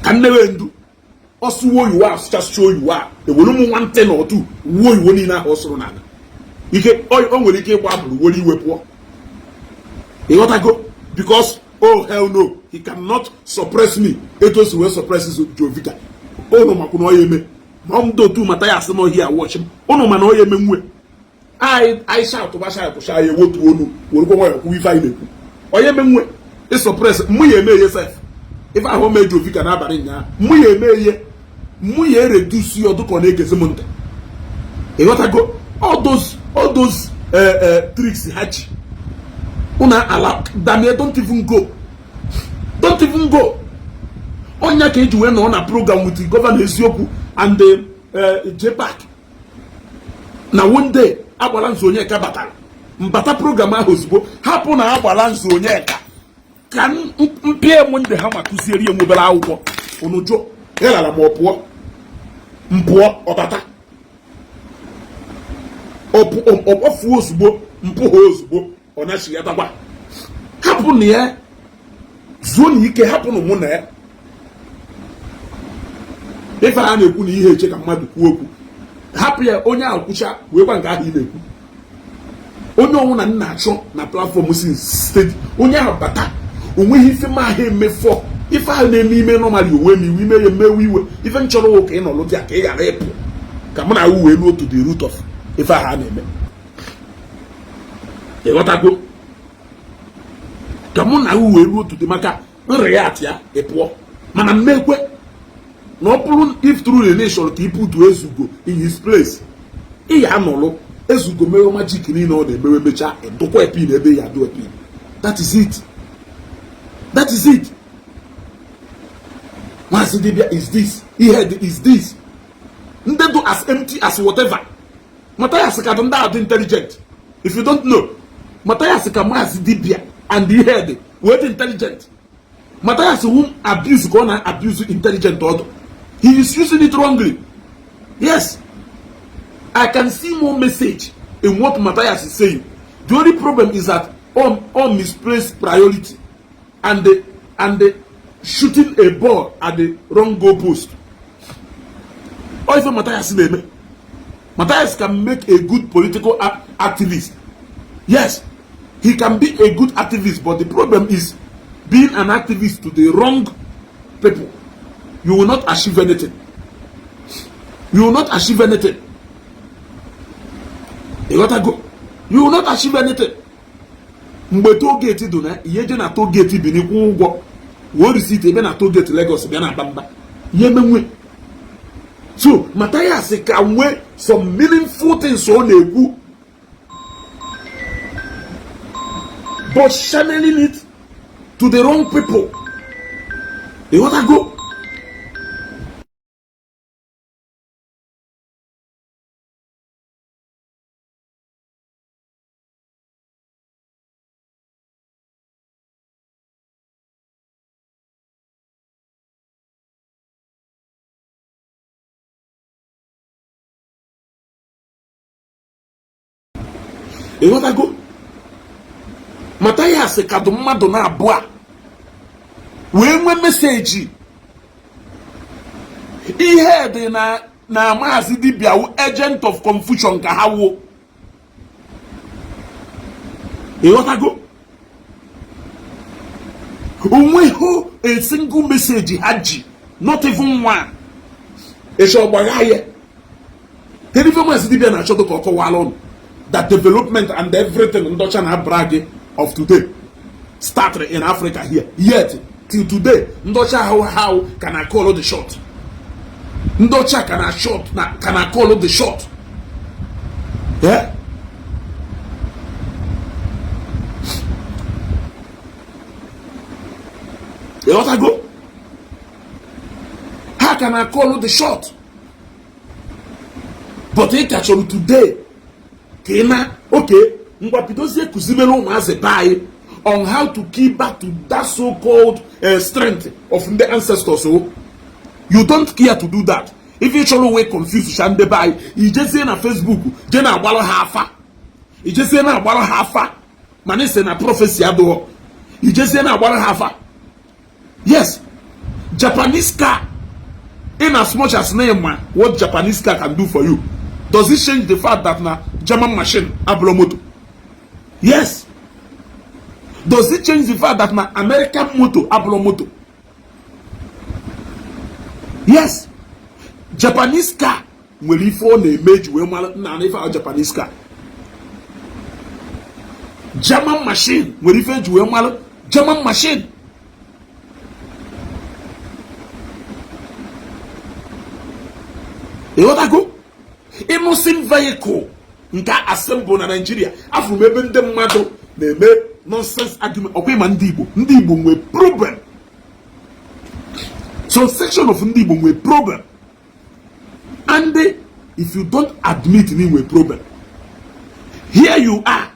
ka nnewe ndu ọsụwa oyiwo a, sụchasịcha oyiwo a, ewere ụmụ nwantị na otu wuo oyiwo niile ahụ ọ sụrụ n'ala. Ike o nwere ike ịgba abụrụ were iwe pụọ. Ịghọtago? Because oh hell no, he cannot suppress me etu o si wee suppress Jovika. Ụnụ makwu na ọ ya eme ma ọ ndị otu mata ya asị n'ọhịa watch m. Ụnụ mana ọ ya eme nwe anyị shout ba shout sha ya ewotu onu werekwa nwayọ kwuo ife anyị na-ekwu. Onye eme nwe ịsuppress mụ ya eme ihe sef. Ife ahụ mee Jovika n'abalị nyaa, mụ ya eme ihe, mụ ya ereduce ya ọdụ ka ọ na-egezi m ntị. Ịghọtago? All those tricks ha ji ụna ala damie, don't even go, don't even go. Ọnya ka eji wee nọ na program with Governor Eziokwu and JPAC na one day Agbara Nzu Onyeka batara mbata program ahụ ozugbo. Hapụ na Agbara Nzu Onyeka ka mpịa m ndị ha ma kụziere ya nwebere akwụkwọ unu jụọ ịghara ma ọ pụọ mpụọ ọbata ọkpọfuo ozugbo mpụ ha ozugbo ọ nachigatakwa. Hapụ na ya zuo na ike, hapụ na mụ na ya. Ife a na-ekwu na ihe eche ka mmadụ kwuo okwu, hapụ ya onye ahụ kwucha wee gwa nke ahụ ị na-ekwu. Onye ọnwụ na nna achọ na platform si steady, onye ahụ bata onweghị ife ma ahụ emefọ ife ahụ na-eme ime normally onwe m iwe ime ya emewe iwe. Ife m chọrọ ka ị nọlụ dị a ka ị ghara ịpụ ka mụ na awụ wee luo to the root of ife ahụ a na-eme. Ịghọtago? Ka mụ na awụ wee luo to the maka nreact ya ị pụọ mana mmekwe na ọ bụrụ if truly na ịchọrọ ka ị put Ezugo in his place, ị ya anọlụ Ezugo mewe magic niile ọ na-emewe mechaa ịdụkwa epin ebe ya adụ epin. That is it, that is it. Maazị Dibia is this, ihe is this, ndị do as empty as whatever. Matthias ka ndị ahụ dị intelligent. If you don't know, Matthias ka Maazị Dibia and ihe dị wee dị intelligent. Matthias whom abuse ka ọ na abuse intelligent ọdụ. He is using it wrongly. Yes, I can see more message in what Matthias is saying. The only problem is that all misplaced priority and the shooting a ball at the wrong goal post. Ọ ife Matthias na-eme. Matthias can make a good political activist. Yes, he can be a good activist, but the problem is being an activist to the wrong people. You will not achieve anything. You will not achieve anything. You gotta go. You will not achieve anything. Mgbe toll gate dị na ihe je na toll gate bi n'ịkwụ ụgwọ wee receipt ebe na toll gate Lagos bịa na Bamba ihe emenwe. So Matthias ka nwee some meaningful things ọ na-ekwu, but channeling it to the wrong people. Ịghọtago? Ịghọtago? Matthias kadụ mmadụ na abụọ a wee nwee message. Ihe dị na Maazị Dibia wụ agent of confusion ka ha wuo. Ịghọtago? Onweghị a single message ha ji, not even one. Ịchọ ọgbagha ya, kedu ife Maazị Dibia na-achọdo ka ọ kọwala ụnụ? That development and everything ndọcha na brag of today started in Africa here, yet till today ndọcha ahụ how can I call the shot? Ndị ọcha ka na shot na ka na call the shot. Yeah? Ịghọtago? Ha ka na call the shot, but ị ka chọrọ today ka ị na oke ngwa bidozie kụzibere ụmụazị be anyị on how to keep back to that so-called strength of ndị ancestors. O you don't care to do that. If ị chọrọ wee confuse cha ndị be anyị, ijezie na Facebook jee na-agbara ha afa, ijezie na-agbara ha afa, mana ise na prophecy adịghọ, ijezie na-agbara ha afa. Yes, Japanese car, in as much as na ịma what Japanese car can do for you, does it change the fact that na German machine abụrụ moto? Yes. Does it change the fact that na American moto abụrụ moto? Yes. Japanese car nwere ife ọ na-eme eji wee mara nna na ife ahụ Japanese car. German machine nwere ife eji wee mara German machine. Ịghọtago? Innoson vehicle nke assemble na Nigeria, afụrụ m ebe ndị mmadụ na-eme nonsense argument. Ọkwa ịma ndị Igbo, ndị Igbo nwee problem. Some section of ndị Igbo nwee problem, and if you don't admit na nwee problem, here you are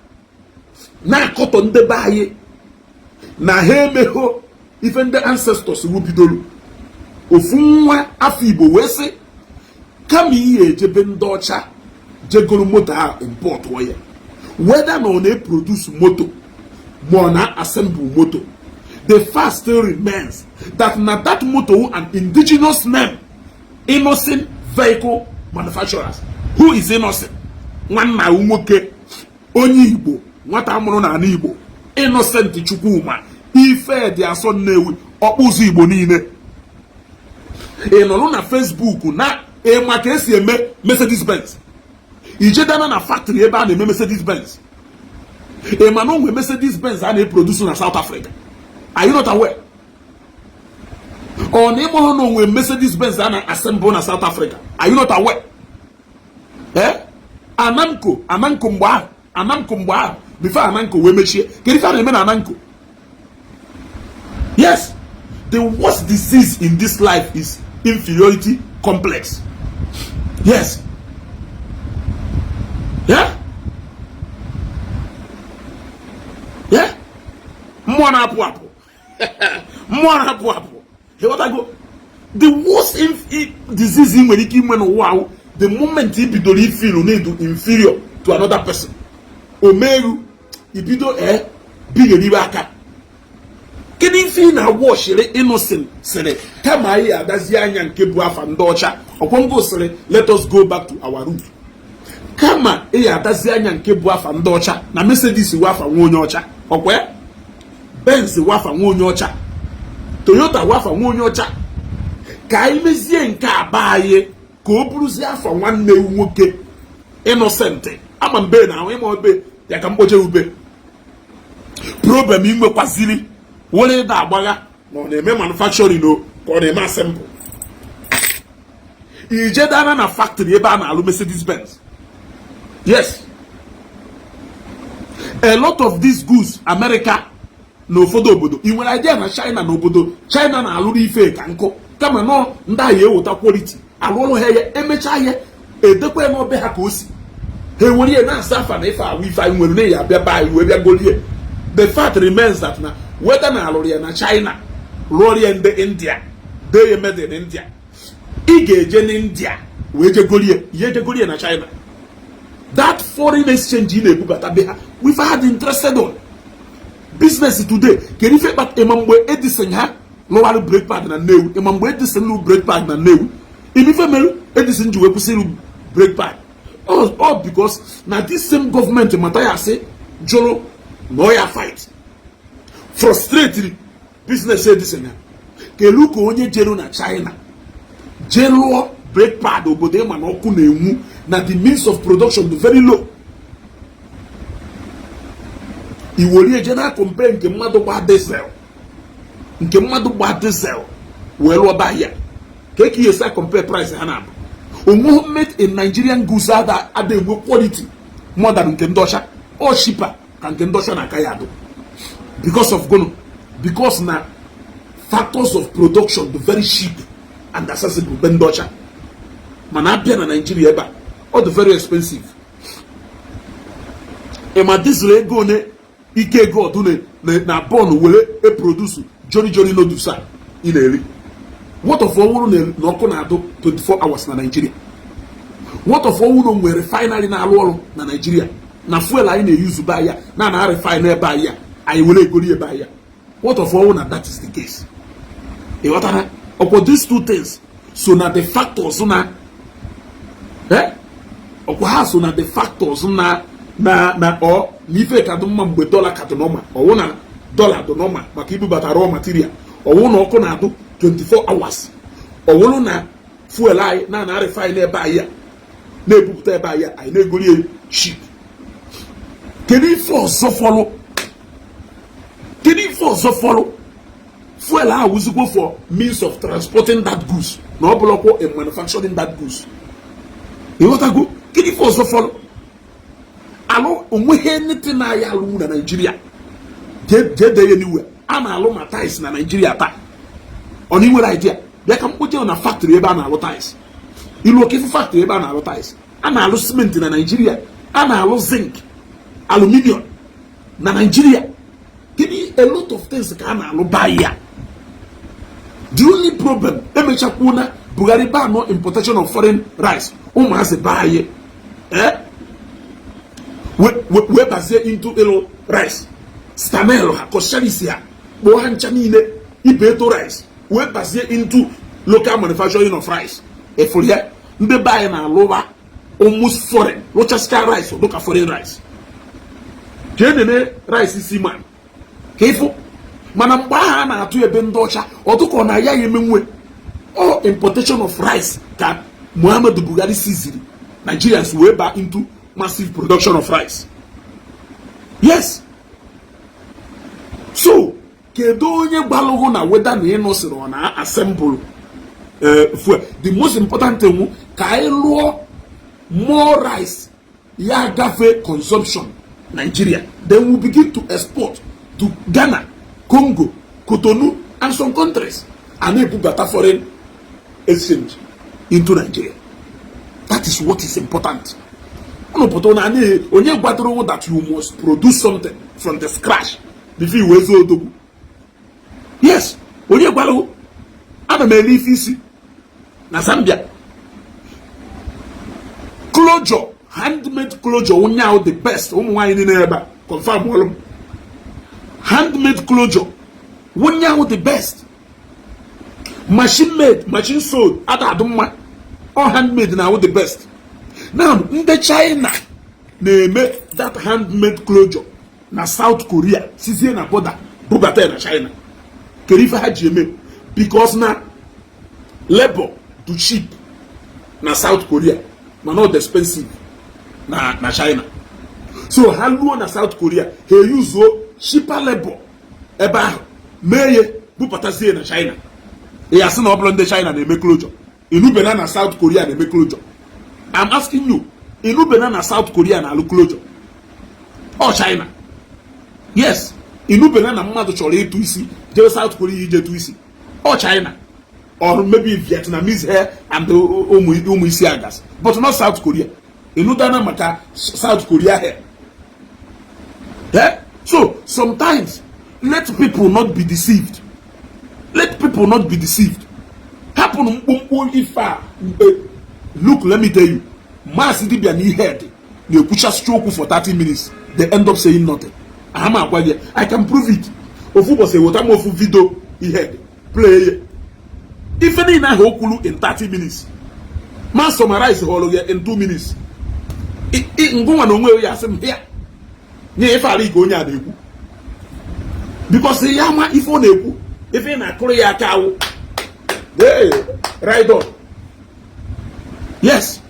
na-akọtọ ndị be anyị na ha emegho ife ndị ancestors wu bidoro. Ofu nwa afọ Igbo wee sị kama ihe ejebe ndị ọcha jegoro moto ha import ya, whether na ọ na-eproduce moto ma ọ na-assemble moto, the fact still remains that na that moto an indigenous name, Innoson Vehicle Manufacturers. Who is Innoson? Nwanna nwoke onye Igbo, nwata amụrụ n'ala Igbo, Innocent Chukwuma ife dị asọ Nnewi, ọkpụzụ Igbo niile. Ị nọrọ na Facebook na ịma ka esi eme Mercedes Benz, ijedana na factory ebe a na-eme Mercedes Benz. Ị ma na onwe Mercedes Benz a na-eproduce na South Africa? Are you not aware? Ọ na ịmụhụ na onwe Mercedes Benz a na-assemble na South Africa? Are you not aware? Eh, Anamco, Anamco mgbe ahụ, Anamco mgbe ahụ, before Anamco wee mechie, kedu ife a na-eme na Anamco? Yes, the worst disease in this life is inferiority complex. Yes, yeah. Mmụọ na-apụ apụ, mmụọ na-apụ apụ. Ịghọtago? The worst disease ị nwere ike inwe n'ụwa ahụ, the moment ị bidoro ifeel na ịdụ inferior to another person, o meru ibido e bigheribe aka. Kedu ife ị na-awọchiri? Innocent sịrị kama anyị adazi anya nke bụ afa ndị ọcha, ọkwọngụ sịrị let us go back to our root. Kama ị adazi anya nke bụ afa ndị ọcha, na Mercedes wụ afa nwa onye ọcha, ọkwa Benz wụ afa nwa onye ọcha, Toyota wụ afa nwa onye ọcha, ka anyị mezie nke aba anyị ka o buruzie afa nwanne nwoke Innocent. Ama mbe na ahụ ịma obe ya ka mkpoche ube problem ị nwekwaziri were ịda agbagha na ọ na-eme manufacturing o ka ọ na-eme assemble. Ije dana na factory ebe a na-alụ Mercedes Benz. Yes, a lot of these goods, America na ụfọdụ obodo, ị nwere idea na China, na obodo China na-alụrụ ife ka nkụ, kama nọ ndị ahụ eweta quality alụọrụ ha ya, emechaa ya edekwa ya n'obe ha ka o si ha ewere ya na-asa afa na ife awụ ife anyị nwere na ya abịa be anyị wee bịa golie. The fact remains that na whether na alụrụ ya na China, rụọrọ ya ndị India, dee ya made in India, ị ga-eje n'India wee jegorie ihe jegorie na China. That foreign exchange ị na-ebubata be ha, we had interested on business today. Kedu ife kpata? Ịma mgbe Edison ha lụwarụ brake pad na Nnewi? Ịma mgbe Edison lụ brake pad na Nnewi? Ịma ife mere Edison ji wee kwụsị ịlụ brake pad? All because na this same government Mathias jụrụ na ọ ya fight frustrate business Edison ya. Kelu ka onye jeru na China jee lụọ brake pad, obodo ịma na ọkụ na-enwu, na the means of production dị very low, iwere eje na compare nke mmadụ gba diesel, nke mmadụ gba diesel wee lụọ bahia. Ka eke ihe esi compare price ha na-abụ? Onweghị made in Nigerian goods ada enwe quality more than nke ndị ọcha. Ọ cheaper ka nke ndị ọcha na-aka ya adụ. Because of gịnị? Because na factors of production dị very cheap and accessible be ndị ọcha. Mana abịa na Nigeria ebe a, ọ dị very expensive. Ịma diesel ego one ike ego ọdụ na bọn were eproduce Jolly Jolly noodles a ị na-eri? What of ọwụrụ na ọkụ na-adụ 24 hours na Nigeria? What of ọwụrụ nwere refinery na-alụ ọrụ na Nigeria, na fuel anyị na-eyuzu be ya na refine ebe anyị a, anyị were egori ebe anyị a? What of ọwụ na that is the case? Ị ghọtara? Ọkwa these two things so na the factors na ọkwa ha so na the factors na ọ na ife ka dị mma mgbe dọla ka dị normal. Ọwụ na dọla dị normal maka ibubata raw material, ọwụ na ọkụ na-adụ 24 hours, ọwụrụ na fuel anyị na refine ebe anyị a, na-ebupụta ebe anyị a, anyị na-egori cheap. Kedu ife ọzọ fọlụ? Kedu ife ọzọ fọlụ? Fuel ahụ wụzikwo for means of transporting that goods, na ọ bụrụkwa in manufacturing that goods. Ịghọtago? Kedu ife ọzọ fọlụ? Alụ onweghị anything na-aya alụnwu na Naijiria. Jee dee ya n'iwe a na-alụ ma tiles na Naijiria taa. Ọ na inwere idea? Bịa ka mkpoje na factory ebe a na-alụ tiles. Ilu oke ife factory ebe a na-alụ tiles, a na-alụ simenti na Naijiria, a na-alụ zinc, aluminium na Naijiria. Kedu? A lot of things ka a na-alụ by ya. The only problem, emechakwuo na Buhari ban no importation of foreign rice. Ụmụazị be anyị wee bazie into ịlụ rice Stamel ha, Coscharis ha, kpụọ ha ncha niile Ibeto rice, wee bazie into local manufacturing of rice. Efuru ya, ndị be anyị na-alụwa almost foreign, rụchasịcha rice dụka foreign rice. Jee nene rice si man ka ịfụ. Mana mgbe ahụ a na-atụ ebe ndị ọcha, ọtụkọ na ya emenwe all importation of rice ka Muhammadu Buhari siziri Nigerians wee ba into massive production of rice. Yes. So kedu onye gbalụgụ na weda na ịnụsịrị ọ na assemble fuel? The most important thing, ka anyị lụọ more rice ya gafe consumption Nigeria, then we begin to export to Ghana, Congo, Cotonou and some countries, a na-ebubata foreign exchange into Nigeria. That is what is important. Unu pụta na onye gwadoro that you must produce something from the scratch before iwee zuo odogwu? Yes, onye gwara? Ana m ele ife isi na Zambia, closure, handmade closure onye ahụ the best. Ụmụ nwaanyị niile ebe a, confirm ọlụ m, handmade closure onye ahụ the best. Machine made, machine sold ada adụ mma. All handmade na ahụ the best. Now ndị China na-eme that handmade closure na South Korea, sizie na border bubata ya na China. Kedu ife ha ji eme? Because na labor too cheap na South Korea, mana ọ dị expensive na China. So ha luo na South Korea, ha eyuzuo cheaper labor ebe ahụ, mee ya, bupatazie na China. Ya sị na ọ bụrụ ndị China na-eme closure, inubena na South Korea na-eme closure? I'm asking you, inubena na South Korea na-alụ closure? Ọ China. Yes, inubena na mmadụ chọrọ ịtụ isi jebe South Korea ije tụ isi? Ọ China or maybe Vietnamese hair and ụmụ isi agas, but not South Korea. Ịnụdana maka South Korea hair? Eh? So sometimes let people not be deceived. Let people not be deceived. Hapụnụ mkpụmkpụ ife a. Look, let me tell you, maasị dibịa na ihe dị na-ekwuchasịcha okwu for 30 minutes, they end up saying nothing. Aha m agwa gị, I can prove it. Ofu ụbọchị eweta m ofu video ihe dị play ya, ife niile ahụ o kwuru in 30 minutes, ma summarize họrọ ya in 2 minutes. Ngụnwa na onwe ya asị m ya nye ife ala ike onye a na-ekwu, because ya ma ife ọ na-ekwu, ife ị na-akụrụ ya aka awụ. Hey, right on. Yes,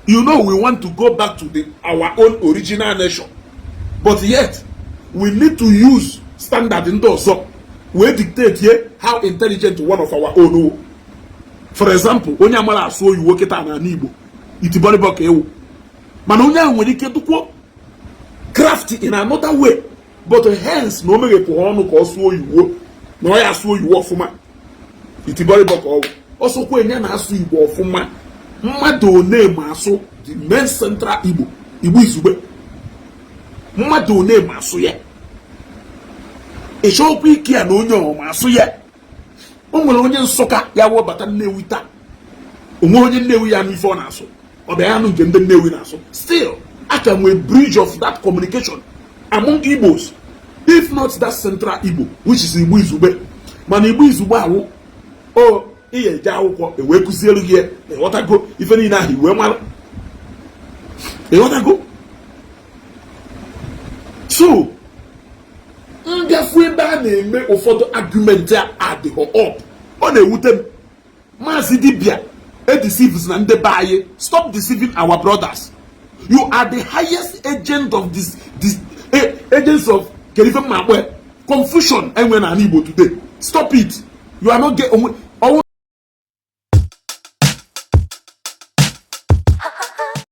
you know, we want to go back to the our own original nation, but yet we need to use standard ndị ọzọ wee dictate here how intelligent one of our own. For example, onye amara asụ oyiwo kịta n'ala Igbo, itibọrịbọ ka ewu, mana onye ahụ nwere ike dụkwuo craft in another way, but hence na o meghepụ ọnụ ka ọ sụọ oyiwo na ọ ya asụ oyiwo ọfụma, itibọrịbọ ka ọ wụ. Ọsọkwa enye na-asụ Igbo ọfụma, mmadụ one ma asụ the main central Igbo, Igbo izugbe, mmadụ one ma asụ ya? Ịchọkwa ike ya na onye ọma asụ ya. O nwere onye Nsụka ya webata Nnewi taa, onwe onye Nnewi ya n'ife ọ na-asụ, ọ bịa ya nụ nke ndị Nnewi na-asụ. Still a ka nwee bridge of that communication among Igbos, if not that central Igbo, which is Igbo izugbe. Mana Igbo izugbe awụ o ihe eje akwụkwọ ewee kụziere gị ya, ịghọtago? Ife niile ahụ iwee mara, ịghọtago? So ngafu ebe a na-eme ụfọdụ argument a adịghị up, ọ na-ewute m. Maazị Dibia edeceives na ndị be anyị. Stop deceiving our brothers. You are the highest agent of this agents of kerife mma akpọ confusion enwe n'ala Igbo today. Stop it. You are not get onwe.